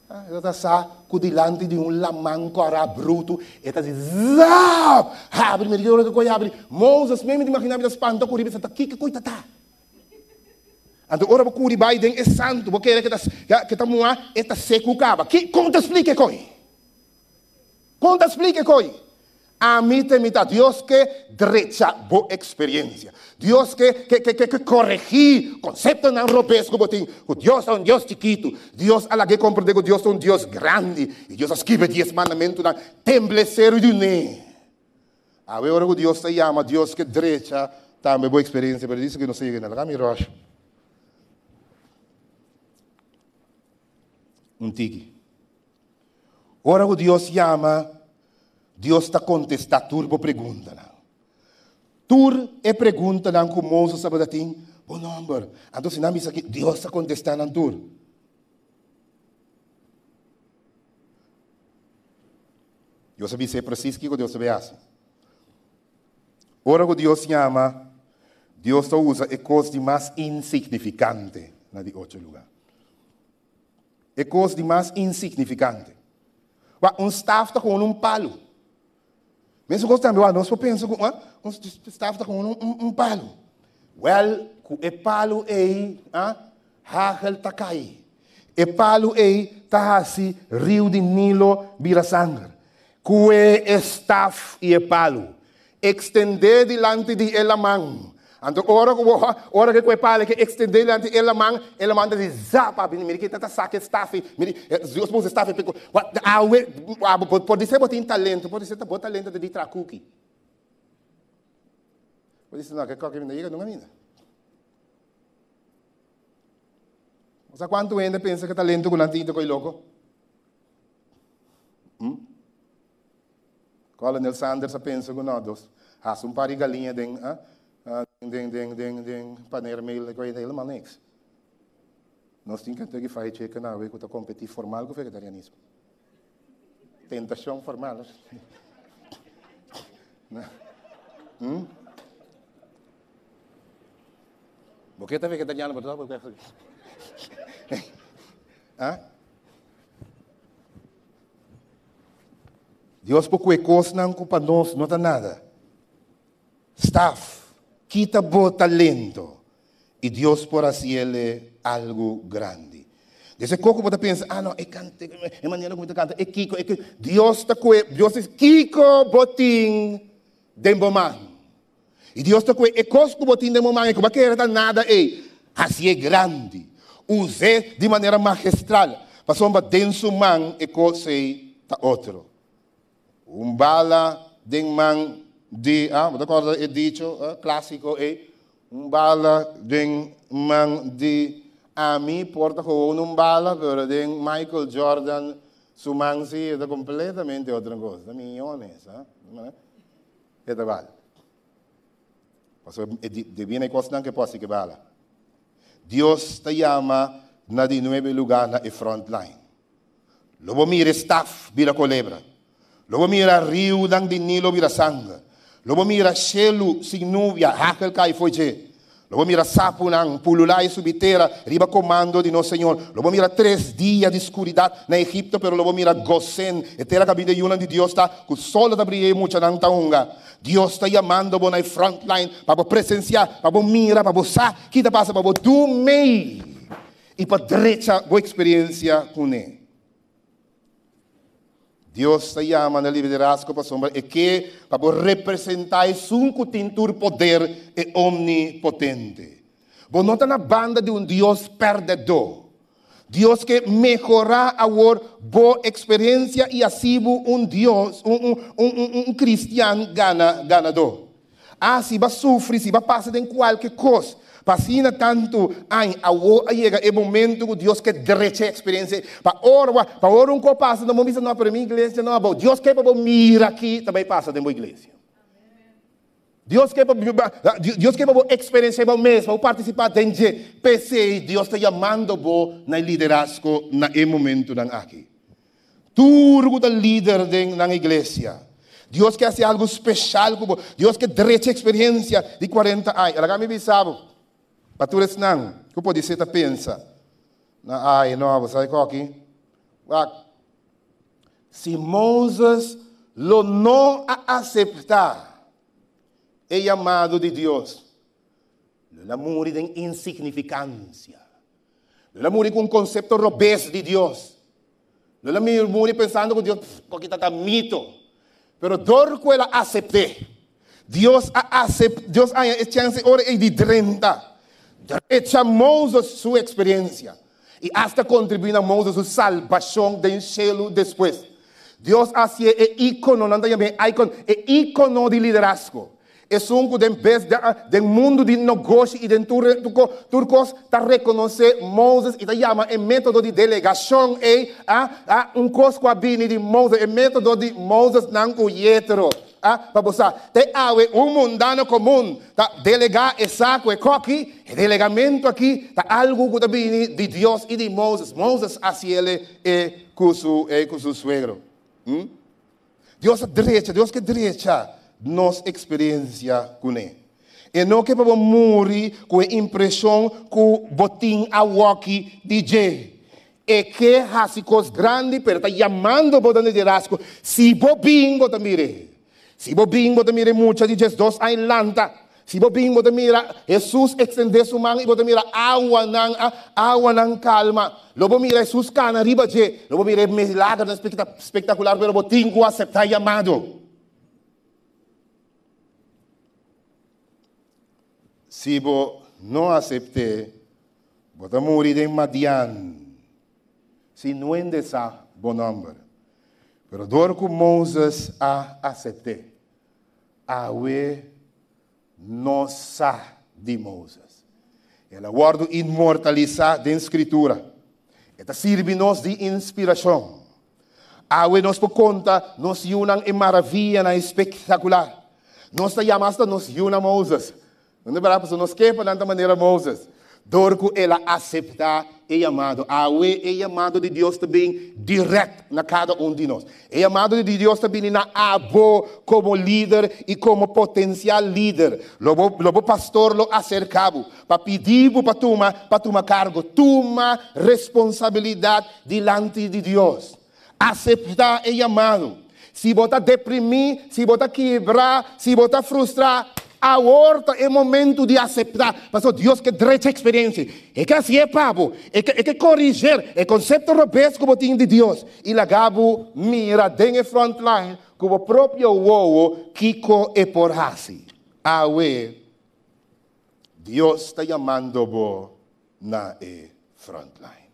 E ta sa ku dilanti di un laman kòrá brutu, e ta di zap! Habri, mira ki ora ku koi habri. Moses mes mi ta imaginá mi ta spanta ku riba e sa ta kiko koi ta ta. Anto ora bo kuri bai den e santu, bo kere ke ta ke ta muhá, e ta seku kaba. Ki kon ta splika e koi? Kon ta splika e koi? Ami te mi ta Dios ke drecha bo experiencia. Dios ke ke ke ke koregí konseptonan robes ku bo tin, ku Dios ta un Dios chikitu. Dios a lag'é komprendé ku Dios ta un Dios grandi i Dios a skibi e dies mandamentunan, temble seru di uné. Awe ora ku Dios ta yama, Dios ke drecha tambe bo experiencia, pero dice ku nos ta yega na laga mi rush un tiki. Ora ku Dios yama, Dios ta kontestá tur bo preguntanan. Tur e preguntanan ku Moses tabata tin, bo nòmber. Anto si nan bisa ki, Dios ta kontestá nan tur. Dios a bis'é presis kiko Dios ta bai hasi. Ora ku Dios yama, Dios ta usa e kos di mas insignifikante na di ocho lugá. E kos di mas insignifikante. Wak, un staf ta kon un palu. Mesun kos tambe, wak, nos por pensa ku un staf ta kon un palu. Wèl, ku e palu ei, hagel ta kai. E palu ei ta hasi riu di Nilo bira sanger. Kue e staf i e palu, ekstendé dilanti di e laman. Anto ora ku bo, ora ku e palu ke ekstendé dilanti e laman, e laman ta di zap a bini. Mira ke ta ta saka e staf ei. Mira, Dios por usa e staf ei p'e Awe, abo por di ser bo tin talento, por di ser ta bo talento ta di traha kuki. Bo di no, ke koki mi no yega nunka ainda. Bo sa kuantu hende pensa ke talento ku nan tin ta koi loko? Hm? Colonel Sanders a pensa ku no, dos. Hasi un par di galiña den den den den den paneermeel, ik weet helemaal niks. Nos tin Kentucky Fried Chicken awe ku ta kompetí formal ku vegetarianismo. Tentashon formal. Hmm? Bo ke ta vegetariano, bo ta Ah? Dios por kue kosnan ku pa nos no ta nada. Staf, kita bo talento i Dios por hasiele algu grandi. Desde koko bo ta pensa, ah no, e kante, e manera ku mi ta kanta, e kiko, e kiko. Dios ta kue, Dios dice, kiko bo tin den bo man? I Dios ta kue e kos ku bo tin den bo man, e ku bo a kere ta nada ei, hasié grandi. Us'é di manera magestral, pasobra den su man e kos ei ta otro. Un bala den man di, ah, bo ta kòrda e dicho klásiko ei? Un bala den man di ami por ta gewoon un bala, pero den Michael Jordan su man sí e ta kompletamente otro kos. Ta miyones, ah. E ta bala. Pasobra e debí na e kosnan ku e por hasi ku e bala. Dios ta yama na di nuebe lugá na e front line. Lo bo mira e staf bira kolebra. Lo bo mira riunan di Nilo bira sanger. Lo bo mira shelu sin nubia, hagel kai fo'i dje. Lo bo mira sapunan pululá i subi tera riba komando di nos Señor. Lo bo mira tres dia di skuridat na Egipto, pero lo bo mira Gosen, e tera kaminda e yunan di Dios ta, ku sol ta bria i muchanan ta hunga. Dios ta yamando bo na e front line pa bo presensiá, pa bo mira, pa bo sa ki ta pasa, pa bo du mei. I pa drecha bo eksperensia kuné. Dios ta yama na liderazgo pasobra e ke pa bo representá esun ku tin tur poder, e Omnipotente. Bo no ta na banda di un Dios pèrdèdó. Dios ke mehorá awor bo eksperensia i hasi bo un Dios, un un un kristian gana ganadó. Ah, si bo a sufri, si bo a pasa den kualke kos, pa asina tantu aña, awor a yega e momentu ku Dios ke drecha e eksperensia ei. Pa ora bo, pa ora un kos pasa, no bo bisa, no, pero mi iglesia no abou. Dios ke pa bo mira ki ta bai pasa den bo iglesia. Dios ke pa, Dios ke pa bo eksperensia bo mes, pa bo partisipá den dje. P'esei Dios ta yamando bo na e liderazgo na e momentunan aki. Tur ku ta lider den nan iglesia. Dios ke hasi algu speshal ku bo. Dios ke drecha eksperensia di kuarenta aña. Laga mi bisa bo, pa tur esnan ku podisé ta pensa na ai no, bo sabi koki? Wak, si Moses lo no a aseptá e yamado di Dios, lo el a muri den insignifikansia. Lo el a muri ku un konsepto robes di Dios. Lo el a muri pensando ku Dios, pff, koki ta ta mito. Pero dor ku el a asept'é, Dios a asep, Dios a haña e chèns e ora ei di drenta, drecha Moses su eksperensia i asta kontribuí na Moses su salbashon den shelu despues. Dios a hasié e íkono, nan ta yam'é icon, e íkono di liderazgo. Esun ku den bes den mundu di nogoshi i den tur tur kos ta rekonosé Moses i ta yama e método di delegashon ei a a un kos ku a bini di Moses, e método di Moses nan ku Yetro. A Pa bo sa, te awe un mundano komun ta delegá e sa ku e kòki, e delegamentu aki ta algu ku ta bini di Dios i di Moses. Moses a hasiel e ku su e ku su suegro. Dios a drecha, Dios ke drecha nos eksperensia kuné. E no ke pa bo muri ku e impreshon ku bo tin awoki di dje. E ke hasi kos grandi, pero ta yamando bo den liderazgo. Si bo bin, bo ta mir'é. Si bo bin, bo ta mira e mucha di diesdos aña lanta. Si bo bin, bo ta mira Hesus ekstendé su man i bo ta mira awanan, awanan kalma. Lo bo mira Hesus kana riba dje. Lo bo mira e milagernan spektakular, pero bo tin ku aseptá e yamado. Si bo no asept'é, bo ta muri den Madian, sin nuende sa bo nòmber. Pero dor ku Moses a asept'é, Awe nos sa di Moses. El a wòrdu inmortalisá den Skritura. E ta sirbi nos di inspirashon. Awe nos por konta nos yunan e maravianan espektakular. Nos ta yama hasta nos yunan Moses. No ta berdad? Pasobra nos ke pa nan ta manera Moses. Dor ku el a aseptá e yamado. Awe e yamado di Dios ta bin dirèkt na kada un di nos. E yamado di Dios ta bini na abo komo lider i komo potensial lider. Lo bo, lo bo pastor lo aserká bo pa pidi bo pa tuma, pa tuma kargo. Tuma responsabilidat dilanti di Dios. Aseptá e yamado. Si bo ta deprimí, si bo ta kibrá, si bo ta frustrá, awor ta e momentu di aseptá, pasobra Dios ke drecha eksperensia. E ke hasié pa bo. E ke, e ke koriger e konsepto robes ku bo tin di Dios i laga bo mira den e frontline ku bo propio wowo kiko e por hasi. Awe, Dios ta yamando bo na e frontline.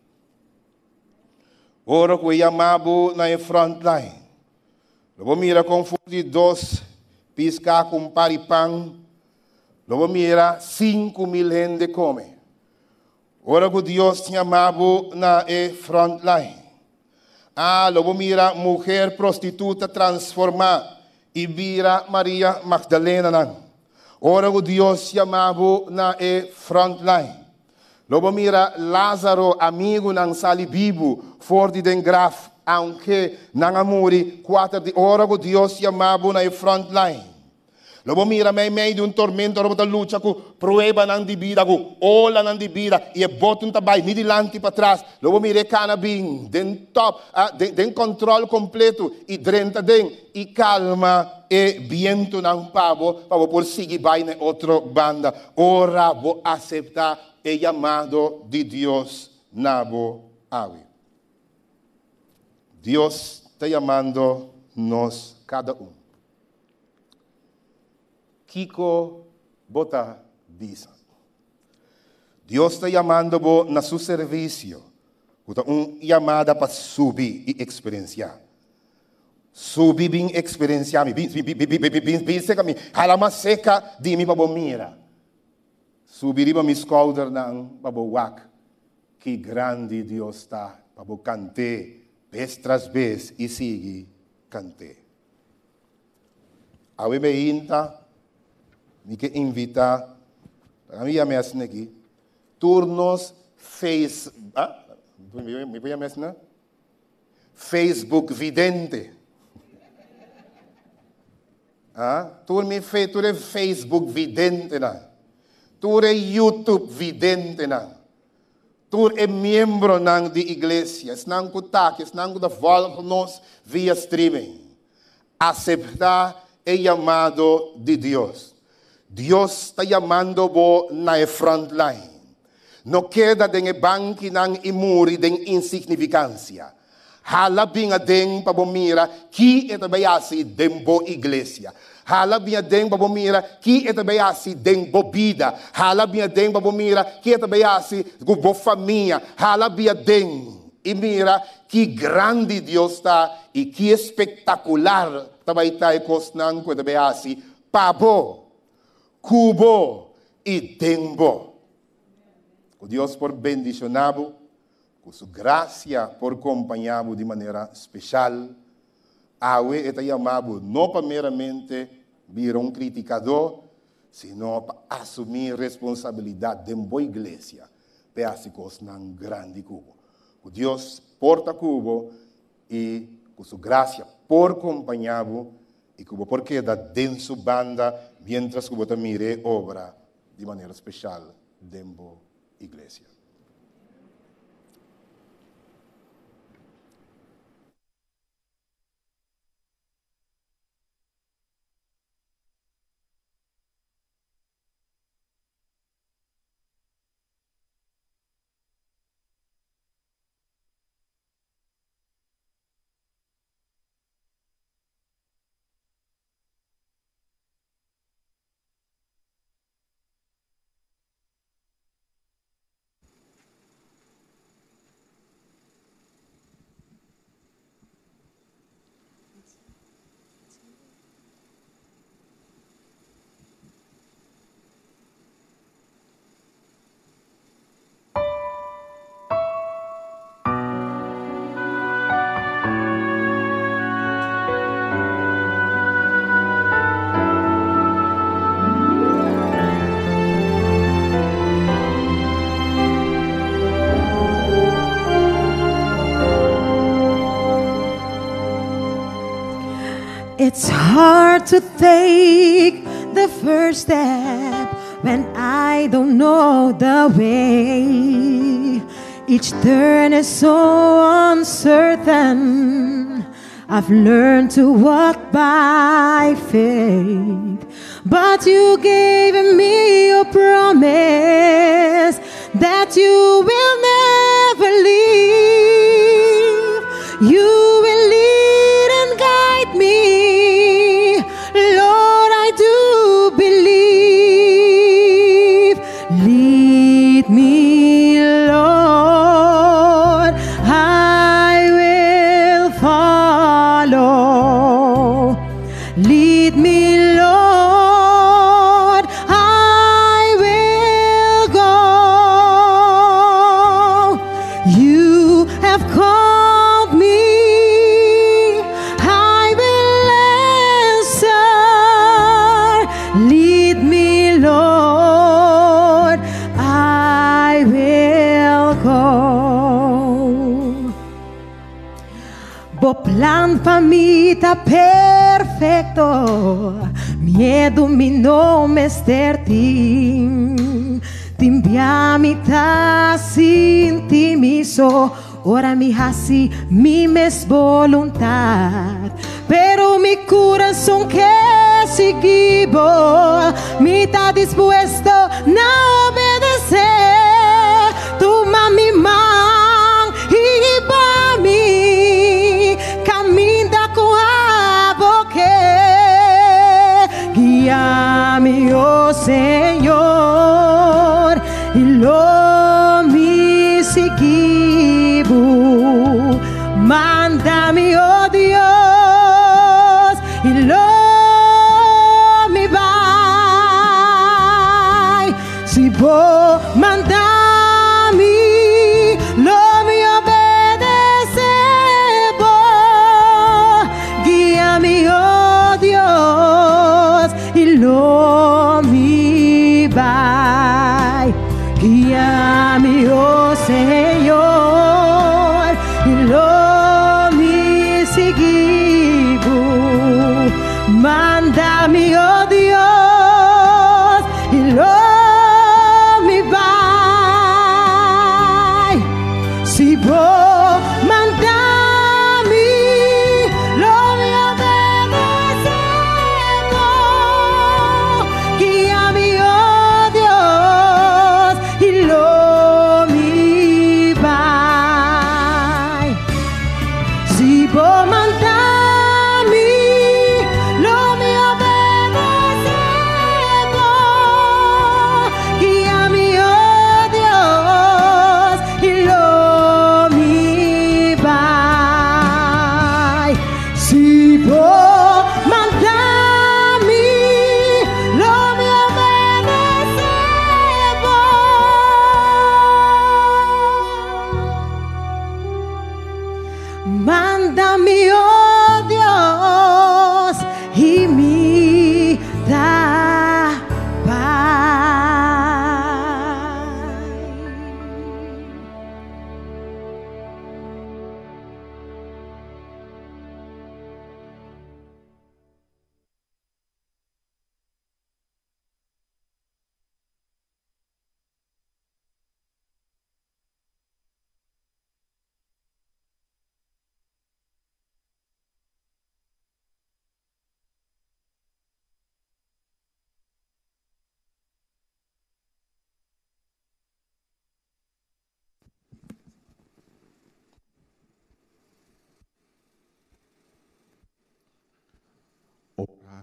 Ora ku e yama bo na e frontline, lo bo mira kon for di dos piská ku un par di pan, lo bo mira 5000 hende kome. Ora ku Dios yama bo na e frontline, ah, lo bo mira muher prostituta transformá i bira Maria Magdalenanan. Ora ku Dios yama bo na e frontline, Lo bo mira Lázaro amigunan sali bibu for di den graf, aunke nan a muri kuater di ora ku Dios yama bo na e front line. Lo bo mira meimei di un tormento ora bo ta lucha ku pruebanan di bida, ku olanan di bida, i e boton ta bai ni dilanti patras. Lo bo mira e kana bin den top, den kòntròl kompleto i drenta den i kalma e bientunan pa bo, pa bo por sigui bai na e otro banda. Ora bo aseptá e yamado di Dios na bo awe. Dios ta yamando nos kada un. Kiko bo ta bisa? Dios ta yamando bo na su servisio, ku ta un yamada pa subi i eksperensiá. Subi bin eksperensiá mi, bin, bin, bin, bin, bin, bin seka mi, hala mas seka di mi pa bo mira. Subi riba mi skoudernan pa bo wak ki grandi Dios ta, pa bo kant'é bes tras bes i sigui kant'é. Awe meinta mi ke invitá, laga mi yam'é asina aki, tur nos face, ah, mi por yam'é asina? Facebook vidente. Ah, tur mi fe, tur e Facebook videntenan, tur e YouTube videntenan, tur e miembronan di iglesia, esnan ku ta aki, esnan ku ta volg nos via streaming. Aseptá e yamado di Dios. Dios ta yamando bo na e front line. No keda den e bankinan i muri den insignifikansia. Hala bin aden pa bo mira ki e ta bai hasi den bo iglesia. Hala bin aden pa bo mira ki e ta bai hasi den bo bida. Hala bin aden pa bo mira ki e ta bai hasi ku bo famia. Hala bin aden i mira ki grandi Dios ta i ki espektakular ta bai ta e kosnan ku e ta bai hasi pa bo, ku bo i den bo. Ku Dios por bendishoná bo, ku su grasia por kompañá bo di manera speshal. Awe e ta yama bo no pa meramente bira un kritikadó, sino pa asumí responsabilidat den bo iglesia p'e hasi kosnan grandi ku bo. Ku Dios por ta ku bo i ku su grasia por kompañá bo i ku bo por keda den su banda miéntras ku bo ta mira e obra di manera speshal den bo iglesia. It's hard to take the first step when I don't know the way. Each turn is so uncertain. I've learned to walk by faith. But you gave me your promise that you will never leave. You will lead and guide me. Lord, I do believe. Lead me, Lord. I will follow. Lead me, Lord. I will go. You have called me. I will answer. Lead me, Lord. I will go. Bo plan pa mi ta perfekto. Miedu mi no mester tin. Tin bia mi ta sinti mi so ora mi hasi mi mes boluntat. Pero mi kurason ke sigui bo. Mi ta dispuesto na obedesé. Tuma mi man i hiba mi kaminda ku abo ke. Guia mi, o Señor, i lo mi sigui bo. Manda mi, o Dios, i lo mi bai. Si bo manda mi, lo mi obedesé bo. Guia mi, o Dios, i lo mi bai. Guia mi, o Señor, i lo mi sigui bo. Manda mi, o Dios, i lo mi bai. Si bo manda mi, lo mi obedesé bo. Guia mi, o Dios, i lo mi bai. Si bo manda mi, lo mi obedesé bo. Guia mi, o Dios, i lo mi bai. Si bo manda mi, lo mi obedesé bo. Manda mi, o Dios, i mi ta bai. Ora,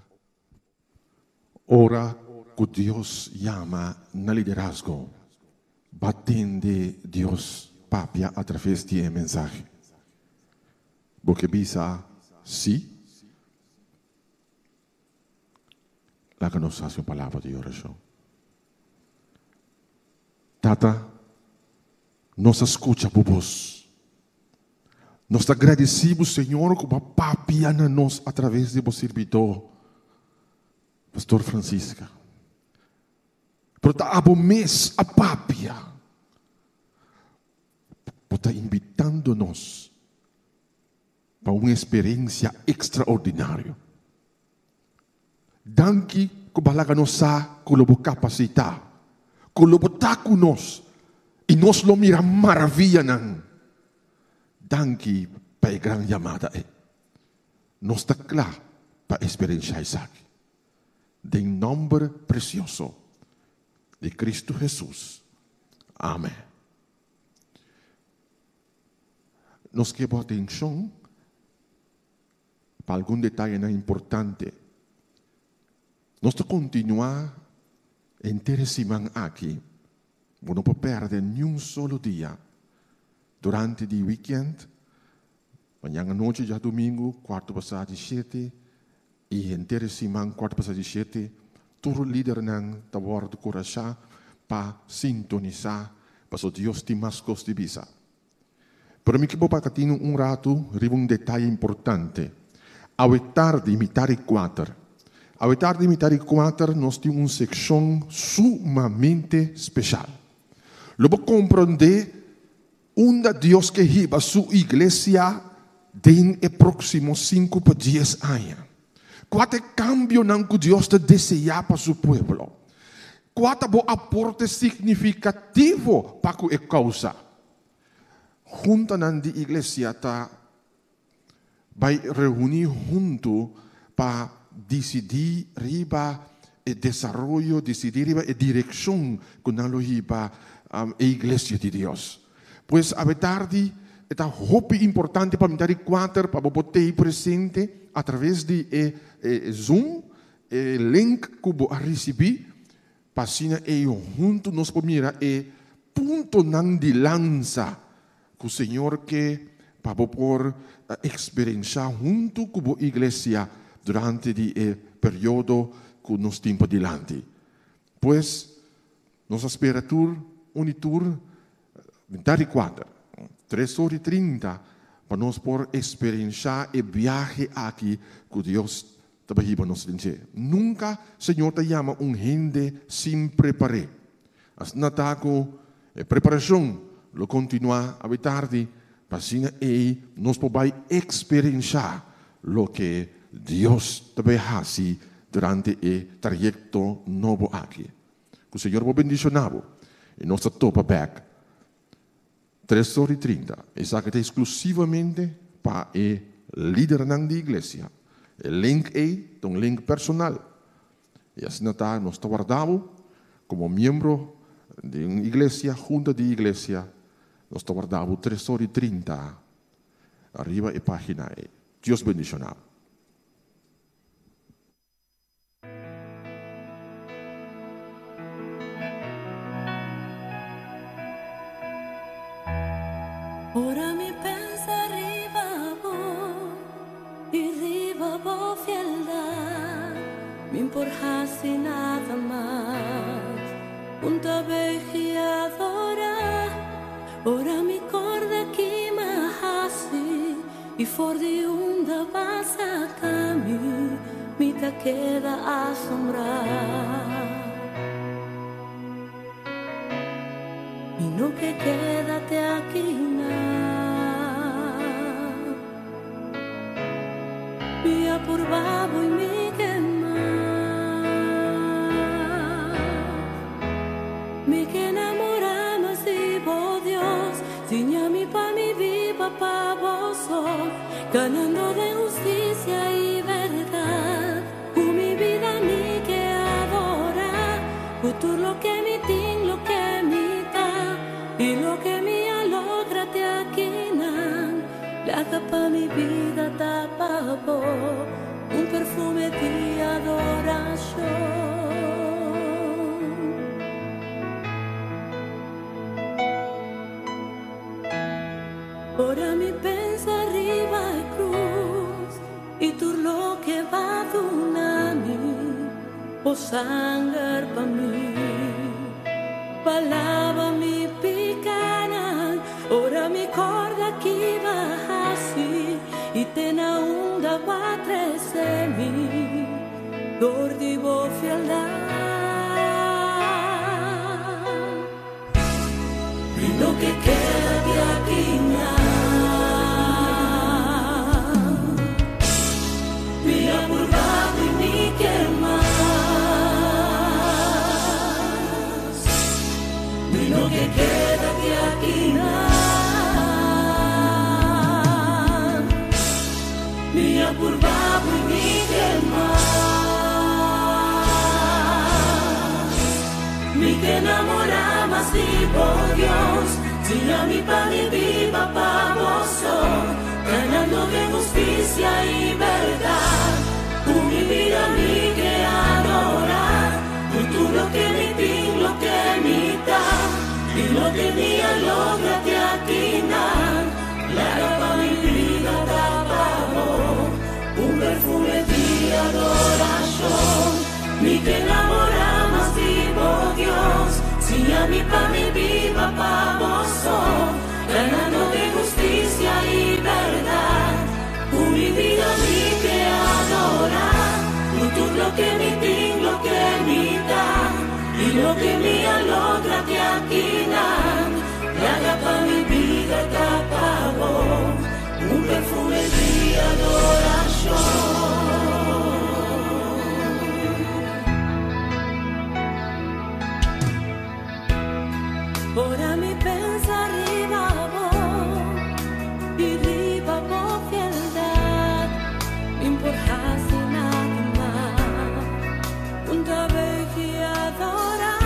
ora ku Dios yama na liderazgo, ba tende Dios papia atraves di e mensahe. Bo ke bisa si? Laga nos hasi un palabra di orashon. Tata, nos a skucha bo bos. Nos ta gradisí bo, Señor, ku bo a papia na nos atraves di bo sirbidó, Pastor Francisca. Pero ta abo mes a papia. Bo ta invitando nos pa un eksperensia ekstraordinario. Danki ku bo a laga nos sa ku lo bo kapasitá, ku lo bo ta ku nos i nos lo mira maravianan. Danki pa e gran yamada ei. Nos ta kla pa eksperenshá esaki. Den nòmber presioso di Kristu Hesus. Amen. Nos ke bo atenshon pa algun detayenan importante. Nos ta kontinuá henter e siman aki. Bo no por pèrdè niun solo dia durante di wikènt, mañan anochi djadumingu kuartu pasá di shete i henter e siman kuartu pasá di shete, tur lidernan ta wòrdu kurashá pa sintonisá pasobra Dios tin mas kos di bisa. Pero mi ke bo baka tinu un ratu riba un detaye importante. Awe tardi mitar di kuater. Awe tardi mitar di kuater nos tin un sekshon sumamente speshal. Lo bo komprondé unda Dios ke hiba su iglesia den e próksimo sinku pa dies aña. Kua ta e kambionan ku Dios ta deseá pa su pueblo? Kua ta bo aporte signifikativo pa ku e kousa? Juntanan di iglesia ta bai reuní huntu pa disidí riba e desaroyo, disidí riba e direkshon ku nan lo hiba e iglesia di Dios. Pues awe tardi e ta hopi importante pa mi ta di kuater pa bo por tei presente atraves di e Zoom, e link ku bo a risibí, pa asina ei huntu nos por mira e puntonan di lansa ku Señor ke pa bo por eksperenshá huntu ku bo iglesia durante di e periodo ku nos tin padilanti. Pues, nos a spera tur un i tur mitar di kuater, tres ora i trinta, pa nos por eksperenshá e biahe aki ku Dios ta bai hiba nos den dje. Nunka Señor ta yama un hende sin prepar'é. Asina ta ku e preparashon lo kontinuá awe tardi pa asina ei nos por bai eksperenshá loke Dios ta bai hasi durante e trayekto nobo aki. Ku Señor por bendishoná bo i nos ta topa bèk tres ora i trinta. Esaki ta eksklusivamente pa e lidernan di iglesia. E link ei ta un link personal. I asina ta nos ta warda bo komo miembro di un iglesia, hunta di iglesia, nos ta warda bo tres ora i trinta riba e página ei. Dios bendishoná bo. Ora mi pensa riba bo i riba bo fieldad, mi'n por hasi nada mas. Un ta begi adora. Ora mi corda ki m'a hasi i for di unda b'a saca mi, mi ta keda asombrá. Mi no ke keda te akinan. Mi a purba bo i mi ke mas. Mi ke namorá mas di bo Dios. Siña mi pa mi biba pa bo so, kanando den hustisia i bèrdat. Ku mi bida mi ke adorá, ku tur loke mi tin, loke mi ta, i loke mi a logra te akinan. Laga pa mi bida ta pa bo, un perfume di adorashon. Ora mi pensa riba e cruz y tur loke b'a duna mi, bo sanger pa mi, pa laba mi picanan. Ora mi corda ki b'a haci y te na unda b'a trece mi, dor di bo fieldad. Mi no ke keda di aki nan. Mi a purba di mi ke mas. enamora mas di bo Dios, Siña mi pa mi biba pa bo so, Ganando den husticia y berdad. Cu mi bida mi ke adora, Cu tur loke mi tin, loke mi ta, Y loke mi a logra te akinan. Laga pa mi bida ta pa bo, Un perfume di adoracion. Mi ke namora mas di bo Dios, Siña mi pa mi biba pa bo so, Ganando den husticia y berdad. Cu mi bida mi ke adora, Cu tur loke mi tin, loke mi ta, Y loke mi a logra te akinan. Laga pa mi bida ta pa bo, Un perfume di adoracion. Ora mi pensa riba bo y riba bo fieldad, Mi'n por haci nada mas, Un ta buig y adora.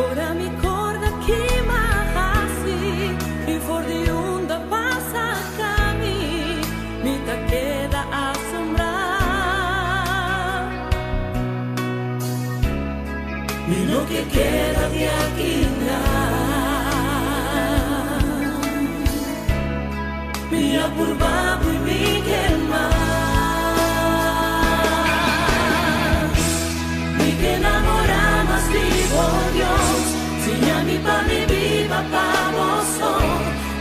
Ora mi corda ki m'a haci y for di unda b'a saca mi, mi ta keda asombra. Mi no ke keda di akinan. Mi a purba bo y mi ke mas. Mi ke namora mas di bo Dios, Siña mi pa mi biba pa bo so,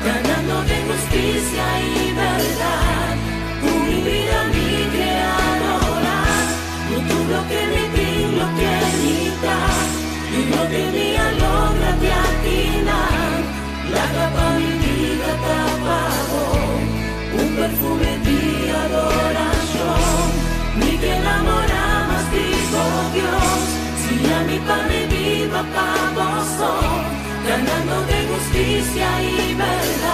Ganando den husticia y berdad. Cu mi bida mi ke adora, Cu tur loke mi tin, loke mi ta, Y loke mi a logra te akinan. Laga pa mi bida ta pa bo, Un perfume di adoracion. Mi ke namora mas di bo Dios, Siña mi pa mi biba pa bo so, Ganando den husticia y berdad.